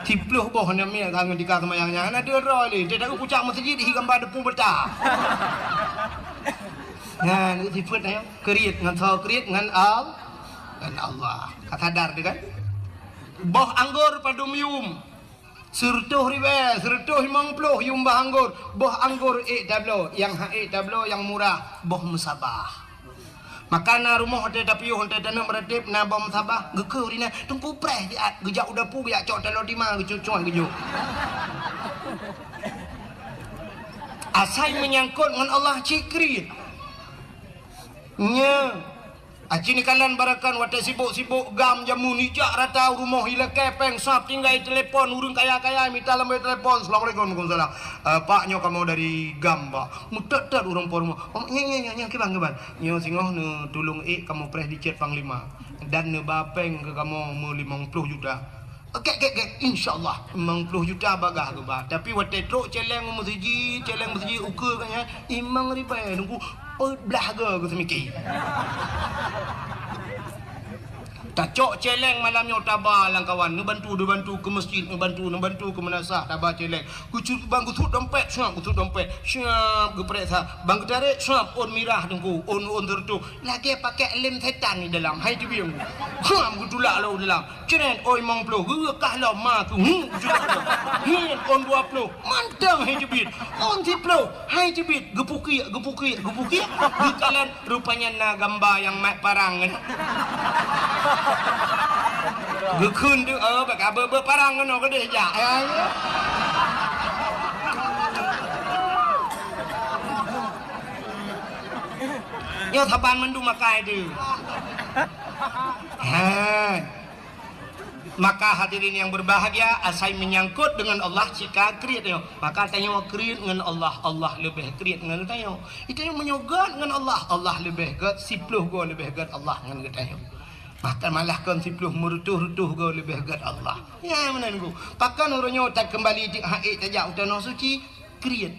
Siploh boh na miet ka ngon tika seumayang nyan. Hana deungoe lé, teuh taeu pucak meuseujid hi gamba deupeu beuta. Nyan, itu sifeuet nyan. Kriet ngon soe? Kriet ngon Al-, ngon Allah. Ka sadar teuh kan? Boh anggor padum yum? Sireutôh ribée, sireutôh limong ploh yum boh anggor. Boh anggor ék tabloe, nyang hana ék tabloe nyang murah, boh meusabah. Maka na rumoh watée tapiôh, watée taneuk meuratéb, na boh meusabah, geukheun ureuëng nyan, teungku preh siat, geujak u dapu, geujak cok taloe tima, geucok-cok geujok. Asai meunyangkot ngon Allah cit kriet. Nyoe, aci neukalon barakan watée sibok-sibok GAM jameun ijak rata u rumoh ilakée péng sab tinggai telepon ureuëng kaya-kaya mita lambée telepon, "Assalamualaikum." "Waalaikumsalam." "Eh, Pak, nyoe kamoe dari GAM, Pak." Meutot-tot ureuëng po rumoh. "Oh, nyan, nyan, nyan, nyan, kiban, kiban." "Nyoe singoh neutulông ék kamoe preh di cét Panglima dan neuba péng keu kamoe meulimong ploh juta." "Oke, oke, oke, insya Allah." Limong ploh juta bagah geuba. Tapi watée trok céléng meuseujid, céléng meuseujid ukeue geuh nyan, limong ribée nunggu peuet blaih goe geuseumiké. Tacok céléng malam nyoe taba lam kawan, neubantu, neubantu keu meuseujid, neubantu, neubantu keu meunasah, taba céléng. Geucut ban geusuet dompet, syuab geusuet dompet, syuab geupareksa. Ban geutarek, syuab ôn mirah teungku, ôn, ôn seureutôh. Lagée pakék lem setan di dalam, hai teubieng. Syuab geutulak lom dalam. Cret, ôn limong ploh, geureukah lom ma keu, hu, geucut lom. Ngieng, ôn dua ploh, mantong hai teubiet. Ôn siploh, hai teubiet, geupukiek, geupukiek, geupukiek. Geukalon, rupanya na gamba nyang mat parang ngon. Geukheun tu, oh, bak ka beu-beu parang ngon keudeh jak. Ya, ya. Nyoe saban mandum makai tu. Ha. Maka hadirin yang berbahagia, asai menyangkut dengan Allah, cika kriet nyoe. Maka tanyoe kriet ngon Allah, Allah leubeh kriet ngon tanyoe. Tanyoe meunyoe gét ngon Allah, Allah leubeh gét, siploh goe leubeh gét Allah ngon geutanyoe. Bahkan malah kon siploh, meureutoh-reutoh goe leubeh gét Allah. Ya, meunan ku. Pakon uroe nyoe takeumbali di hak tajak u Tanoh Suci, kriet.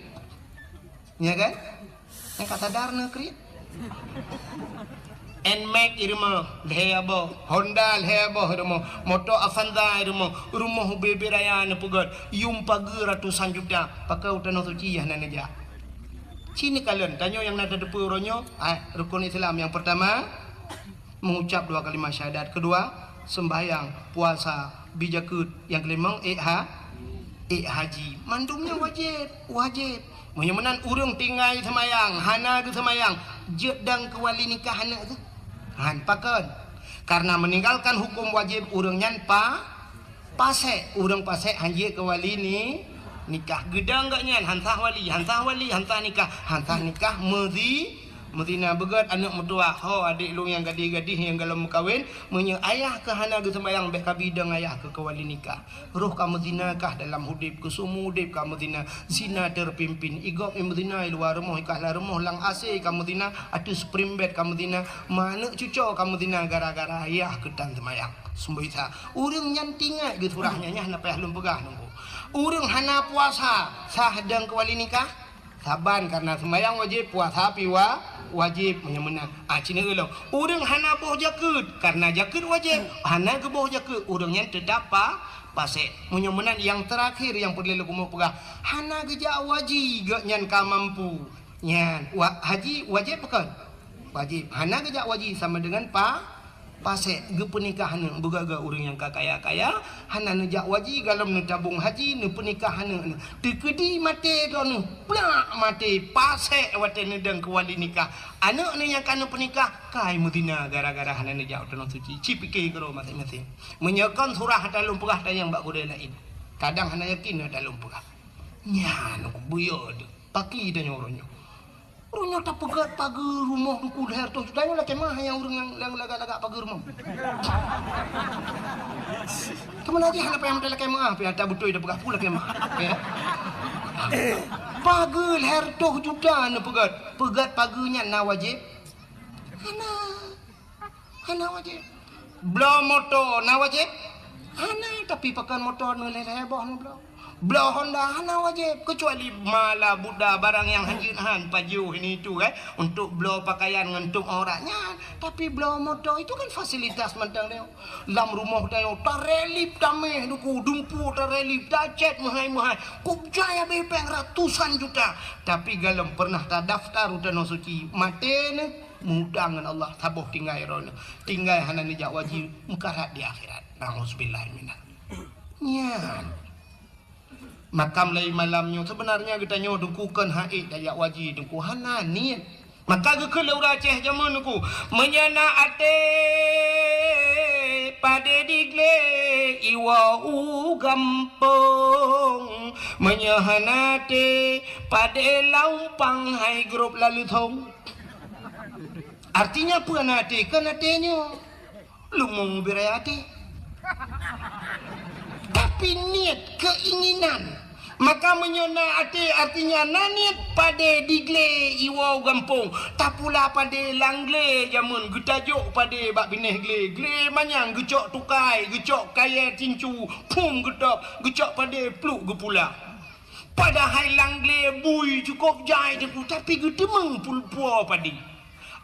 Ya kan? Nyang ka sadar na kriet. Nmax i rumoh, lhèe boh. Honda lhèe boh i rumoh. Moto Avanza i rumoh. Rumoh ubé-bé raya neupeugöt. Yum pageue ratusan juta. Pakon u Tanoh Suci hana neujak. Ci neukalon, tanyoe nyang na tateupeue uroe nyoe, ah, rukun Islam nyang peurtama, mengucap dua kalimat syahadat. Kedua, sembahyang, puasa, bi jakeuet. Nyang keulimong, ék ha-, ék haji. Mandum nyan wajéb, wajéb. Meunyoe meunan ureuëng tinggai seumayang, hana geuseumayang, jeuet dong keu wali nikah aneuk teuh? Han, pakon? Karena meninggalkan hukum wajib ureuëng nyan pa-, pasék. Ureuëng pasék han jeuet keu wali ni-, nikah. Geudong gobnyan, han sah wali, han sah wali, han sah nikah, han sah nikah, meuzi-, meuzina. Beugöt aneuk meutuwah, ho adék lôn nyang gadih-gadih nyang golom meukawen, meunyoe ayah kah hana geuseumayang, bék kabi dong ayah kah keu wali nikah. Roh ka meuzina kah dalam udép, keu seumeu udép ka meuzina, zina terpimpin. I gob i meuzina i luwa rumoh, i kah lam rumoh, lam AC ka meuzina, ateueh spring bed ka meuzina, ma aneuk cucoe ka meuzina gara-gara ayah keuh tan seumayang. Seumboi sa. Ureuëng nyan tingat geusurah nyan, nyan hana payah lôn peugah nunggu. Ureuëng hana puasa, sah dong keu wali nikah? Saban, karena seumayang wajéb, puasa pi wa-, wajéb, meunyoe meunan. Ah, ci neueu lom. Ureuëng hana boh jakeuet, karena jakeuet wajéb, hana geuboh jakeuet, ureuëng nyan teutap pa-, pasék. Meunyoe meunan, nyang teurakhir nyang peureulée lôn keumeung peugah, hana geujak haji, gobnyan ka mampu. Nyan, wa-, haji wajéb pakon? Wajéb. Hana geujak haji sama dengan pa-, pasék. Geupeunikah aneuk, beugöt-göt ureuëng nyang ka kaya-kaya, hana neujak haji, golom neutabong haji, neupeunikah aneuk neuh. Teukeudi maté droeneuh, plak maté, pasék watée neudong keu wali nikah. Aneuk neuh nyang ka neupeunikah, kai meuzina gara-gara hana neujak u Tanoh Suci. Ci pike keudroe maséng-maséng. Meunyoe kon surah ata lôn peugah, tanyong bak gurée laén. Kadang hana yakin ata lôn peugah. Nyan, buyö deuh. Paki tanyoe uroe nyoe. Uroe nyoe tapeugöt pageue rumoh Teungku lhèe reutôh juta nyoe lakée meu'ah nyang ureuëng nyang, nyang lagak-lagak pageue rumoh. Teuma lagée hana payah meutai lakée meu'ah, pih ata beutôi tapeugah peue lakée meu'ah. Ya. Pageue lhèe reutôh juta neupeugöt. Peugöt pageue nyan na wajéb? Hana. Hana wajéb. Bloe moto na wajéb? Hana, tapi pakon moto neuh lhèe-lhèe boh neubloe. Bloe Honda hana wajéb, kecuali mala buda barang nyang hanjeuet han, Pajero ini itu, eh, untuk bloe pakaian ngon untuk aurat nyan. Tapi bloe moto itu kan fasilitas mantong deh. Lam rumoh tanyoe tarelip taméh duku, dumpu tarelip, tacét meuhai-meuhai. Kub jaya bepeng ratusan juta. Tapi golom pernah tadaftar u Tanoh Suci, maté neuh. Meuutang ngon Allah, saboh tinggai droeneuh. Tinggai hana neujak haji, meukarat di akhirat. Nauzubillah minal. Nyan. Maka mulai malam nyoe, sebenarnya geutanyoe Teungku kon han ék tajak haji, Teungku hana niet. Maka geukheun lé ureuëng Aceh jameun Teungku, meunyoe na até padé diglé iwoe u gampông, meunyoe hana até padé laumpang hai grob lalu thong. Artinya peue na até? Kon até nyoe. Leumo beu raya até. Tapi niet, keinginan. Maka meunyoe na até, artinya na niet padé diglé iwoe u gampông. Tapula padé lam glé jameun, geutajok padé bak binéh glé. Glé manyang geucok tukai, geucok kayée tincu, phum geutôb, geucok padé pluek geupula. Padahai lam glé bui cukôp jai Teungku, tapi geuteumeung pul-, puwoe padé.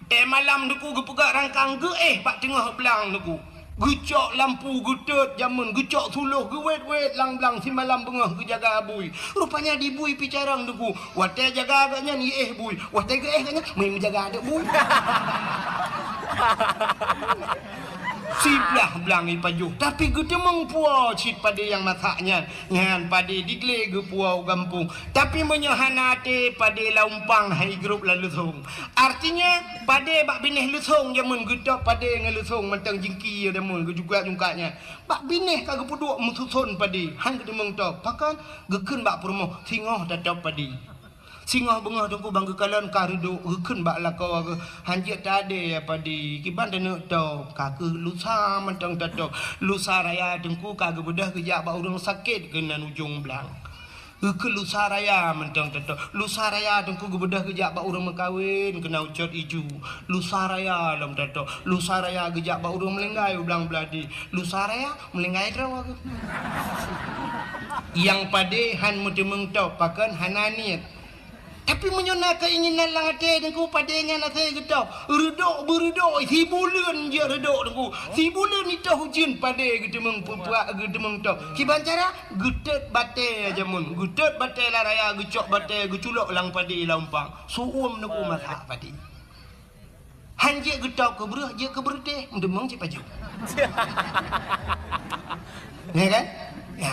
Watée malam Teungku geupeugah rangkang geuéh bak teungoh blang Teungku. Geucok lampu geutot jameun, geucok suloh geuwet-wet lam blang simalam beungoh geujaga bui. Rupanya di bui pih carông Teungku. Watèe jaga gobnyan jiéh bui, watèe geuéh gobnyan meujaga aneuk bui. Siblah blang jipajoh, tapi geuteumeung puwoe cit padé nyang masak nyan. Nyan padé diglé geupuwoe u gampông. Tapi meunyoe hana até, padé lam umpang hai grôp lam leusông. Artinya, padé bak binéh leusông jameun geutôb padé ngon leusông mantong jingki jameun geujungkat-jungkat nyan. Bak binéh ka geupeuduek meususon padé, han geuteumeung tôb. Pakon? Geukheun bak peurumoh, singoh tatôb padé. Singoh beungoh Teungku ban geukalon ka reudôk, geukheun bak lakoe geuh, "Han jeuet tadé ya padé, kiban taneuk tôb, ka keuh lusa mantong tatôb." Lusa raya Teungku ka geubeudôh geujak bak ureueng sakét keunan ujông blang. Geukheun lusa raya mantong tatôb. Lusa raya Teungku geubeudôh geujak bak ureueng meukawen keunan u Cot Iju. Lusa raya lom tatôb. Lusa raya geujak bak ureueng meulinggai u blang Beuladi. Lusa raya meulinggai droe geuh. Nyang padé han meuteumeung tôb, pakon? Hana niet. Tapi meunyoe na keuinginan lam até Teungku, padé nyan asai geutôb. Reudôk beureudôk, sibuleuen jeuet reudôk Teungku. Sibuleuen itôh ujeuen padé geuteumeung peupuak, geuteumeung tôb. Kiban cara? Geutot batèe jameun. Geutot batèe lam raya, geucok batèe, geuculok lam padé lam umpang. Su'uem Teungku masak padé. Han jeuet geutôb keu breueh, jeuet keu beureudeh, meuteumeung cit pajoh. Ya kan? Ya,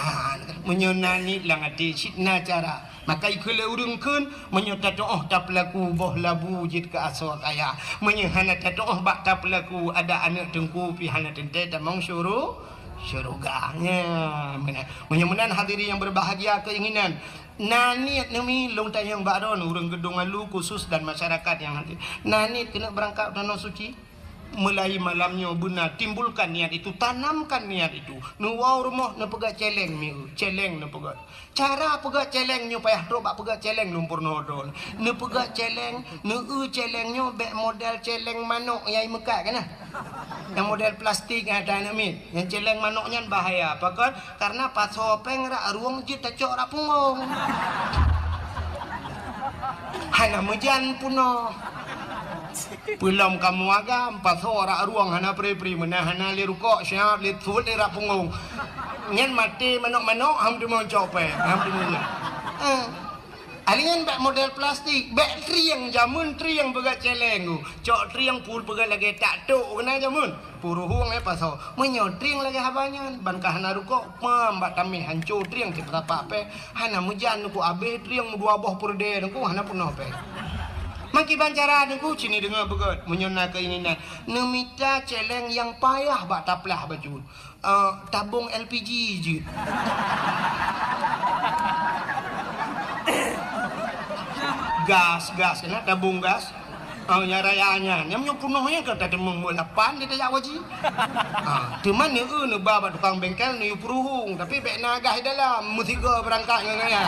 meunyoe na niet lam até, cit na cara. Maka ikheun lé ureueng kheun, meunyoe tatu'oh tapeulaku boh labu jeuet keu asoe kaya. Meunyoe hana tatu'oh bak tapeulaku, adak aneuk Teungku pih hana teuntèe tamong syuru-, syeuruga. Nya, meunan. Meunyoe meunan hadirin yang berbahagia keinginan, Na niet neumi lôn tanyong bak droeneuh ureueng Geudong Alu khusus dan masyarakat nyang hadir. Na niet keuneuk beurangkat u Tanoh Suci? Mulai malam nyoe beuna timbulkan niat itu, tanamkan niat itu. Neuwoe u rumoh neupeugöt cèlèng mieu, cèlèng neupeugöt. Cara peugöt cèlèng nyoe payah trôk bak peugöt cèlèng lôn peurunoe droeneuh. Neupeugöt cèlèng, neueu cèlèng nyoe bèk model cèlèng manok nyang imeukat kana. Nyang model plastik nyang ata aneuk miet. Nyang cèlèng manok nyan bahaya. Pakon? Karena pasoe pèng rak rueng jeuet tacok rak punggong. Hana meujan peunoh. Peulom kamoe agam, pasoe rak rueng hana pri-pri, meunan hana lé rukok, siap lé thôt lé rak punggong. Nyan maté manok-manok, ham teumeucok pèng, ham teumeujan. Eh. Alèh nyan bèk model plastik, bèk trieng, jameun trieng peugöt cèlèng. Cok trieng pul peugöt lagèe tak tok keunan jameun. Peuruhueng, eh, pasoe. Meunyoe trieng lagèe haba nyan, ban ka hana rukok, pam bak tamèh hanco trieng sipeutapak pèng. Hana meujan Teungku, abéh trieng meudua boh peureudèe Teungku, hana peunoh pèng. Meukiban cara Teungku, ci neudeungö beugöt. Meunyoe na keuinginan, neumita cèlèng nyang payah bak taplah bacut. Eh, tabong L P G jeuet. Gas, gas, keunan tabong gas. Ah, nyang raya nyan. Nyang meunyoe peunoh nyan ka tateumeung bak lapan di tajak haji. Ah, teuma neueu neuba bak tukang bengkel neuyue peuruhueng, tapi bèk na gas di dalam, meusigoe beurangkat ngon raya.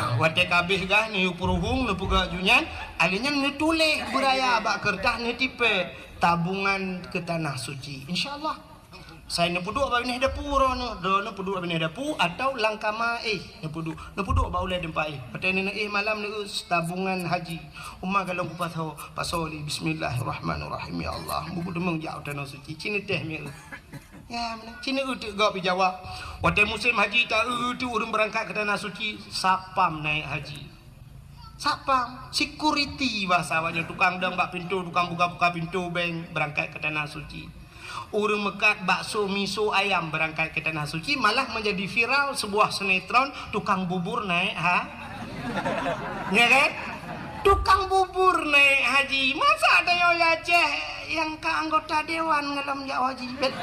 Ah, watèe ka abéh gas neuyue peuruhueng, neupeugöt ju nyan, alèh nyan neutuléh beuraya bak keureutah neutipèe tabungan keu Tanah Suci. Insya Allah. Sai neupeuduek bak binéh dapu droeneuh, droeneuh peuduek bak binéh dapu atau lam kama éh neupeuduek, neupeuduek bak ulèe teumpat éh. Watèe neuéh malam neueu tabungan haji. Uma galong kupasoe, pasoe lé bismillahirrahmanirrahim. Ya Allah, meukeudeumeung jak u Tanoh Suci, ci neuteh mieu. Ya, meunan. Ci neueu teuk gob jijawab. Watèe musém haji taeu teuk ureueng beurangkat keu Tanah Suci, satpam naék haji. Satpam, security bahasa awaknyan, tukang dong bak pintoe, tukang buka-buka pintoe bank beurangkat keu Tanah Suci. Ureueng meukat bakso, miso, ayam beurangkat keu Tanah Suci, malah menjadi viral sebuah sinetron tukang bubur naék ha-, ya kan? Tukang bubur naék haji. Masa tanyoe di Aceh nyang ka anggota dewan ngon lom jak haji? Bet.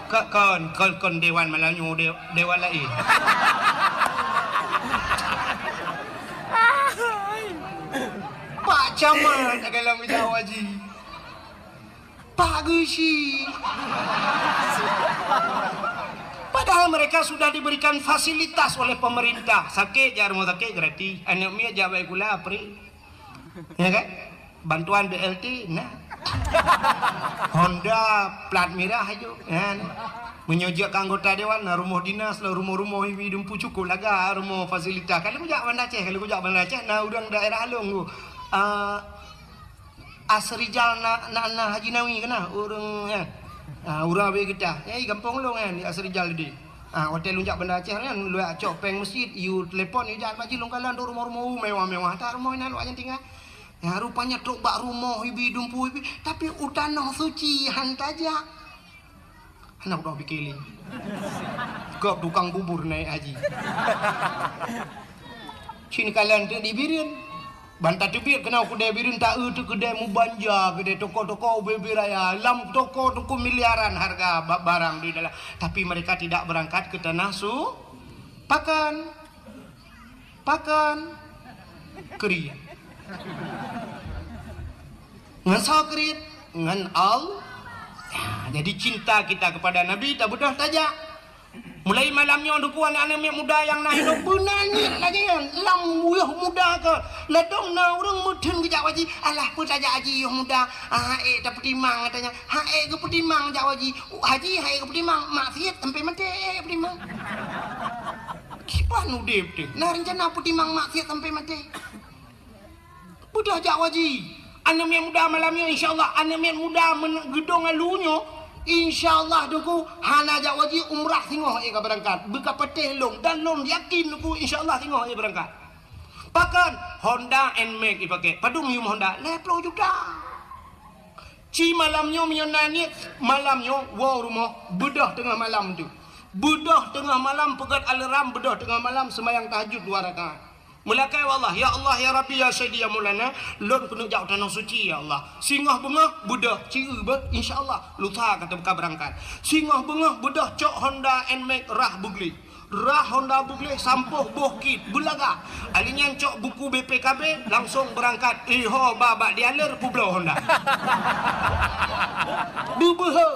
Ka-, kon, kon, kon dewan malam nyoe, de-, dewan laén. Pak Camat dalam bidang haji. Pak Geuchik. Padahal mereka sudah diberikan fasilitas oleh pemerintah. Sakét jak rumoh sakét gratis. Aneuk miet jak bak sikula free. Ya kan? Bantuan B L T, nah. Honda plat mirah aju, kan? Meunyoe jeuet keu anggota dewan, na rumoh dinas, na rumoh-rumoh ibi dumpu cukup laga rumoh fasilitas. Kalau kujak Banda Aceh, kalau kujak Banda Aceh, na ureuëng daerah lôn tu. Ah, Asrijal na, na, na Haji Nawi kena ureuëng, kan? Ah, ureuëng abéh geutah. Eh, gampông lôn, kan, di Asrijal tadi. Ah, watée lôn jak Banda Aceh, kan, lôn cok péng masjid, yue telepon, yue jak bak jih lôn kalon tu rumoh-rumoh mewah-mewah. Tak rumoh inan awak nyan tinggai. Ya, rupanya trok bak rumoh ibi dumpu ibi, tapi u tanoh suci han tajak. Hana udah pikir lé. Gob tukang bubur naik haji. Cin kalian tu di Bireuen. Banta teubiet keunoe keudè Bireuen, ta eu teu keudè mubanja, keudè toko-toko ubé-ubé raya. Lam toko-toko miliaran harga ba-, barang di dalam. Tapi mereka tidak berangkat ke tanah su-, pakan. Pakon? Kriet. Ngon soe kriet? Ngon Allah. Ya, jadi cinta kita kepada Nabi tabeudôh tajak. Mulai malam nyoe, Teungku, aneuk-aneuk miet muda nyang na hidup beuna niet lagée nyan. Lam yoh muda ka. Ladôm na ureuëng meutheun geujak haji. Alah, peue tajak haji yoh muda? Ah, ék tapeutimang, katanya. Ha, ék geupeutimang jak haji. Haji, ha, ék geupeutimang. Maksiet sampai maté, ék geupeutimang. Kiban udeb teuh, na reuncana peutimang maksiat sampai maté. Beudôh jak haji. Aneuk miet muda malam nyoe, insya Allah, aneuk miet muda men-, geudong alu nyoe, insya Allah, Teungku, hana jak haji, umrah singoh ék ka beurangkat. Beuka patéh lôn, dan lôn yakin, Teungku, insya Allah, singoh ék beurangkat. Pakon? Honda Nmax ipaké. Padum yum Honda? Lhée ploh juta. Ci malam nyoe meunyoe na niet, malam nyoe woe rumoh, beudôh teungoh malam tu. Beudôh teungoh malam, peugét alarm, beudôh teungoh malam seumayang tahajud dua rakaat. Meulakée bak Allah, "Ya Allah, ya Rabbi, ya Sayyidi, ya Maulana, lôn keuneuk jak u Tanoh Suci, ya Allah." Singoh beungoh, beudôh, ci eu beuh, insya Allah, lusa ka teuka beurangkat. Singoh beungoh, beudôh cok Honda Nmax rhah beugleh. Rhah Honda beugleh sampôh boh kit beulaga. Ali nyan cok buku B P K B, langsong beurangkat. Iho ba bak dealer peubloe Honda. Beubeuhe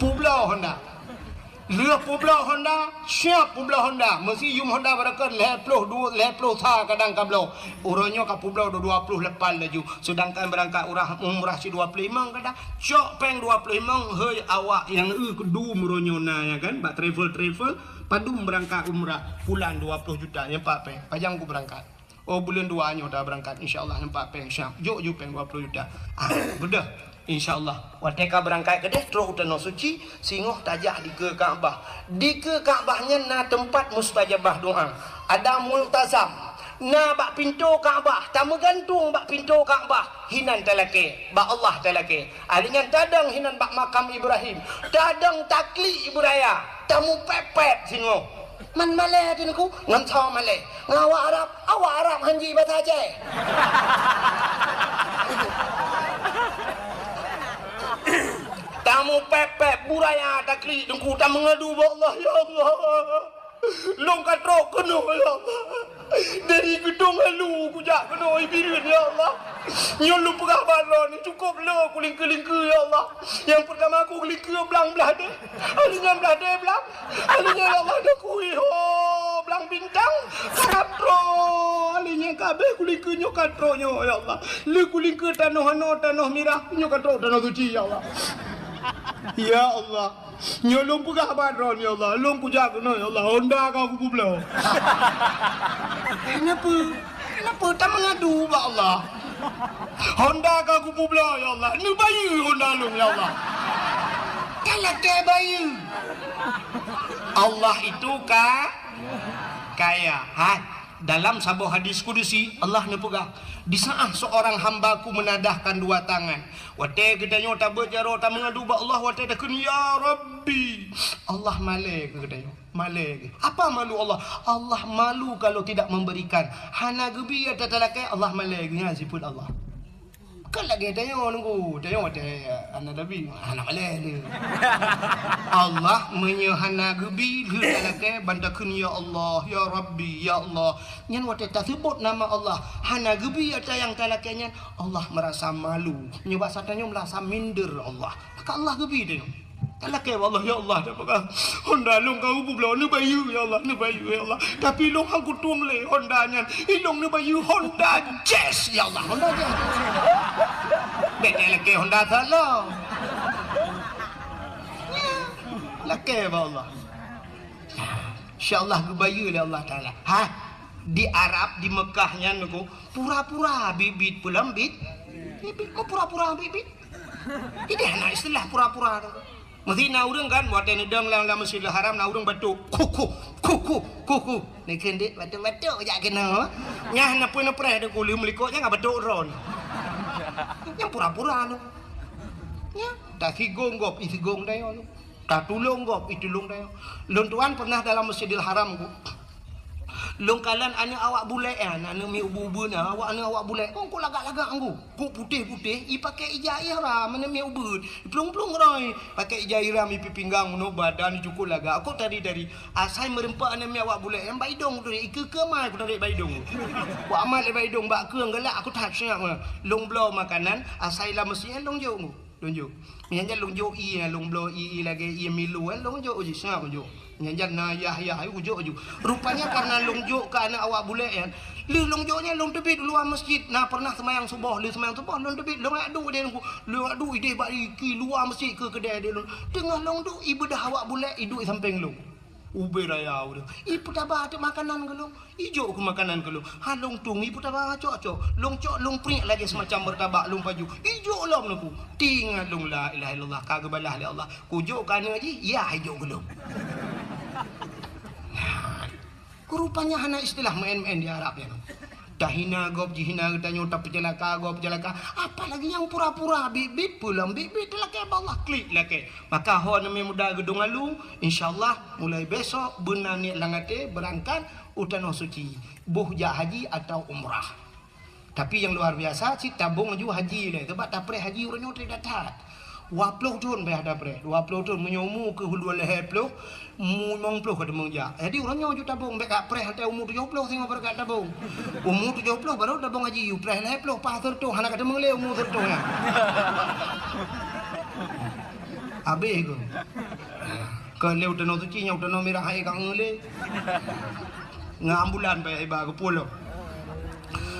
peubloe Honda. Lheueh peubloe Honda, siap peubloe Honda. Meusiyum Honda barokon lhée ploh dua, lhée ploh sa kadang ka bloe. Uroe nyoe ka peubloe dua ploh lapan laju. Seudangkan beurangkat urah umrah si dua ploh limong kadang. Cok péng dua ploh limong, hei awak nyang eu keudum uroe nyoe na, ya kan, bak travel-travel. Padum beurangkat umrah, pulang dua ploh juta, nyan pat péng. Pajan ku beurangkat? Oh, buleuen dua nyoe ta beurangkat, insya Allah, nyan pat péng siap. Jok ju péng dua ploh juta. Ah, beudôh. Insya Allah. Watée ka beurangkat keudeh, trok u Tanoh Suci, singoh tajak dikeue Ka'bah. Dikeue Ka'bah nyan na teumpat mustajabah doa. Ada multazam. Na bak pintoe Ka'bah, tameugantung bak pintoe Ka'bah. Hinan talakée, bak Allah talakée. Ali nyan tadong hinan bak makam Ibrahim, tadong taklik ibu raya, tamupépét singoh. Man malée teuh Teungku, ngon soe malée? Ngon awak Arab, awak Arab hanji basa Aceh. Tamupépét bu raya taklik Teungku, tameungadu bak Allah, "Ya Allah, lôn ka trok keunoe, ya Allah. Dari geudong alu kujak keunoe Bireuen, ya Allah. Nyoe lôn peugah bak droeneuh, cukôp le kulingkeue-lingkeue, ya Allah. Nyang peurtama kulingkeue blang blah deh, ali nyan blah deh blang, ali nyan, ya Allah, neukui ho blang bintang, ka trok, ali nyan ka abéh kulingkeue nyoe ka trok nyoe, ya Allah. Le kulingkeue tanoh anoe, tanoh mirah, nyoe ka trok Tanoh Suci, ya Allah. Ya Allah." Nyoe lôn peugah bak droeneuh, ya Allah, lôn kujak keunoe, ya Allah, Honda ka kupeubloe. Kenapa? Kenapa tameungadu bak Allah? Honda ka kupeubloe, ya Allah, neubayeue Honda lôn, ya Allah. Talakée bayeue. Allah itu ka-, kaya. Hai. Dalam saboh hadis kudusi, Allah neupeugah, "Di saat seorang hamba-Ku menadahkan dua tangan." Watée geutanyoe tabeuet jaroe tameungadu bak Allah, watée takheun, "Ya Rabbi," Allah malée keu geutanyoe. Malée geuh. Apa malu Allah? Allah malu kalau tidak memberikan. Hana geubi ata talakée, Allah malée geuh. Nyan sifeuet Allah. Kan lagée tanyoe Teungku, tanyoe watée hana tabi, hana malée lé. Allah meunyoe hana geubi, lheueh talakée ban takheun, "Ya Allah, ya Rabbi, ya Allah." Nyan watée taseubut nama Allah, hana geubi ata nyang talakée nyan, Allah meurasa malu. Nyoe basa tanyoe meurasa minder Allah. Maka Allah geubi tanyoe. Talakée bak Allah, "Ya Allah, dak peugah Honda lôn ka kupeubloe, neubayeue, ya Allah, neubayeue, ya Allah. Tapi lôn han kutueng lé Honda nyan. Ilôn neubayeue Honda Jazz, ya Allah, Honda Jazz." Bèk lakèe Honda Solo. Lakèe bak Allah. Insya Allah geubayeue lé Allah Taala. Ha, di Arab, di Mekah nyan nyoe, pura-pura bit-bit peulom bit. Bit-bit, kok pura-pura bit-bit? Idéh na istilah pura-pura tu. Meusti na ureueng kan, watèe neudong lam, lam Masjidil Haram, na ureueng batuk, "Kuku, kuku, kuku." Neukheun dek batuk-batuk jak keunoe. Nyan na pue neupreh deungon lheueh meulikot nyan ka batuk droe. Nyan pura-pura tu. Nyan, tasigong gob, isigong tanyoe tu. Tatulông gob, itulông tanyoe. Lôn tuan pernah dalam Masjidil Haram, ku. Lôn kalon aneuk awak bulèk nyan, aneuk miet ubeut-ubeut nyan, awak aneuk awak bulèk. Kok, kok lagak-lagak ngon ku. Kok putéh-putéh, ipakè ija ihram, aneuk miet ubeut. Iplueng-plueng roi, pakè ija ihram, ipi pinggang, meunoe badan, icukôp lagak. Kok tari-tari. Asai meureumpok aneuk miet awak bulèk nyan, bak idông tu, ikeue-keue mai ku tarék bak idông. Ku amat lé bak idông, bak keueng galak, aku that seunyak meunan. Lôn bloe makanan, asai lam meuseujid nyan lôn jok ngon. Lôn jok. Nyan jan lôn jok ié, lôn bloe ié, ié lagèe ié Milo, eh, lôn jok uji, seungab lôn jok. Nyan jan na yah-yah, eh, ujok ju. Rupanya karena lôn jok keu aneuk awak bulèk nyan. Lheueh lôn jok nyan, lôn teubiet luwa masjid. Na pernah seumayang suboh, lheueh seumayang suboh, lôn teubiet, lôn jak duek deh lôn, lôn jak duek idéh bak iki luwa masjid keu keudè deh lôn. Teungoh lôn duek, ibeudoh awak bulèk, iduek sampéng lôn. Ubé raya ureueng. Ipeutaba teuk makanan keu lôn. Ijok keu makanan keu lôn. Ha lôn tueng, ipeutaba cok-cok. Lôn cok, lôn priek lagèe seumacam meurtabak lôn paju. Ijok lom neuk ku. Teuingat lôn, la ilaha illallah, ka geubalah lé Allah. Kujok keu aneuk jih, yah ijok keu lôn. Nah, rupanya hana istilah meu'en-meu'en di Arab nyan. Tahina gob, jihina geutanyoe, tapeuceulaka gob, peuceulaka. Apalagi nyang pura-pura bit-bit, peulom bit-bit, talakèe bak Allah, klik lakèe. Maka ho aneuk muda geudong alu, insya Allah mulai besok beuna niet lam até beurangkat u Tanoh Suci, boh jak haji atau umrah. Tapi nyang luar biasa cit tabong laju haji lé, sabab tapreh haji uroe nyoe trép that-that. Dua ploh thon payah tapreh, dua ploh thon, meunyoe umu keuh dua lhèe ploh, umu limong ploh ka teumeung jak. Jadi uroe nyoe ju tabong, bèk ka preh watèe umu tujoh ploh singoh baru ka tabong. Umu tujoh ploh baru tabong haji, ju preh lhèe ploh, paih seureutoh, hana ka teumeung lé umu seureutoh nyan. Habéh keuh. Kon lé u Tanoh Suci, nyan u Tanoh Mirah hai ka ngeulé. Ngon ambulan payah iba geupulông.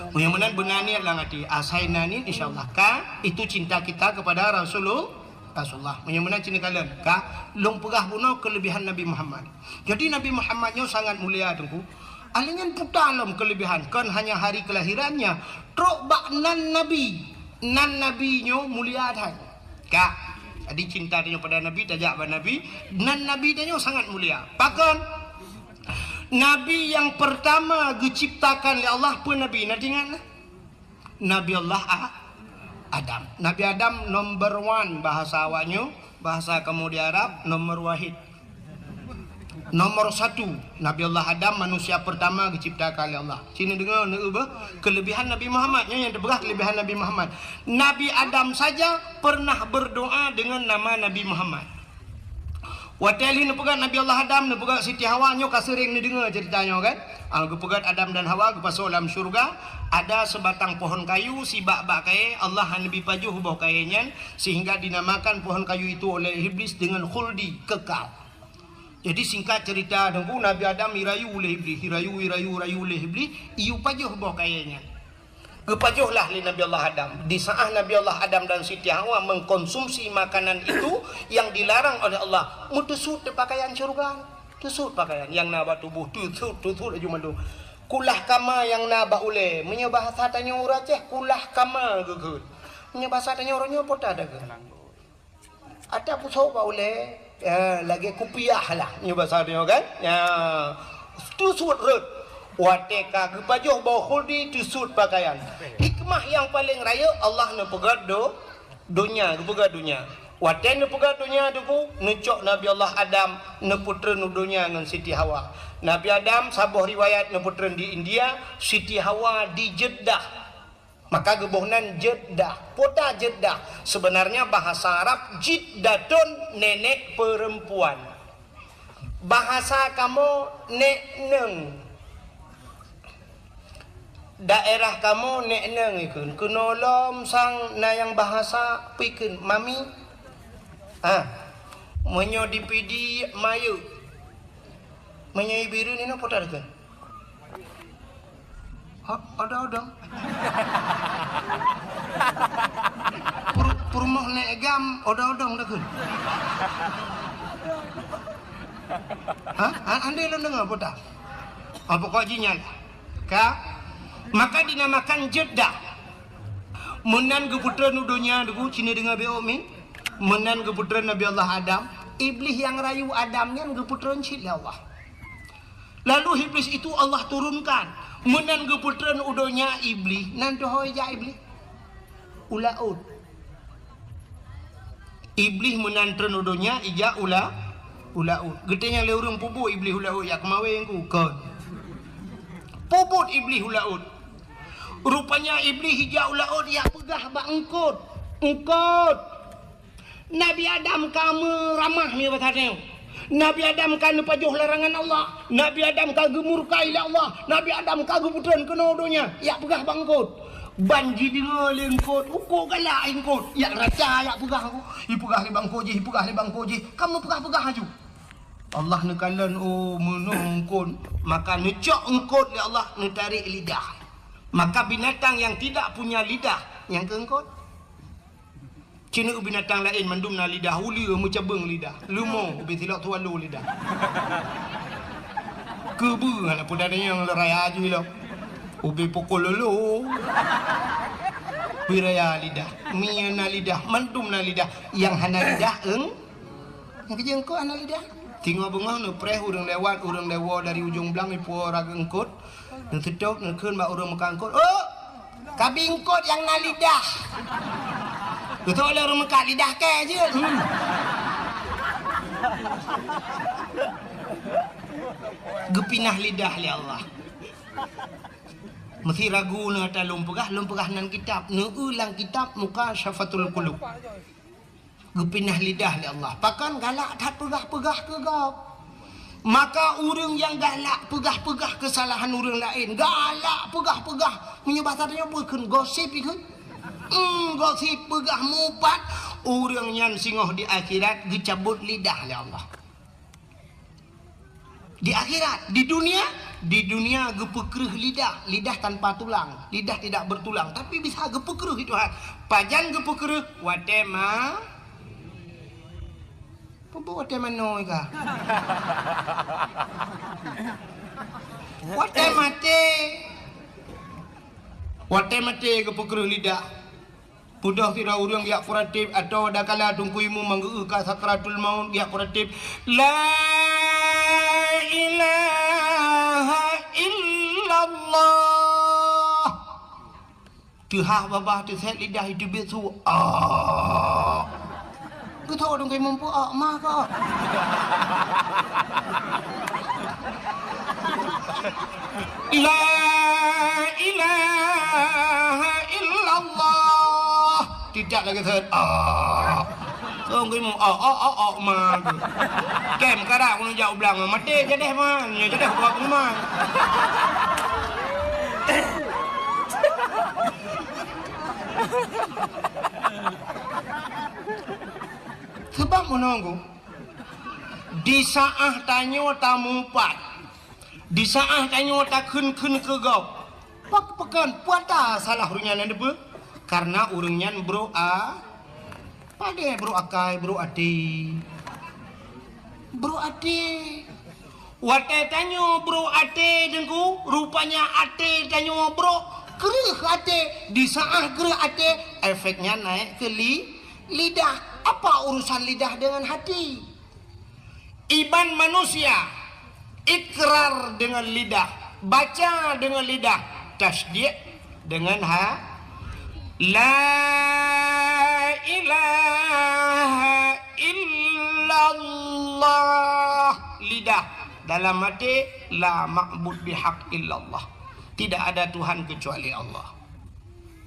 Meunyoe meunan beuna niet lam até, asai na niet, insya Allah ka, itu cinta kita kepada Rasulul-, Rasulullah. Meunyoe meunan cit neukalon, ka, lôn peugah bunoe kelebihan Nabi Muhammad. Jadi Nabi Muhammad nyoe sangat mulia, Teungku. Alinyan puta lom kelebihan, kon hanya hari kelahirannya, trok bak nan Nabi. Nan Nabi nyoe mulia that. Ka. Jadi cinta tanyoe pada Nabi, tajak bak Nabi, nan Nabi tanyoe sangat mulia. Pakon? Nabi nyang pertama geuciptakan lé Allah peue Nabi? Na teuingat na? Nabi Allah A-, Adam. Nabi Adam number one bahasa awak nyoe, bahasa kamoe di Arab nomor wahid. Nomor satu, Nabi Allah Adam manusia pertama geuciptakan lé Allah. Ci neudeungoe, neueu beuh, kelebihan Nabi Muhammad. Nyoe nyang teupeugah kelebihan Nabi Muhammad. Nabi Adam saja pernah berdoa dengan nama Nabi Muhammad. Watèe lheueh neupeugöt Nabi Allah Adam, neupeugöt Siti Hawa, nyoe ka seuréng neudeungoe ceurita nyoe kan? Ah, geupeugöt Adam dan Hawa geupasoe lam syeuruga, ada seubatang pohon kayu, sibak bak kayèe, Allah hana neubi pajoh boh kayèe nyan, sehingga dinamakan pohon kayu itu oleh Iblis dengan khuldi, kekal. Jadi singkat cerita, Teungku, Nabi Adam irayu lé Iblis, irayu, irayu, irayu lé Iblis, iyue pajoh boh kayèe nyan. Geupajoh lah lé Nabi Allah Adam. Di saat Nabi Allah Adam dan Siti Hawa mengkonsumsi makanan itu yang dilarang oleh Allah, meuteusut pakaian syeuruga. Teusut pakaian nyang na bak tuboh, teusut, teusut laju mandum. Kulah kama nyang na bak ulèe. Meunyoe bahasa tanyoe ureueng Aceh, kulah kama geukheun. Meunyoe bahasa tanyoe uroe nyoe peue ta takheun? Ata pusok bak ulèe, ya, lagèe kupiah lah, nyoe basa tanyoe kan? Ya, teusut rhot. Watèe ka geupajoh boh khuldi, teusut pakaian. Hikmah nyang paleng rayeuk, Allah neupeugöt do-, donya, geupeugöt donya. Watèe neupeugöt donya, Teungku, neucok Nabi Allah Adam neupeutreun u donya ngon Siti Hawa. Nabi Adam, saboh riwayat, neupeutreun di India, Siti Hawa di Jeddah. Maka geuboh nan Jeddah. Peue ta Jeddah? Sebenarnya bahasa Arab jiddatun, nenek perempuan. Bahasa kamoe, nek neueng. Daerah kamoe, nek neueng ikheun. Keunoe lom sang na nyang bahasa peue ikheun, mami. Ah. Meunyoe di Pidie, mayeuek. Meunyoe i Bireuen inoe peue ta ikheun? Ha, ada-ada. Peurumoh nèk gam odong-odong takheun. Ha? Ha, andai lôn deungoe peue ta? Ha, pokok jih nyan. Ka? Maka dinamakan jeuet dah. Meunan geupeutreun u donya, Teungku, ci neudeungoe beuh, Umi. Meunan geupeutreun Nabi Allah Adam, Iblih nyang rayu Adam nyan geupeutreun cit lé Allah. Lalu Iblih itu Allah turunkan. Meunan geupeutreun u donya Iblih, nan teuhôi jak Iblih? U laôt. Iblih meunan treun u donya, ijak u la-, u laôt. Geutanyong lé ureueng, "Peue buet Iblih u laôt, jak keumawén ku?" Kon. Peue buet Iblih u laôt? Rupanya Iblih ijak u laôt, jak peugah bak eungkôt. Eungkôt. Nabi Adam ka meuramah nibak tanyoe. Nabi Adam ka neupajoh larangan Allah. Nabi Adam ka geumurka lé Allah. Nabi Adam ka geupeutreun keunoe donya. Jak peugah bak eungkôt. Ban jideungoe lé eungkôt, uko galak eungkôt. Jak raca jak peugah, ipeugah lé bak eungkôt jih, ipeugah lé bak eungkôt jih. Ka meupeugah-peugah laju. Allah neukalon, oh, meunoe eungkôt. Maka neucok eungkôt lé Allah, neutarek lidah. Maka binatang yang tidak punya lidah, nyang keu eungkôt. Ci neueu binatang laén mandum na lidah, uleue meucabeueng lidah, leumo ubé silok swallow lidah. Keubeue hana peue tanyong le raya jih lom. Ubé pukul lolo. Ubé raya lidah. Mie na lidah, mandum na lidah. Nyang hana lidah, eung-, nyang keujeueng eungkôt hana lidah. Singoh beungoh neupreh ureueng lewat, ureueng lewat dari ujong blang ipuwoe raga eungkôt. Neuseutôt, neukheun bak ureueng meukat eungkôt, "Oh, kabi eungkôt nyang na lidah." Beutôi lé ureueng meukat lidah kèe jeuet. Hmm. Geupinah lidah lé Allah. Meusé ragu neuh ata lôn peugah, lôn peugah nan kitab. Neueu lam kitab Mukasyafatul Qulub. Geupinah lidah lé Allah. Pakon? Galak that peugah-peugah keu gob. Maka ureueng nyang galak peugah-peugah keusalahan ureueng laén, galak peugah-peugah, meunyoe basa tanyoe peue kheun, gosip ikheun. Hmm, gosip peugah mupat, ureueng nyan singoh di akhirat geucabot lidah lé Allah. Di akhirat, di dunia, di dunia geupeukreuh lidah, lidah tanpa tulang, lidah tidak bertulang, tapi bisa geupeukreuh Tuhan. Pajan geupeukreuh? Watèe ma-, peue buet watèe manoe ka? Watèe maté. Watèe maté geupeukreuh lidah. Peudoh sidroe ureueng geujak peuratéb, atawa dakala Teungku Imum meungeu ka sakratul maut geujak peuratéb, "La ilaha illallah." Teuhah babah teusét lidah iteubiet su, "Ah." Geutho Teungku Imum peue, "Ah, ma ka." "La ilaha illallah." Tidak lagi teusét. Ah. Teungku Imum, "Oh, oh, oh, oh, ma." Kém karak keuneuk jak u blang, maté jadeh ma. Nyoe jadeh buat pengumuman. Sebab meunoe, di saat tanyoe tamupat, di saat tanyoe takheun-kheun keu gob, pak-, pakon, peue ata salah ureueng nyan, na peue? Karena ureueng nyan brok a-, padahai brok akai, brok até. Brok até. Watèe tanyoe brok até, Teungku, rupanya até tanyoe brok, kreueh até. Di saat kreueh até, efeknya naik ke li-, lidah. Apa urusan lidah dengan hati? Iman manusia, ikrar dengan lidah, baca dengan lidah, tasdiq dengan ha-, la ilaha illallah, lidah, dalam hati, la ma'bud bihaq illallah. Tidak ada Tuhan kecuali Allah.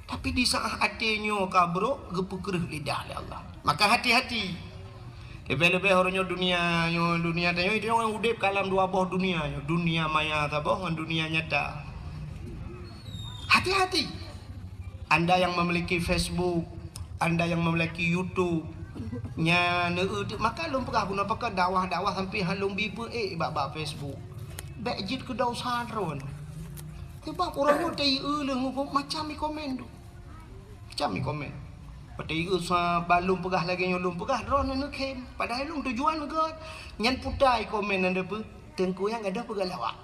Tapi di saat até nyoe ka brok, geupeukreueh lidah lé Allah. Maka hati-hati. Leubeh-leubeh uroe nyoe dunia nyoe, dunia tanyoe, itu nyoe udép ka lam dua boh dunia nyoe. Dunia maya saboh ngon dunia nyata. Hati-hati. Anda yang memiliki Facebook, anda yang memiliki YouTube, nyan, eh, eh, maka lôn peugah bunoe, pakon dakwah-dakwah sampai han lôn bi peu-ék bak, bak Facebook. Bèk jeuet keu dosa droe. Sebab ureueng nyoe teuieu leuh ngon macam i komen tu. Macam i komen. Watèe ié sa ba lôn peugah lagèe nyoe lôn peugah, droeneuh neukhém. Padahai lôn tujuan gèt. Nyan puta i komen nyan deuh peue, teungku nyang gadôh peugah lawak.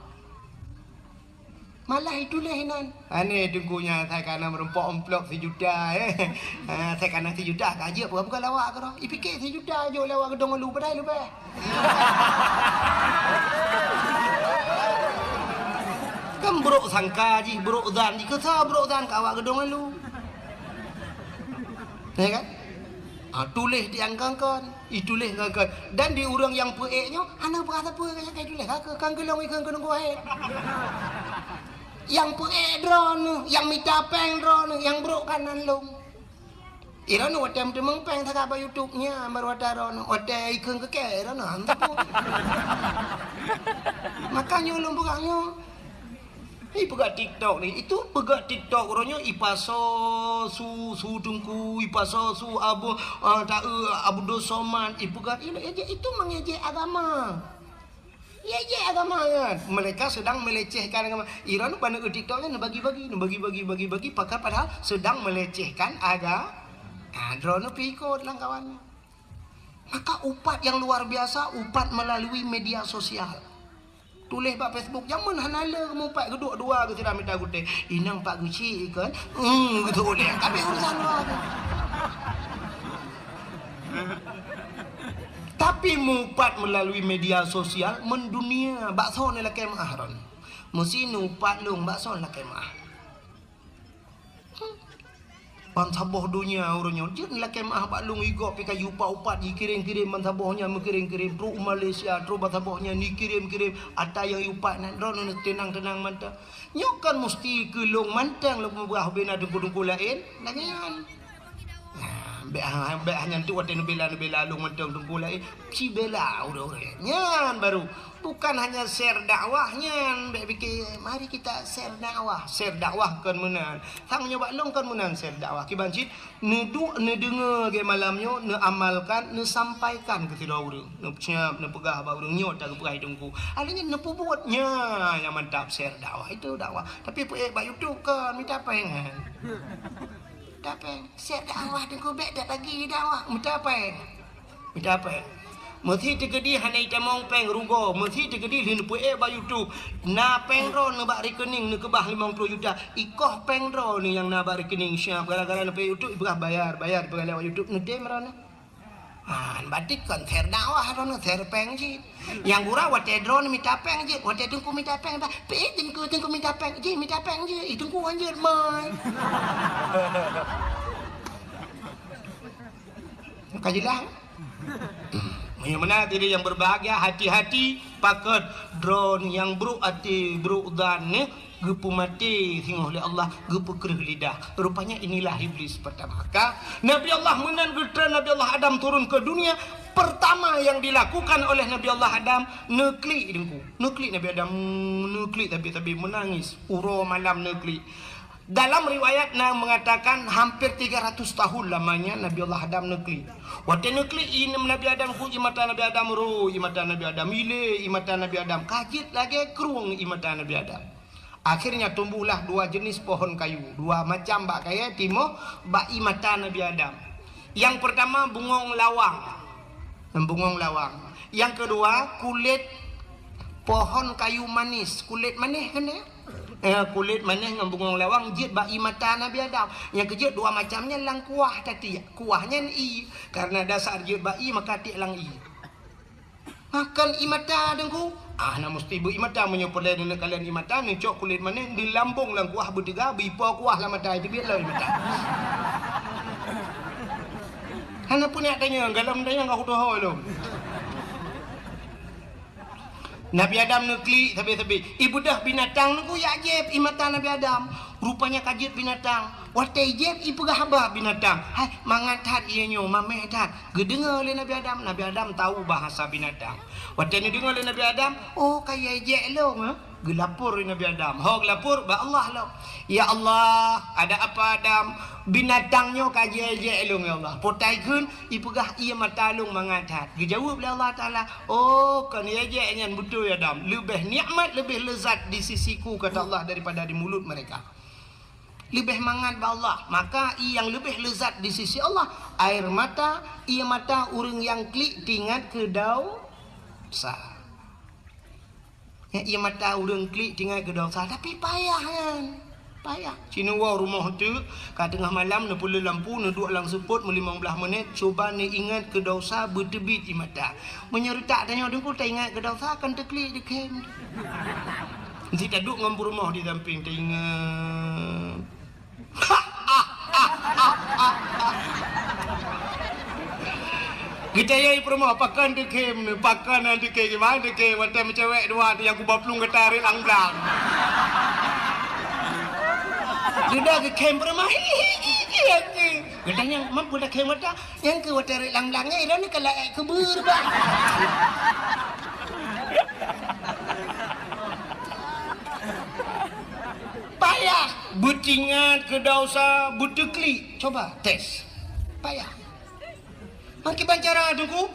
Malah ituléh inan. Aneh teungku nyan, asai kana meurumpok amplop sijuta, eh. Ha, asai kana sijuta ka jeuet peugah-peugah lawak keudroe. Ipike sijuta jok lé awak geudong ulu padahai leubeh. Kan buruk sangka jih, buruk zan jih. Keu soe buruk zan keu awak geudong ulu? Ya kan? Ah, tuléh di angkangkan, ituléh ngangkan. Dan di ureueng nyang peuék nyoe hana peurasa peue nyang ka ituléh. Ka, ka, ka geulong ikeu keu nunggu hai. Nyang peuék droeneuh, nyang mita péng droeneuh, nyang brok kanan lông. Droeneuh watèe meuteumèe péng sagai bak YouTube nyan baru ata droeneuh. Watèe ikeu keu kèe droeneuh hana peue. Maka nyoe lôn peugah nyoe. Ipeugah TikTok ni, itu peugah TikTok uroe nyoe ipasoe su, su teungku, ipasoe su abu, ah, taeu Abdul Somad, ipeugah itu, itu mengejek agama. Ngejek agama kan. Mereka sedang melecehkan agama. Iran pada TikTok ni bagi-bagi, bagi-bagi, bagi-bagi, pakar padahal sedang melecehkan aga-, ah, droeneuh pih ikut lam kawan. Maka upat yang luar biasa, upat melalui media sosial. Tuléh bak Facebook, jameun hana le meupat geuduek dua geuh sidang mita gutèe. Inong pat geuchik kan? Hmm, gitu ulèe. Tapi urusan luar tu. Tapi meupat melalui media sosial mendunia, bak soe neulakèe meu'ah droeneuh? Meusi neupat lôn, bak soe neulakèe meu'ah? Bansaboh donya uroe nyoe jeuet lakèe meu'ah bak lôn, igob pih ka jiupat-upat, jikirém-kirém bansaboh nyan, meukirém-kirém trok u Malaysia, trok bansaboh nyan jikirém-kirém, ata nyang jiupat nyan droeneuh teunang-teunang mantong. Nyoe kan musti keu lôn mantong lôn peugah ubé na teungku-teungku laén, lagèe nyan. Nah, bèk ha-, bèk hanya tu watèe neubela-neubela lôn mantong teungku laén, sibela ureueng-ureueng. Nyan baru. Bukan hanya share dakwah nyan, bèk pike, mari kita share dakwah. Share dakwah kon meunan. Sang nyoe bak lôn kon meunan share dakwah. Kiban cit, neuduek, neudeungoe lagèe malam nyoe, neuamalkan, neusampaikan keu sidroe ureueng. Neupeugah bak ureueng nyoe ta geupeugah teungku. Akhirnya neupeubuet nyan nyang mantap share dakwah. Itu dakwah. Tapi peuék bak YouTube kon mita péng. Mita péng. Share dakwah teungku bèk dak lagi dakwah. Mita péng. Mita péng. Meusi teukeudi hana itamong péng rugoe, meusi teukeudi lheueh neupeuék bak YouTube. Na péng droeneuh bak rekening neukeubah limong ploh juta. Ikoh péng droeneuh nyang na bak rekening siap gara-gara neupeuék YouTube ipeugah bayar, bayar ipeugah lewat YouTube neutem droeneuh. Ha, berarti kon share dakwah droeneuh, share péng cit. Nyang gura watèe droeneuh mita péng jeuet, watèe teungku mita péng dah. Pih teungku, teungku mita péng, jih mita péng jeuet, ih teungku hanjeuet mai. Ka jeulaih? Meunyoe meunan hadirin yang berbahagia, hati-hati pakon droeneuh nyang brok até, brok zan nyan, geupeumaté singoh lé Allah, geupeukreuh lidah. Rupanya inilah iblis pertama. Ka Nabi Allah meunan geutreun Nabi Allah Adam turun ke dunia, pertama yang dilakukan oleh Nabi Allah Adam, neuklik teungku. Neuklik Nabi Adam, neuklik tabi-tabi meunangis. Uroe malam neuklik. Dalam riwayat na mengatakan hampir tiga ratus tahun lamanya Nabi Allah Adam neuklik. Watèe neuklik ié Nabi Adam, ku ié mata Nabi Adam, ro ié mata Nabi Adam, ilé ié mata Nabi Adam, ka jeuet lagèe krueng ié mata Nabi Adam. Akhirnya tumbuhlah dua jenis pohon kayu, dua macam bak kayèe timoh bak ié mata Nabi Adam. Yang pertama bungong lawang. Bungong lawang. Yang kedua kulét pohon kayu manis, kulét manéh kan ya? Eh, kulét manéh ngon bungong lawang jeuet bak ié mata Nabi Adam. Nyang keujeuet dua macam nyan lam kuah tatiek. Kuah nyan ié, karena dasar jeuet bak ié maka tiek lam ié. Makon ié mata teungku. Ah, na musti beu ié mata meunyoe peureulèe neuneuk kalon ié mata, neucok kulét manéh, neulambong lam kuah beuteuga, beuipo kuah lam mata, itu biet lom ié mata. Hana peuneuk tanyong, galom tanyong ka kutohôi lom. Nabi Adam neuklik sabe-sabe. Ibeudôh binatang neukuyat jieb ié mata Nabi Adam. Rupanya ka jeuet binatang. Watèe jieb ipeugah haba binatang, "Hai, mangat that ié nyoe, maméh that." Geudeungoe lé Nabi Adam. Nabi Adam tahu bahasa binatang. Watèe neudeungoe lé Nabi Adam, "Oh, ka ié jek lôn, eh?" Geulapor lé Nabi Adam. Ho geulapor bak Allah lom. "Ya Allah, ada apa Adam? Binatang nyoe ka jié jek lôn, ya Allah. Potai kheun ipeugah ié mata lôn mangat that." Geujaweueb lé Allah Taala, "Oh, kon ié jek nyan beutôi Adam. Leubeh nikmat, leubeh lezat di sisiku," kata Allah, "daripada di mulut mereka." Leubeh mangat bak Allah, maka ié nyang leubeh leuzat di sisi Allah, air mata, ié mata ureuëng nyang klik teuingat keu dosa. Ya, ié mata ureuëng klik teuingat keu dosa, tapi payah nyan. Payah. Sineuk woe rumoh teuk, ka teungoh malam neupeuleueh lampu, neuduek lam seupôt meulimong blaih menit, cuba neuingat keu dosa beuteubiet ié mata. Meunyoe reutak tanyoe deungku taingat keu dosa, kan teuklik deukhém. Meusti taduek ngon peurumoh di sampéng, taingat. Geutanyoe peurumoh, pakon deukhém nyoe, pakon deukhém, gimana deukhém, watée meucewek dua tu nyang kuba plueng gata rot lam blang. Dudoe geukhém peurumoh, hi, hi, hi, hi, hi. Geutanyoe, mampu takhém gata, nyang keu watée rot lam blang nyan, ilôn ka laék keubeuet bah. Payah beuteuingat keu dosa, beuteuklik. Coba tes. Payah. Meukiban cara teungku,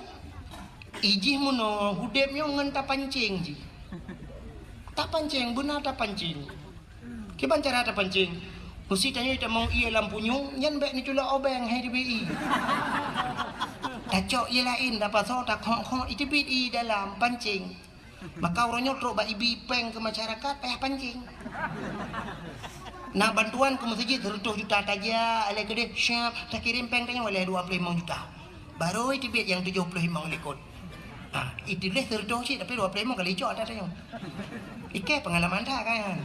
ijih meunoe udeb nyoe ngon tapancéng jih. Tapancéng, beuna tapancéng. Kiban cara tapancéng? Meusti tanyoe tamong ié lam punyueng, nyan bék neuculok obeng hai teubiet ié. Tacok ié laén, tapasoe, takhok-khok, iteubiet ié dalam pancéng. Maka uroe nyoe trok bak ibi péng keu masyarakat payah pancéng. Na bantuan keu meuseujid seratus juta tajak, lé keudeh siap takirém péng tanyoe lé dua ploh limong juta. Barô iteubiet nyang tujoh ploh limong likot. Ha, iteubiet seratus cit tapi dua ploh limong ka licok ata tanyoe. Ikei pengalaman that kan.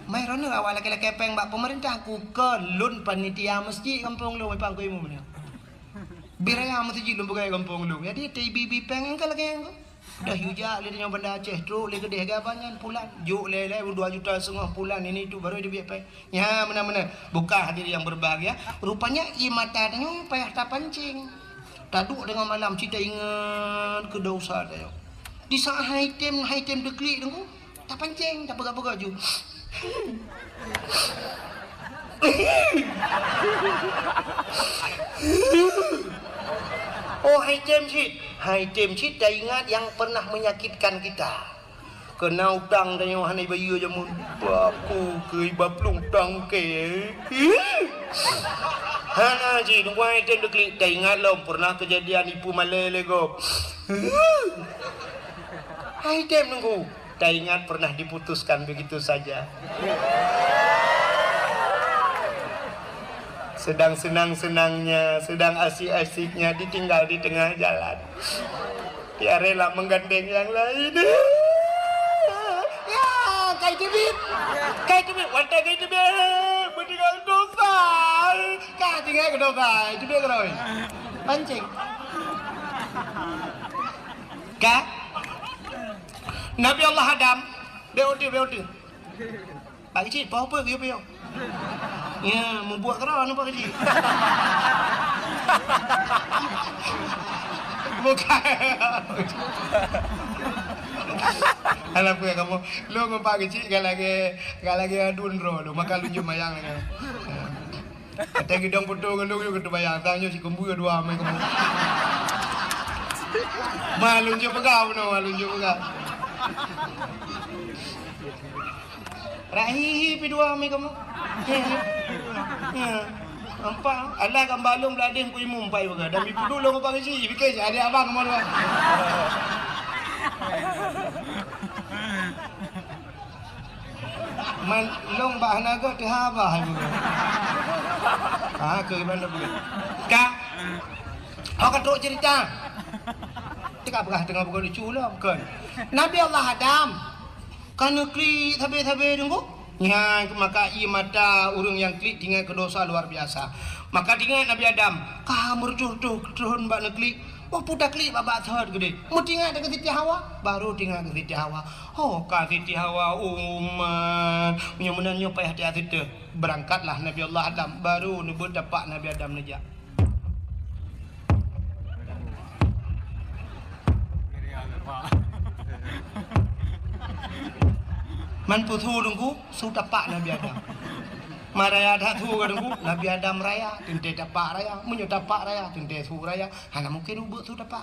Mai roneuk awak lakée-lakée péng bak pemerintah, kukon lôn panitia meuseujid gampông lôn, Pak Guru Imum nyoe. Bi raya meuseujid lôn peugah gampông lôn. Jadi, teuibi-ibi péng nyang ka lagée nyan. Dah yue jak lé nyoe Banda Aceh, trok lé keudeh gaban nyan pulan. Jok lé-lé dua juta setengah pulan, ini itu baru dia biak péng. Ya, meunan-meunan. Buka hadirin yang berbahagia. Rupanya, ié mata tanyoe payah tapancéng. Taduek teungoh malam, cit taingat keu dosa tanyoe. Di saat hai tem, hai tem teuklik teungku. Tapancéng, tapeugah-peugah ju. Oh, hai tem cit. Hai tem cit taingat nyang pernah menyakitkan kita. Keuna utang tanyoe hana ibayeue jameun. Baku keu iba plueng utang keu. Hana cit, hai tem teuklik. Taingat lom pernah kejadian ipu malée lé gob. Hai tem teungku. Taingat pernah diputuskan begitu saja. Sedang senang-senangnya, sedang asik-asiknya ditinggal di tengah jalan. Dia rela menggandeng yang lain. Ya, kai teubiet. Kai teubiet, watée kai teubiet. Beutinggai dosa. Ka tinggai keu dosa, teubiet keudroe. Pancéng. Ka? Nabi Allah Adam, bék uteue, bék uteue. Pak Keuchik, poh peue geuyue piôh? Ya, mubuet keudroe nyoe Pak Keuchik. Bukan. Alah, peue kamoe? Lôn ngon Pak Keuchik ka lagée, ka lagée aduen droe lôn, maka lôn jeuet mayang lagée. Watée geudong putôh ngon lôn, yue keuteumbayang, tang nyoe sikeumbeue dua amai kamoe. Ma lôn jeuet peugah bunoe, ma lôn jeuet peugah. Rahihi pi dua amai kamoe. Ya. Nampak? Alah gambar lôn beuladeh ku imum pai peugah. Dan ipuduek lôn ngon Pak Keuchik, pike si adek abang kamoe dua. Man, lôn bak hana göt teuhaba hai bunoe. Ha, keu iban dah bunoe. Ka. Ho ka trok cerita. Teuka peugah teungoh buka lucu lom, kon. Nabi Allah Adam ka neuklik sabe-sabe deungoe. Nyan maka ié mata ureuëng nyang klik teuingat keu dosa luar biasa. Maka teuingat Nabi Adam ka meureutoh-reutoh thon bak neuklik. Wah, peue taklik bak-bak thot keudeh. Meutingat keu Siti Hawa, baru tingat keu Siti Hawa. Ho ka Siti Hawa umat. Meunyoe meunan nyoe payah tiat siteue. Beurangkatlah Nabi Allah Adam, baru neubeuet tapak Nabi Adam neujak. Man peue su deungku, su tapak Nabi Adam. Maraya that su ka deungku, Nabi Adam raya, teuntée tapak raya. Meunyoe tapak raya, teuntée su raya. Hana mungken ubeuek su tapak.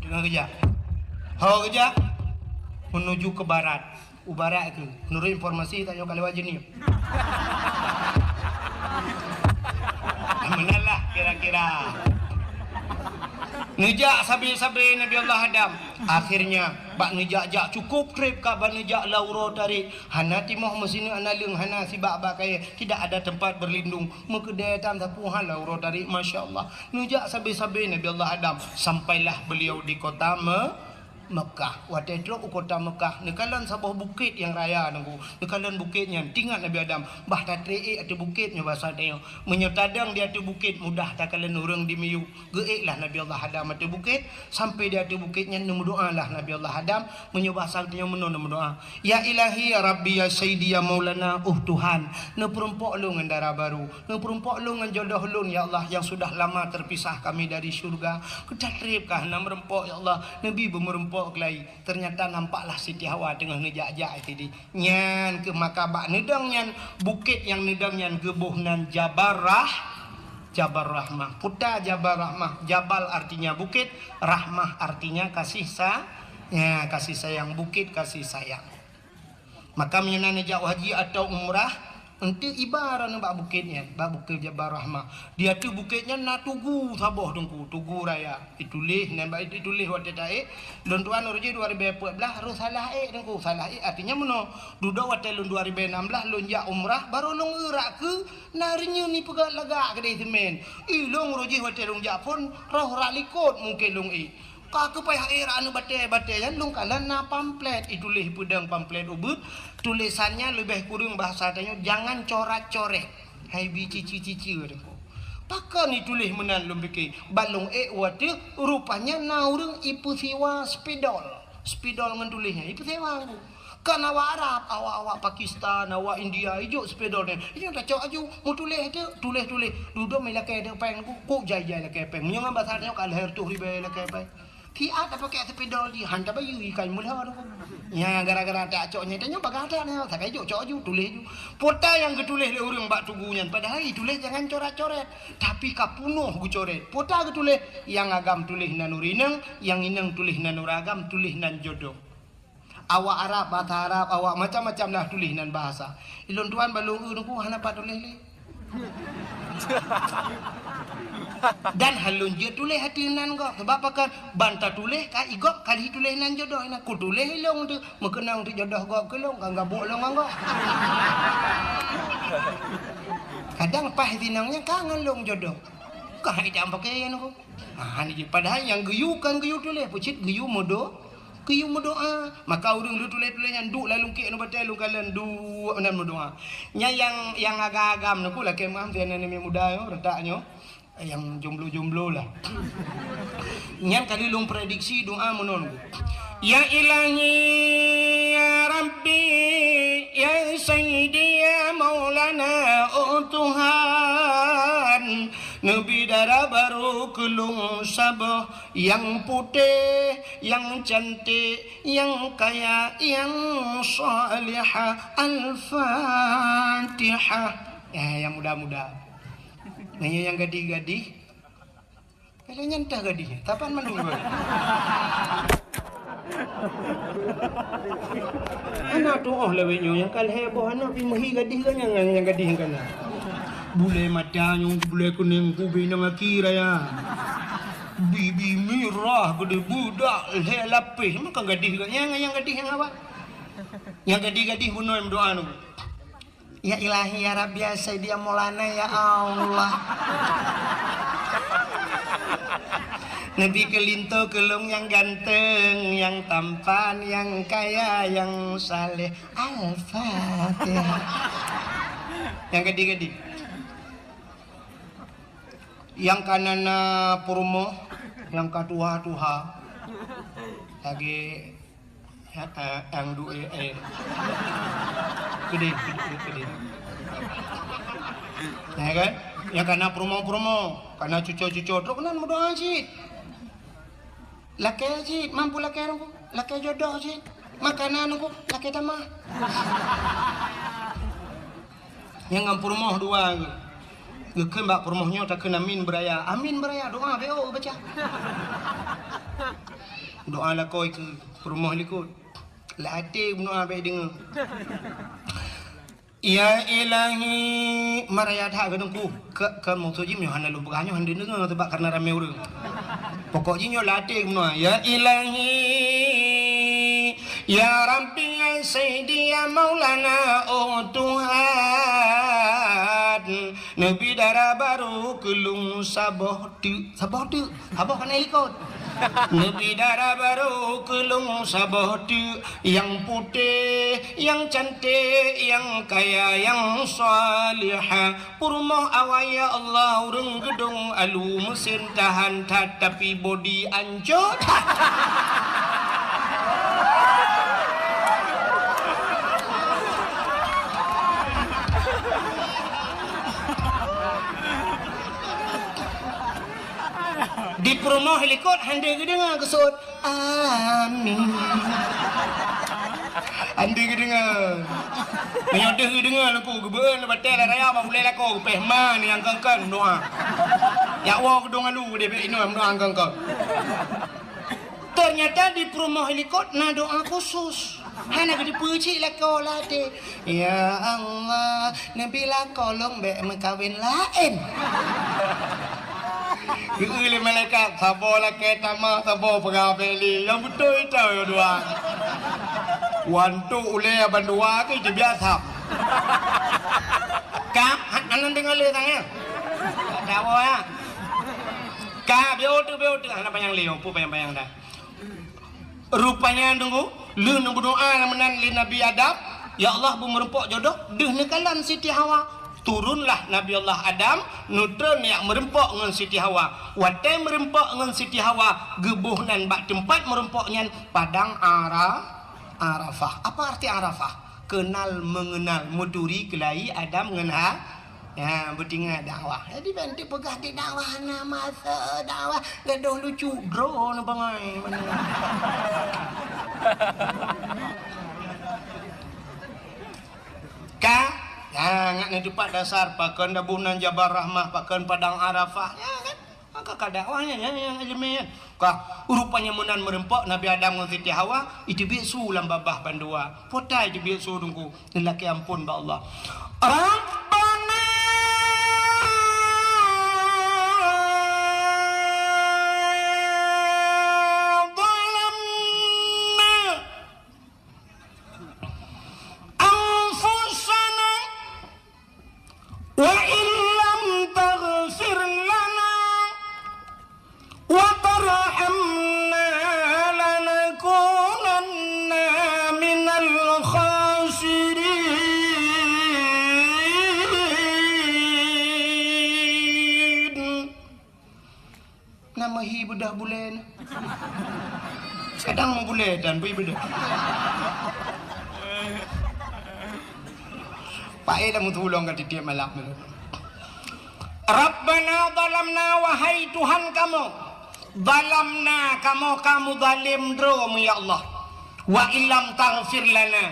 Teungoh geujak. Ho geujak. menuju ke barat. U barat keuh, menurut informasi tanyoe ka lewat Jeunieb. Meunan lah kira-kira. Neujak sabe-sabe Nabi Allah Adam. Akhirnya, bak neujak-jak cukup trép ka bak neujak lam uroe tarék. Hana timoh meusineuk hana leueng, hana sibak bak kayée, tidak ada tempat berlindung. Meukeudée tam sapeue hana uroe tarék, masya Allah. Neujak sabe-sabe Nabi Allah Adam, sampailah beliau di kota Me-, Mekah. Watée trok u kota Mekah, neukalon saboh bukét nyang raya Teungku. Neukalon bukét nyan, teuingat Nabi Adam, bah tatré ék ateueh bukét nyoe basa tanyoe. Meunyoe tadong di ateueh bukét, mudah takalon ureuëng di miyueb. Geuék lah Nabi Allah Adam ateueh bukét, sampai di ateueh bukét nyan neumeudoá lah Nabi Allah Adam, meunyoe basa tanyoe meunoe neumeudoá. Ya Ilahi, ya Rabbi, ya Sayyidi, ya Maulana, oh Tuhan, neupeurumpok lôn ngon dara barô, neupeurumpok lôn ngon jodoh lôn, ya Allah, yang sudah lama terpisah kami dari syurga. Keu tatrép ka hana meurumpok, ya Allah, neubi beumeurumpok keulai. Ternyata nampaklah Siti Hawa teungoh neujak-jak sideh. Nyan keuh maka bak neudong nyan, bukét nyang neudong nyan geuboh nan Jabal Rah-, Jabal Rahmah. Peue ta Jabal Rahmah? Jabal artinya bukét, rahmah artinya kasih sa-, ya, kasih sayang, bukét kasih sayang. Maka meunyoe na neujak haji atau umrah, eunteuk iba droeneuh bak bukét nyan, bak bukét Jabal Rahmah. Di ateueh bukét nyan na tugu saboh Teungku, tugu raya. Ituléh, nan bak ituléh watée taék, lôn tuan uroe jih dua ribée peuet blaih, roh salah ék Teungku, salah ék artinya meunoe. Dudoe watée lôn dua ribée nam blaih lôn jak umrah, barô lôn eurak keu na reunyeun ipeugah lagak keudeh seumén. Ilôn uroe jih watée lôn jak phon, roh rak likot mungken lôn ék. Ka keupai hai rak aneuk batée-batée nyan lôn kalon na pamflet, ituléh peudong pamflet ubeuet, tulésan nyan leubeh kureueng bahasa tanyoe, jangan corat-coret. Hai bi cici-cici Teungku. Pakon ituléh meunan lôn pike, ban lôn ék watée rupanya na ureuëng ipeusiwa spidol. Spidol ngon tuléh nyan ipeusiwa Teungku. Kan awak Arab, awak-awak Pakistan, awak India, ijok spidol nyan. Ijok tacok aju, meutuléh teuk, tuléh-tuléh. Dudoe mé lakée teuk péng, kuk jai-jai lakée péng. Meunyoe ngon basa tanyoe ka lhèe reutôh ribèe lakée péng. Siat tapakèk spidol jih, han tabayeue ikai meulhô tu. Nya gara-gara tacok nyan, tanyoe bagah that nyoe, sakai jok cok aju, tuléh aju. Peue ta nyang geutuléh lé ureuëng bak tugu nyan, padahai tuléh jangan coret-coret, tapi ka punoh geucoret. Peue ta geutuléh, nyang agam tuléh nan ureuëng inong, nyang inong tuléh nan ureuëng agam, tuléh nan jodoh. Awak Arab, basa Arab, awak macam-macam lah tuléh nan bahasa. Ilôn tuan balong eu Teungku hana pat tuléh lé. Dan han lôn jeuet tuléh ateueh nan gob. Sabab pakon? Ban tatuléh ka i gob ka lheueh tuléh nan jodoh. Inan kutuléh ilôn teuk, meukeunong teuk jodoh gob keu lôn, ka gabuk lôn ngon gob. Kadang paih sinong nyan ka ngon lôn jodoh. Ka hai dam pakaian aku. Ha, ni jih. Padahai nyang geuyue kan geuyue tuléh, peucit geuyue meudo-, geuyue meudoa. Maka ureuëng lôn tuléh-tuléh nyan duek lam lungkek nyoe batée lôn kalon duek meunan meudoa. Nyan nyang, nyang agam-agam nyoe ku lakée meu'ah sinan aneuk muda nyoe, reutak nyoe. Nyang jomblo-jomblo lah. Nyan kali lôn prediksi doa meunan ku. Ya Ilahi, ya Rabbi, ya Sayyidi, ya Maulana, oh Tuhan, neubi dara barô keu lôn saboh, nyang putéh, nyang cantik, nyang kaya, nyang salihah. Al-Fatihah. Eh, nyang muda-muda. Nyoe nyang gadih-gadih. Lagée nyan teuh gadih, tapan mandum geuh. Aneuk tuoh lawét nyoe nyang ka lhée boh aneuk pih meuhi gadih geuh nyang, nyang gadih nyang kana. Bulée mata nyoe, bulée kunéng, kubi nyang aki raya. Bibi mirah geude beudak lhée lapéh, maka gadih geuh nyang, nyang gadih nyang awak. Nyang gadih-gadih bunoe meudoa nyoe. Ya Ilahi, ya Rabbi, ya Sayyidi, ya Maulana, ya Allah. Neubi keu linto keu lôn nyang ganteng, nyang tampan, nyang kaya, nyang saleh. Al-Fatihah. Nyang gadih-gadih. Nyang ka na-na peurumoh, nyang ka tuha-tuha. Lagée Eh, eh, ang du-, eh, eh. Keudeh, keudeh, keudeh. Ya kan? Nyang kana peurumoh-peurumoh, kana cuco-cuco, trok nan meudoa cit. Lakée cit, mampu lakée nungku, lakée jodoh cit. Makanan nungku, lakée tamah. Nyang ngon peurumoh dua geuh. Geukheun bak peurumoh nyoe takheun amin beuraya. Amin beuraya, doa B O baca. Doa lakoe keu peurumoh likot. Lam até meudoa bèk deungö. Ya Ilahi, maraya that keu Teungku. Keu, keu maksud jih meunyoe hana lôn peugah nyoe hana deungö, sabab karena ramé ureueng. Pokok jih nyoe lam até meudoa. Ya Ilahi, ya Rabbi, ya Sayyidi, ya Maulana, oh Tuhan. Neubi dara barô keu lôn saboh teuk. Saboh teuk. Saboh ka na likot. Neubi dara barô keu lôn saboh teuk, nyang putéh, nyang canték, nyang kaya, nyang salihah. Peurumoh awai ya Allah, ureueng geudong alu, meusén tahan that, tapi bodi ancô that. Di peurumoh likot hana geudeungoe geuseuôt, "Amin." Hana geudeungoe. Meunyoe deuh geudeungoe Teungku, geubeuet batèe lam raya bak ulèe lakoe, geupéh ma nyang kön-kön meudoa. Jak woe geudong alu deh bèk inoe meudoa nyang kön-kön. Ternyata di peurumoh likot na doa khusus. Hana geuteupeue cit lakoe lam até. Ya Allah, neubi lakoe lôn bèk meukawen laén. Geukheun lé malaikat, saboh lakèe tamah, saboh peugah bèk lé. Nyang beutôi ita dua. Wantok ulèe bandua keu jibiasa. Ka, hana deungö lé tangan. Ka, biôh tu, biôh tu. Hana panyang lé, peue panyang-panyang dah. Rupanya Teungku, lheueh neumeudoa meunan lé Nabi Adam, "Ya Allah, beu meureumpok jodoh," deuh neukalon Siti Hawa. Turunlah Nabi Allah Adam, neutron jak meureumpok ngon Siti Hawa. Watèe meureumpok ngon Siti Hawa, geuboh nan bak teumpat meureumpok nyan padang Ara-, Arafah. Apa arti Arafah? Kenal mengenal, meuturi keulayi Adam ngon Ha-, Ya, beutingat dakwah. Jadi, ban teupeugah di dakwah, hana masa dakwah. Gadoh lucu, droe neuh bangai. Ka? Ya, ngat neutupat dasar, pakon daboh nan Jabal Rahmah, pakon Padang Arafah. Ya, kan? Maka ka dakwah nyan, nyan, nyan ileumèe nyan. Ka, rupanya meunan meureumpok Nabi Adam ngon Siti Hawa, iteubiet su lam babah bandua. Peue ta iteubiet su Teungku, neulakèe ampôn bak Allah. Rabbana zalamna anfusana wa illam taghfir lana wa tarhamna lanakunanna minal khasirin. Na meuhi beudôh bulèe nyoe. Kadang meubulèe dan bui beudôh. Paéh dah meutulông ka tiep-tiep malam nyoe. Rabbana zalamna, wahai Tuhan kamoe, zalamna, kamoe ka meuzalém droe, ya Allah. Wa illam taghfir lana,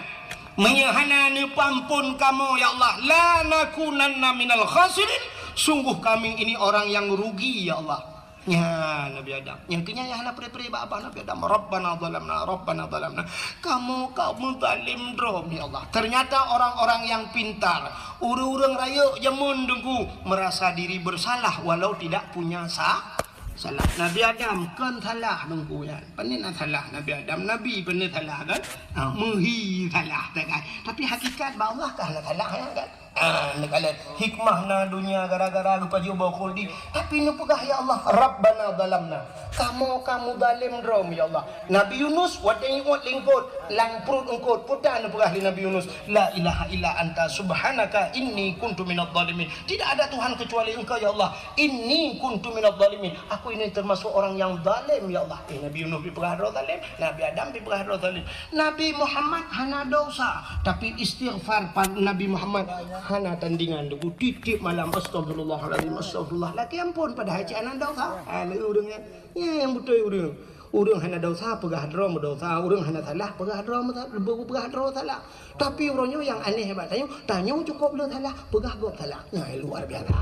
meunyoe hana neupeuamphon kamoe, ya Allah, lanakunanna minal khasirin, sungguh kami ini orang yang rugi, ya Allah. Nyan Nabi Adam. Nyang keu nyan nyang hana pre-pre bak babah Nabi Adam. Rabbana zalamna, Rabbana zalamna. Kamoe ka meuzalém droe, ya Allah. Ternyata orang-orang yang pintar, ureueng-ureueng rayeuk jameun Teungku, merasa diri bersalah walau tidak punya sa-, salah. Nabi Adam kon salah Teungku nyan. Pane na salah Nabi Adam? Nabi pane salah kan? Ha, meuhi salah, tak kan? Tapi hakikat bak Allah ka hana salah, ya kan? Ah, neukalon hikmah na donya gara-gara geupajoh boh khuldi. Tapi neupeugah, "Ya Allah, Rabbana zalamna." Kamoe ka meuzalém droe, ya Allah. Nabi Yunus watèe jiuet lé eungkôt, lam pruet eungkôt, peue ta neupeugah lé Nabi Yunus, "La ilaha illa anta subhanaka inni kuntu minadh dhalimin." Tidak ada Tuhan kecuali Engkau, ya Allah. Inni kuntu minadh dhalimin. Aku ini termasuk orang yang zalim, ya Allah. Eh, Nabi Yunus dipeugah droe zalim, Nabi Adam dipeugah droe zalim. Nabi Muhammad hana dosa, tapi istighfar pa-, Nabi Muhammad hana tandingan. Teungku tiep-tiep malam, "Astagfirullahalazim, astagfirullah." Lakèe ampôn padahai cit hana dosa. Ha, lé ureueng nyan. Nyan nyang beutôi ureueng. Ureueng hana dosa peugah droe meudosa, ureueng hana salah peugah droe meusa-, peugah droe salah. Tapi uroe nyoe nyang aneh bak tanyoe, tanyoe cukôp le salah, peugah gob salah. Nyan luar biasa.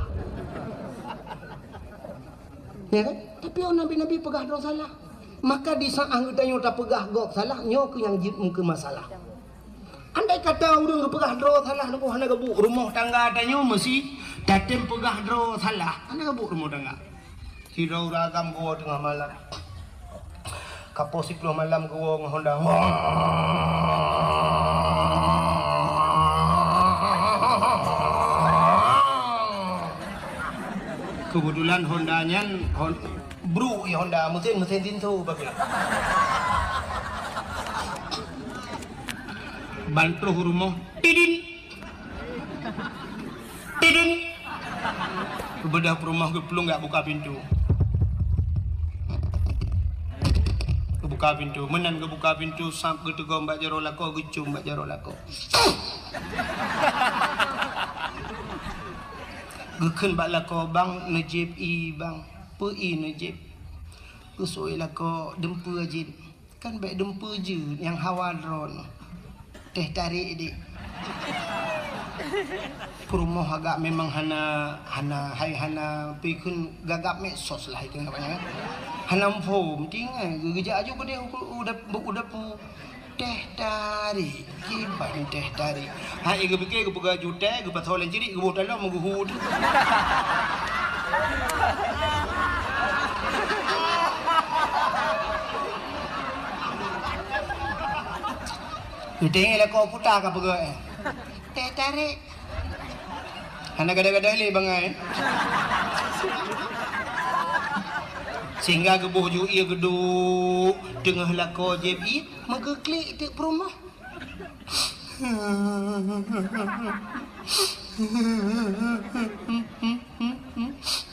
Ya kan? Tapi nabi-nabi peugah droe salah. Maka di saat geutanyoe tapeugah gob salah, nyoe keuh nyang jeuet meukeue masalah. Andai kata ureuëng geupeugah droe salah, nyoe hana geubuet, rumoh tangga tanyoe meusi tatem peugah droe salah, hana geubuet rumoh tangga. Sidroe ureuëng agam geuwoe teungoh malam. Ka poh siplôh malam geuwoe ngon honda. Keubeutulan honda nyan hon-, bruk i honda, meusén, meusén tinso bagian. Ban troh u rumoh, tidin. Tidin. Geubeudôh peurumoh geuplueng jak buka pintoe. Geubuka pintoe. Meunan geubuka pintoe, sab geuteugom bak jaroe lakoe, geucôm bak jaroe lakoe. Geukheun bak lakoe, "Bang, neujieb ie, Bang." "Peue ie neujieb?" "Geusui lakoe, dumpeue jih." "Kan bék dumpeue jeuet nyang hawa droeneuh. Teh tarék dék." Peurumoh agak memang hana, hana, hai hana, peue kheun gagap medsos lah itu namanya. Hana muphom, tinggai geujak aju keudeh u, u dap-, u dapu. Teh tarék, kiban teh tarék. Hai geupike geupeugah jutée, geupasoe lam cirik, geuboh talom geuhue. Geutanyoe lakoe puta ka peugah, eh. Teh tarék. Hana gadoh-gadoh lé bangai. Sehingga geuboh ju ie geuduek teungoh lakoe jieb ie, meugeuklik teuk peurumoh.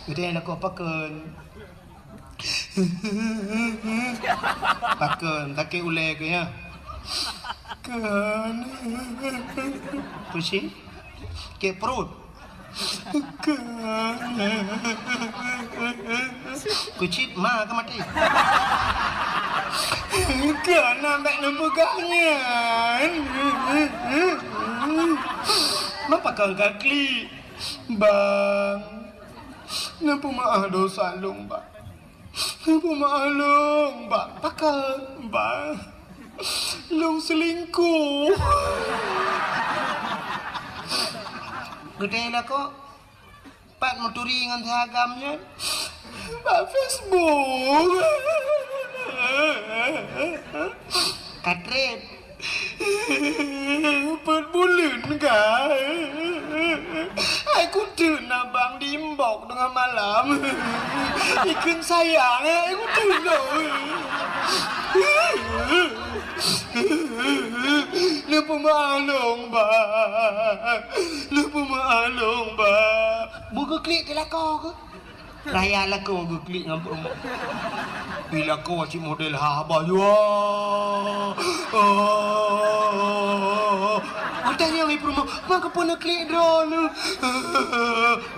Geutanyoe lakoe pakon. Pakon, sakét ulée keuh nyan. Kon. Pusing. Sakét pruet. Kon. Keucit ma ka maté. Kon, bék neupeugah nyan. Ma pakon ka klik. Bang. Neupeumaáh desya lôn, Bang. Neupeumaáh lôn, Bang. Pakon, Bang? Lôn seulingkoh. Geutanyoe lakoe, pat meuturi ngon si agam nyan? Bak Facebook. Ka treb. Peuet buleuen ka. Hai kuteuk na bang di inbox teungoh malam. Ikheun sayang, hai kuteuk lôn. Neupeumaáh lôn, Bang. Neupeumaáh lôn, Bang. Beugeuklik teuh lakoe keuh. Raya lakoe geuklik ngon peurumoh. Ih, lakoe cit model haba jua. Oh. Geutanyong lé peurumoh, "Ma kapeue neuklik droeneuh?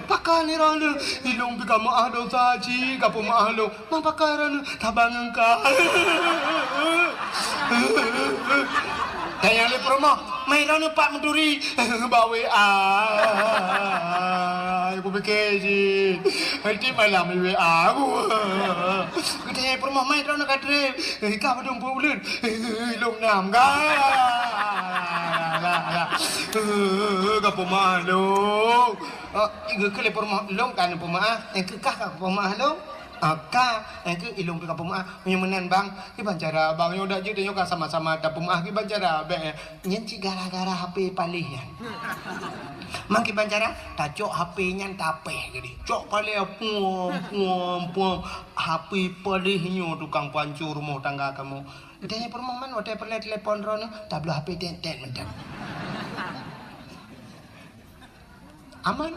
Pakon droeneuh?" "Ilôn pih ka meuáh desya cit, ka peumeuáh lôn." "Ma pakon droeneuh?" "Saban ngon ka." Tanyong lé peurumoh, "Ma droeneuh pat meuturi?" "Bak W A." Kupike cit. Tiep malam di W A ku. Geutanyong peurumoh, "Ma droeneuh ka treb?" "Ka padum peuet buleuen." "Ilôn nam ka." Ka peumeuáh lôn. Oh, geukheun lé peurumoh, "Lôn ka neupeumaáh." "Engkeu kah ka peumeuáh lôn?" "Ah, ka." "Engkeu ilôn pih ka peumeuáh." "Meunyoe meunan, Bang, kiban cara, Bang, nyoe dak jeuet nyoe ka sama-sama tapeumeuáh, kiban cara, bék." Nyan cit gara-gara H P paléh nyan. Man kiban cara, tacok H P nyan tapéh keudeh. Cok paléh, puam, puam, puam. H P paléh nyoe tukang panco rumoh tangga kamoe. Geutanyong peurumoh, "Man watée peureulée telepon droeneuh, tabloe H P tet-tet mantong." Aman.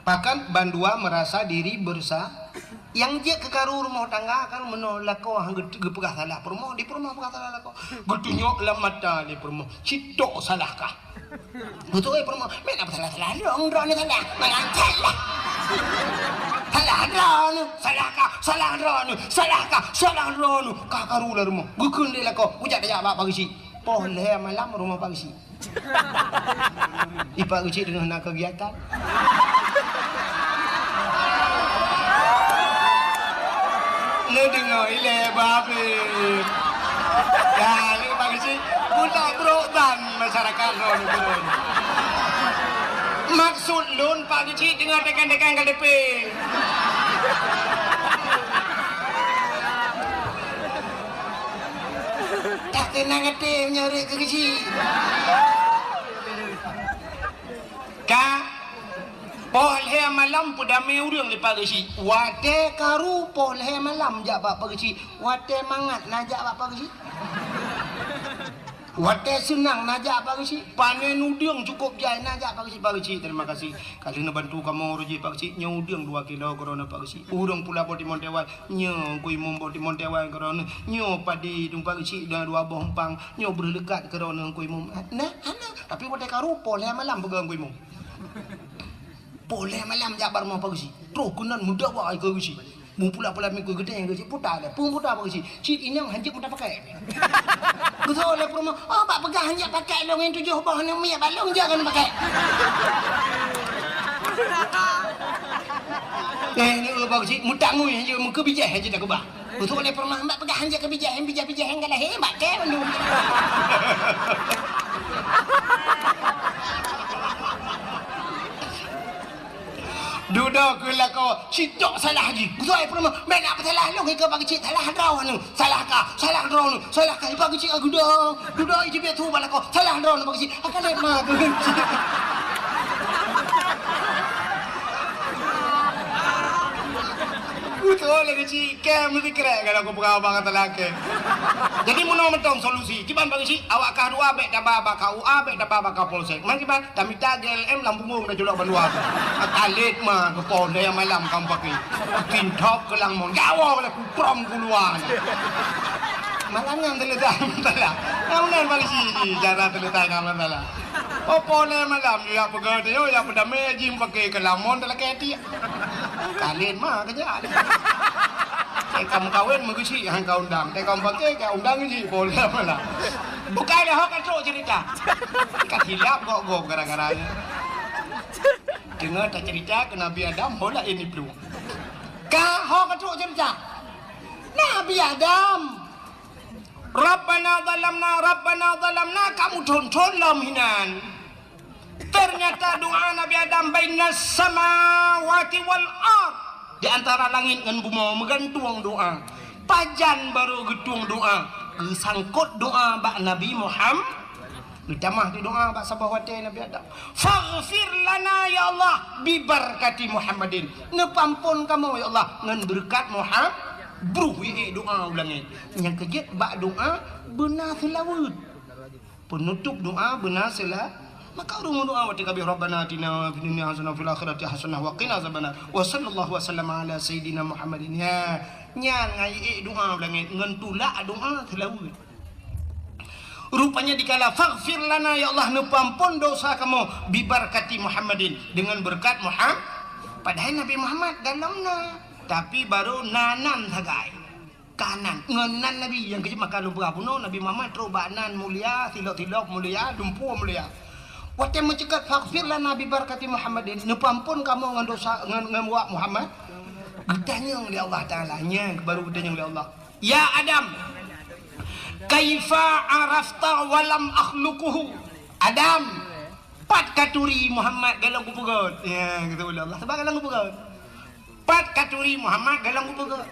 Bahkan bandua merasa diri bersa-, nyang jeuet keu karu rumoh tangga kan meunoe lakoe han geut-, geupeugah salah peurumoh, di peurumoh peugah salah lakoe. Geutunyok lam mata lé peurumoh, "Citok salah kah?" Beutôi peurumoh, "Meunan salah-salah lôn, droeneuh salah. Meunan salah. Salah droeneuh, salah kah, salah droeneuh, salah kah, salah droeneuh." Ka karu lam rumoh. Geukheun lé lakoe, geujak tajak bak Pak Geuchik. Poh lhée malam rumoh Pak Geuchik. Di Pak Geuchik teungoh na kegiatan. Neudeungoe Ilée babé. Ya, ni Pak Geuchik, budak brok dan masyarakat lôn turun. Maksud lôn Pak Geuchik teungoh tekan-tekan K T P. Tak tenang até meunyoe rot keu Geuchik. Ka poh lhée malam peudamé ureuëng lé Pak Geuchik. Watée karu poh lhée malam jak bak Pak Geuchik. Watée mangat na jak bak Pak Geuchik. Watée seunang na jak Pak Geuchik. Panen udeueng cukôp jai na jak Pak Geuchik. Pak Geuchik, terima kasih. Ka lheueh neubantu kamoe rot jih Pak Geuchik. Nyoe udeueng dua kilo keudroe Pak Geuchik. Ureuëng pula boh timon tewai. Nyoe Teungku Imum boh timon tewai keudroe. Nyoe padi dum Pak Geuchik dan dua boh empang. Nyoe breuh leukat keudroe Teungku Imum. Nah, hana. Tapi watée karu poh lhée malam peugah Teungku Imum. Poh lhée malam jak bak rumoh Pak Geuchik. Troh keunan meudawa keu Geuchik. Mupula-pula miku geutanyoe Geuchik puta lé. Peue puta Pak Geuchik? Cit inong hanjeuet meuta pakai. Geuseuôt lé peurumoh, "Oh, bak peugah hanjeuet pakai lôn ngon tujoh boh aneuk miet bak lôn jangan pakai." Eh, ni Pak Geuchik, mutangui hanjeuet meukeubijéh hanjeuet dak keubah. Beutôi lé peurumahan bak peugah hanjeuet keubijéh, bijéh-bijéh nyang ka lahé, bak kée bandum. Dudoe keu lakoe, sitok salah jih. Beutôi lé peurumahan, bèk nak peusalah lôn, ikeu Pak Geuchik, salah droeneuh, salah ka, salah droeneuh, salah ka, Pak Geuchik, ah, dudoe, dudoe, ijeuet su bak lakoe, salah droeneuh, Pak Geuchik, ah, ka lheueh ma, Pak Geuchik. Beutôi lé Geuchik. Kée meusikrek kalau kupeugah bak kata lagée. Jadi meunoe mantong solusi. Kiban Pak Geuchik, awak kah dua bèk taba bak K U A, bèk taba bak Kapolsek. Man kiban, tamita G L M lam punggong dah culok bandua tu. Talit ma keu poh lhée malam kamoe pakai. Tintop keu lamon. Gawoe lé kuprom keuluwa. Malam nyan teuletai masalah. Nyan meunan Pak Geuchik jih cara teuletai ngon masalah. Oh, poh lhée malam, ya peugah teuh, ya peudamé jih pakai keu lamon talakée tiek. Kalén ma keujak. Teuka meukawen meugeuchik han ka undang. Teuka meupaké ka undang jih, poh lhée malam. Bukai lé ho ka trok cerita. Ka hilap gok-gok gara-gara nyan. Deungoe tacerita keu Nabi Adam, ho laén iplueng. Ka ho ka trok cerita. Nabi Adam. Rabbana zalamna, Rabbana zalamna, kamu thon-thon lom hinan. Ternyata doa Nabi Adam bainas samawati wal ard, di antara langit ngon bumoe meugantung doa. Pajan barô geutueng doa, geusangkot doa bak Nabi Muhammad. Geutamah di doa bak saboh watée Nabi Adam. Faghfir lana ya Allah bibarakati Muhammadin. Neupeuampon kamoe ya Allah ngon beureukat Muhammad. Bruh ié doa u langét. Nyang keujeuet bak doa beuna seulaweuet. Peunutôp doa beuna seula-, maka ureuëng meudoa watée ka habéh, "Rabbana atina fid dunya hasanah wa fil akhirati hasanah wa qina azabannar. Wa sallallahu wa sallama ala sayyidina Muhammadin." Ya, nyan ngai ék doa u langét ngon tulak doa seulaweuet. Rupanya dikala, "Faghfir lana, ya Allah, neupeuampon dosa kamoe, bibarakati Muhammadin, dengan berkat Muhammad." Padahai Nabi Muhammad galom na, tapi barô na nan sagai. Ka nan, ngon nan Nabi nyang keujeuet maka lôn peugah bunoe, Nabi Muhammad trok bak nan mulia, silop-silop mulia, lumpur mulia. Watée meuceukat, "Faghfir lana bibarakati Muhammadin," neupeuampon kamoe ngon dosa, ngon, ngon wak Muhammad. Geutanyong lé Allah Taala, nyan baru geutanyong lé Allah, "Ya Adam, kaifa arafta wa lam akhluquhu?" Adam, pat katuri Muhammad galom kupeugét? Ya, geutanyong lé Allah, sabab galom kupeugét. Pat katuri Muhammad galom kupeugét?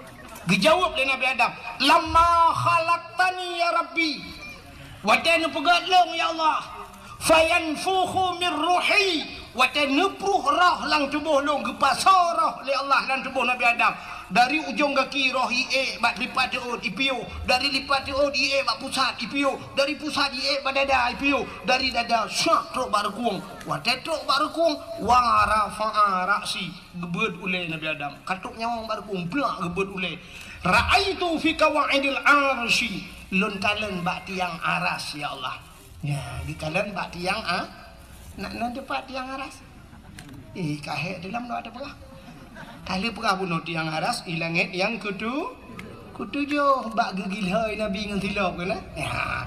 Geujaweueb lé Nabi Adam, "Lamma khalaqtani ya Rabbi." Watée neupeugét lôn, ya Allah, "fayanfukhu mir ruhi," watée neupruh roh lam tuboh lôn, geupasoe roh lé Allah lam tuboh Nabi Adam. Dari ujong gaki roh iék bak lipat teuôt ipiôh, dari lipat teuôt iék bak pusat ipiôh, dari pusat iék bak dada ipiôh, dari dada syak trok bak reukung. Watée trok bak reukung, wa rafa'a ra'si. Geubeuet ulée Nabi Adam. Ka trok nyawöng bak reukung, plak geubeuet ulée. Ra'aitu fi qawaidil arsy. Lôn kalon bak tiang aras, ya Allah. Ya, geukalon bak tiang a-, nak nan teumpat tiang aras. Eh, ka hék dalam doa teupeugah. Ka lheueh peugah bunoe tiang aras, i langét nyang keutu-, keutujoh bak geugilhôi Nabi ngon silop keunan. Ya.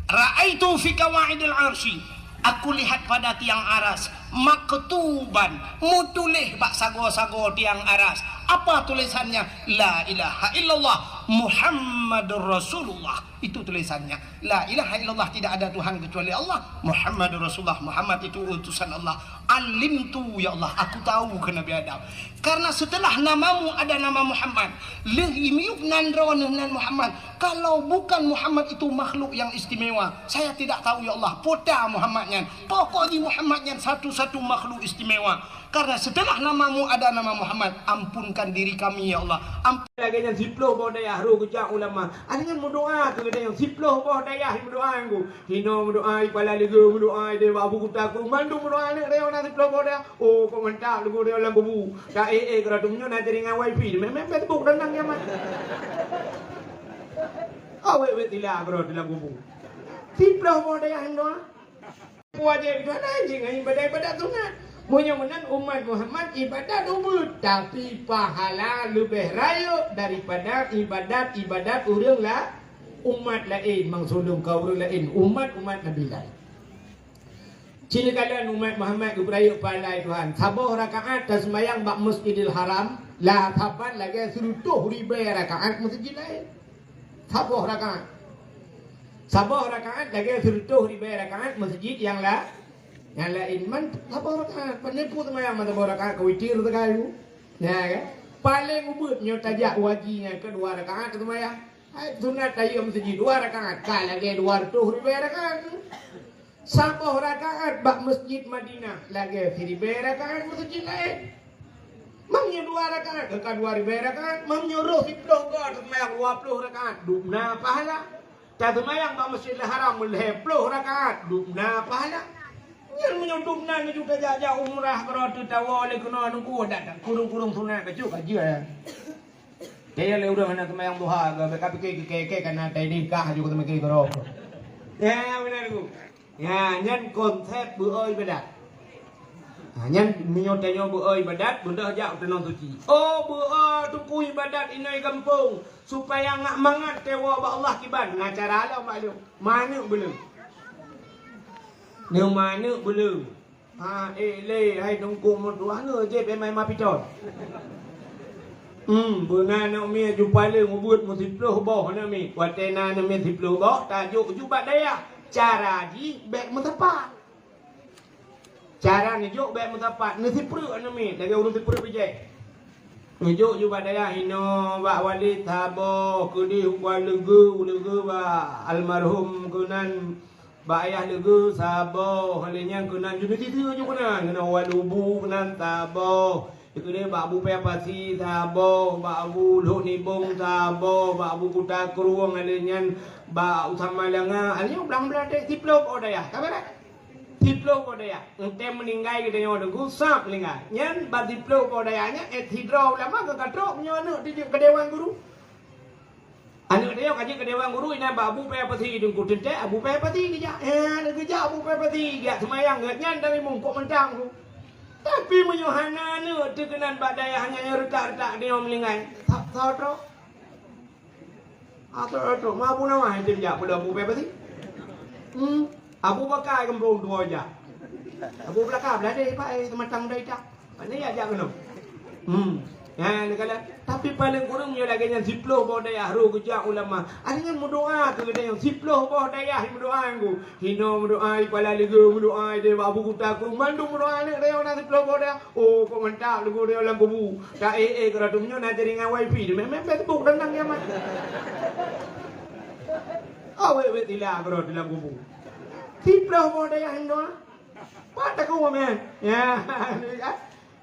Ra'aitu fi qawaidil arsy. Aku lihat pada tiang aras, maktuban, meutuléh bak sagoe-sagoe tiang aras. Apa tulisannya? La ilaha illallah Muhammadur Rasulullah. Itu tulisannya. La ilaha illallah, tidak ada Tuhan kecuali Allah. Muhammadur Rasulullah, Muhammad itu utusan Allah. Alimtu, ya Allah, aku tahu ke Nabi Adam. Karena setelah namamu ada nama Muhammad, lheuh miyueb nan droeneuh nan Muhammad. Kalau bukan Muhammad itu makhluk yang istimewa, saya tidak tahu, ya Allah, peue ta Muhammad nyan. Pokok jih Muhammad nyan satu-satu makhluk istimewa. Karena setelah namamu ada nama Muhammad, ampunkan diri kami, ya Allah. Amp- Lagèe nyan siploh boh dayah roh geujak ulama. Ada nyan meudoa keu geutanyoe, siploh boh dayah meudoa ngon. Hinoe meudoa, i Pala Leugeu meudoa, i Dewa Abu Kuta Krueng, mandum meudoa, aneuk dayah na siploh boh dayah. Oh, kok mantap lagu dayah lam kubu. Tak eh eh keudroe, meunyoe na jaringan wifi, meu'en Facebook dan nang nyaman. Awék-wék tila keudroe lam kubu. Siploh boh dayah meudoa. Wajéb itu hana jih ngon ibadat-ibadat sunat. Meunyoe meunan umat Muhammad ibadat ubit, tapi pahala leubeh rayeuk daripada ibadat-ibadat ureueng la-, umat laén, maksud lôn ka ureueng laén, umat-umat Nabi laén. Ci neukalon umat Muhammad geupeurayeuk pahala Tuhan. Saboh rakaat taseumayang bak Masjidil Haram, la saban lagèe sireutoh ribèe rakaat masjid laén. Saboh rakaat. Saboh rakaat lagèe sireutoh ribèe rakaat masjid nyang la-, nyang laén. Man saboh rakaat, pane peue seumayang man saboh rakaat ka witir teuka yu. Nah, kan? Paleng ubit nyoe tajak u haji nyan keu dua rakaat seumayang. Hai sunat tahiyatul masjid dua rakaat, ka lagèe dua reutôh ribèe rakaat. Saboh rakaat bak Masjid Madinah lagèe siribèe rakaat masjid laén. Meunyoe dua rakaat, ka dua ribèe rakaat. Meunyoe roh siploh goe taseumayang dua ploh rakaat, dum na pahala. Taseumayang bak Masjidil Haram lhèe ploh rakaat, dum na pahala. Nyan meunyoe dum na, neujak tajak-jak umrah, keudroe teuh tawoe lé keunoe nunggu, dak, dak, kurung-kurung sunat bacut ka jeuet. Kaya lé ureueng hana seumayang duha, ka, ka pike keu kèe-kèe ka na tai nikah aju ka seumayang keudroe. Ya, ya, beuna, Teungku. Ya, nyan konsep beuo ibadat. Ha, nyan meunyoe tanyoe beuo ibadat, beudôh jak u Tanoh Suci. Oh, beuo Teungku ibadat inong gampông, supaya ngat mangat teuwoe bak Allah kiban. Na cara lom bak lôn. Manok beuleung. Nyoe manok beuleung. Ha, eh, lé, hai Teungku meutuah nyoe jép éma-éma piton. Hmm, beuna aneuk miet ju paleng ubit meusiploh boh aneuk miet. Watèe na aneuk miet siploh boh, tajok ju bak dayah. Cara jih bèk meusapat. Cara neujok bèk meusapat, neusipreuk aneuk miet, lagèe ureueng sipreuk bijèh. Neujok ju bak dayah inoe, bak Walid saboh, keudéh u Kuala Leugeu, u Leugeu bak almarhum keunan, bak Ayah Leugeu saboh, lheuh nyan keunan ju neutiteue ju keunan, keunan Walubu keunan saboh, keudéh bak Abu Paya Pasi saboh, bak Abu Lhok Nibong saboh, bak Abu Kuta Krueng, lheuh nyan bak Usama Langa, lheuh nyan blang-blang deh siploh boh dayah. Ka beurat? Siploh boh dayah. Enteuk meuninggai geutanyoe Teungku, sab meuninggai. Nyan bak siploh boh dayah nyan, eh, sidroe ulama ka ka trok meunyoe aneuk dijok keu dewan guru. Aneuk tanyoe ka jeuet keu dewan guru, inan bak Abu Paya Pasi Teungku, teuntèe Abu Paya Pasi geujak. Eh, geujak Abu Paya Pasi, geujak seumayang, geuh nyan dari mungkok mantong tu. Tapi meunyoe hana aneuk teuh keunan bak dayah nyan nyang reutak-reutak nyoe meuninggai, sab soe trok? Soe trok? Ma Abu Nawas teuh jak peulom Abu Paya Pasi. Hmm. Abu Bakar gampông tuwoe jak. Abu Bakar beladèe, Pak, eh, seumatang dai tak. Pane ya jak keunoe. Hmm. Nyan, neukalon. Tapi paleng kureueng nyoe lagèe nyan siploh boh dayah roh geujak ulama. Ada nyan meudoa keu geutanyoe siploh boh dayah meudoa ngon. Hinoe meudoa, i Pala Leugeu meudoa, i Dewa Abu Kuta Krueng, mandum meudoa aneuk dayah na siploh boh dayah. Oh, kok mantap lagu dayah lam kubu. Tak eh eh keudroe teuh meunyoe na jaringan wifi, meu'en Facebook dan nang nyaman. Awék-wék tila keudroe teuh lam kubu. Siploh boh dayah meudoa. Pat takue meu'en. Ya.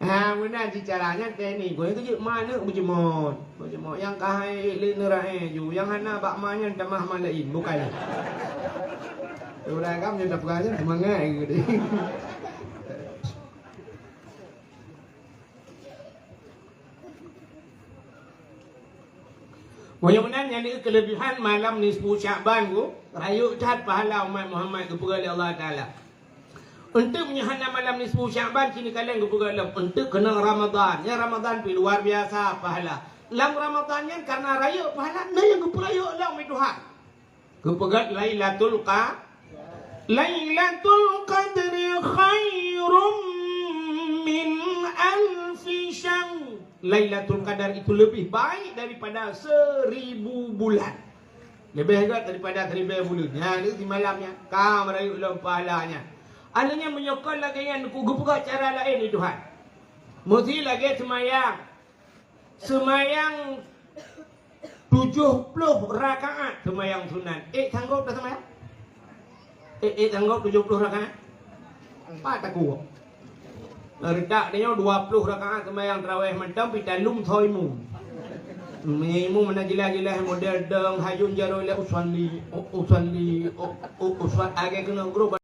Ha, meunan cit cara nyan teknik. Keu jeuet ma aneuk beujeumot. Beujeumot nyang ka hai lé neurahe ju. Nyang hana bak ma nyan tamah ma laén, bukai. Ureueng agam nyan tapeugah nyan seumangat geuh deh. Meunyoe meunan nyan keulebihan malam nisfu Sya'ban, Bu. Rayeuk that pahala umat Muhammad geupeugah lé Allah Taala. Eunteuk meunyoe hana malam nisfu Sya'ban, ci neukalon geupeugah lom, eunteuk keunong Ramadhan. Nyan Ramadhan pih luar biasa pahala. Lam Ramadhan nyan karena rayeuk pahala, na nyang geupeurayeuk lom lé Tuhan. Geupeugah Lailatul Qa-, Lailatul Qadri khairum min alfi syahr. Lailatul Qadar itu lebih baik daripada seribu bulan. Lebih hebat daripada seribu bulan. Ya, itu di malamnya. Ka merayu lom pahalanya. Akhirnya meunyoe kon lagèe nyan, ku geupeugah cara laén di Tuhan. Mesti lagèe seumayang. Seumayang tujoh ploh rakaat seumayang sunat. Eh, sanggob dah seumayang? Eh, eh, sanggob tujoh ploh rakaat? Pat takue. Redak tanyoe dua ploh rakaat seumayang tarawih mantong, pih talum soe imum. Imum mana jeulaih-jeulaih model dong, hayun jaroe lé usalli, u-, usalli, u-, u-, usal-, agak kena guru.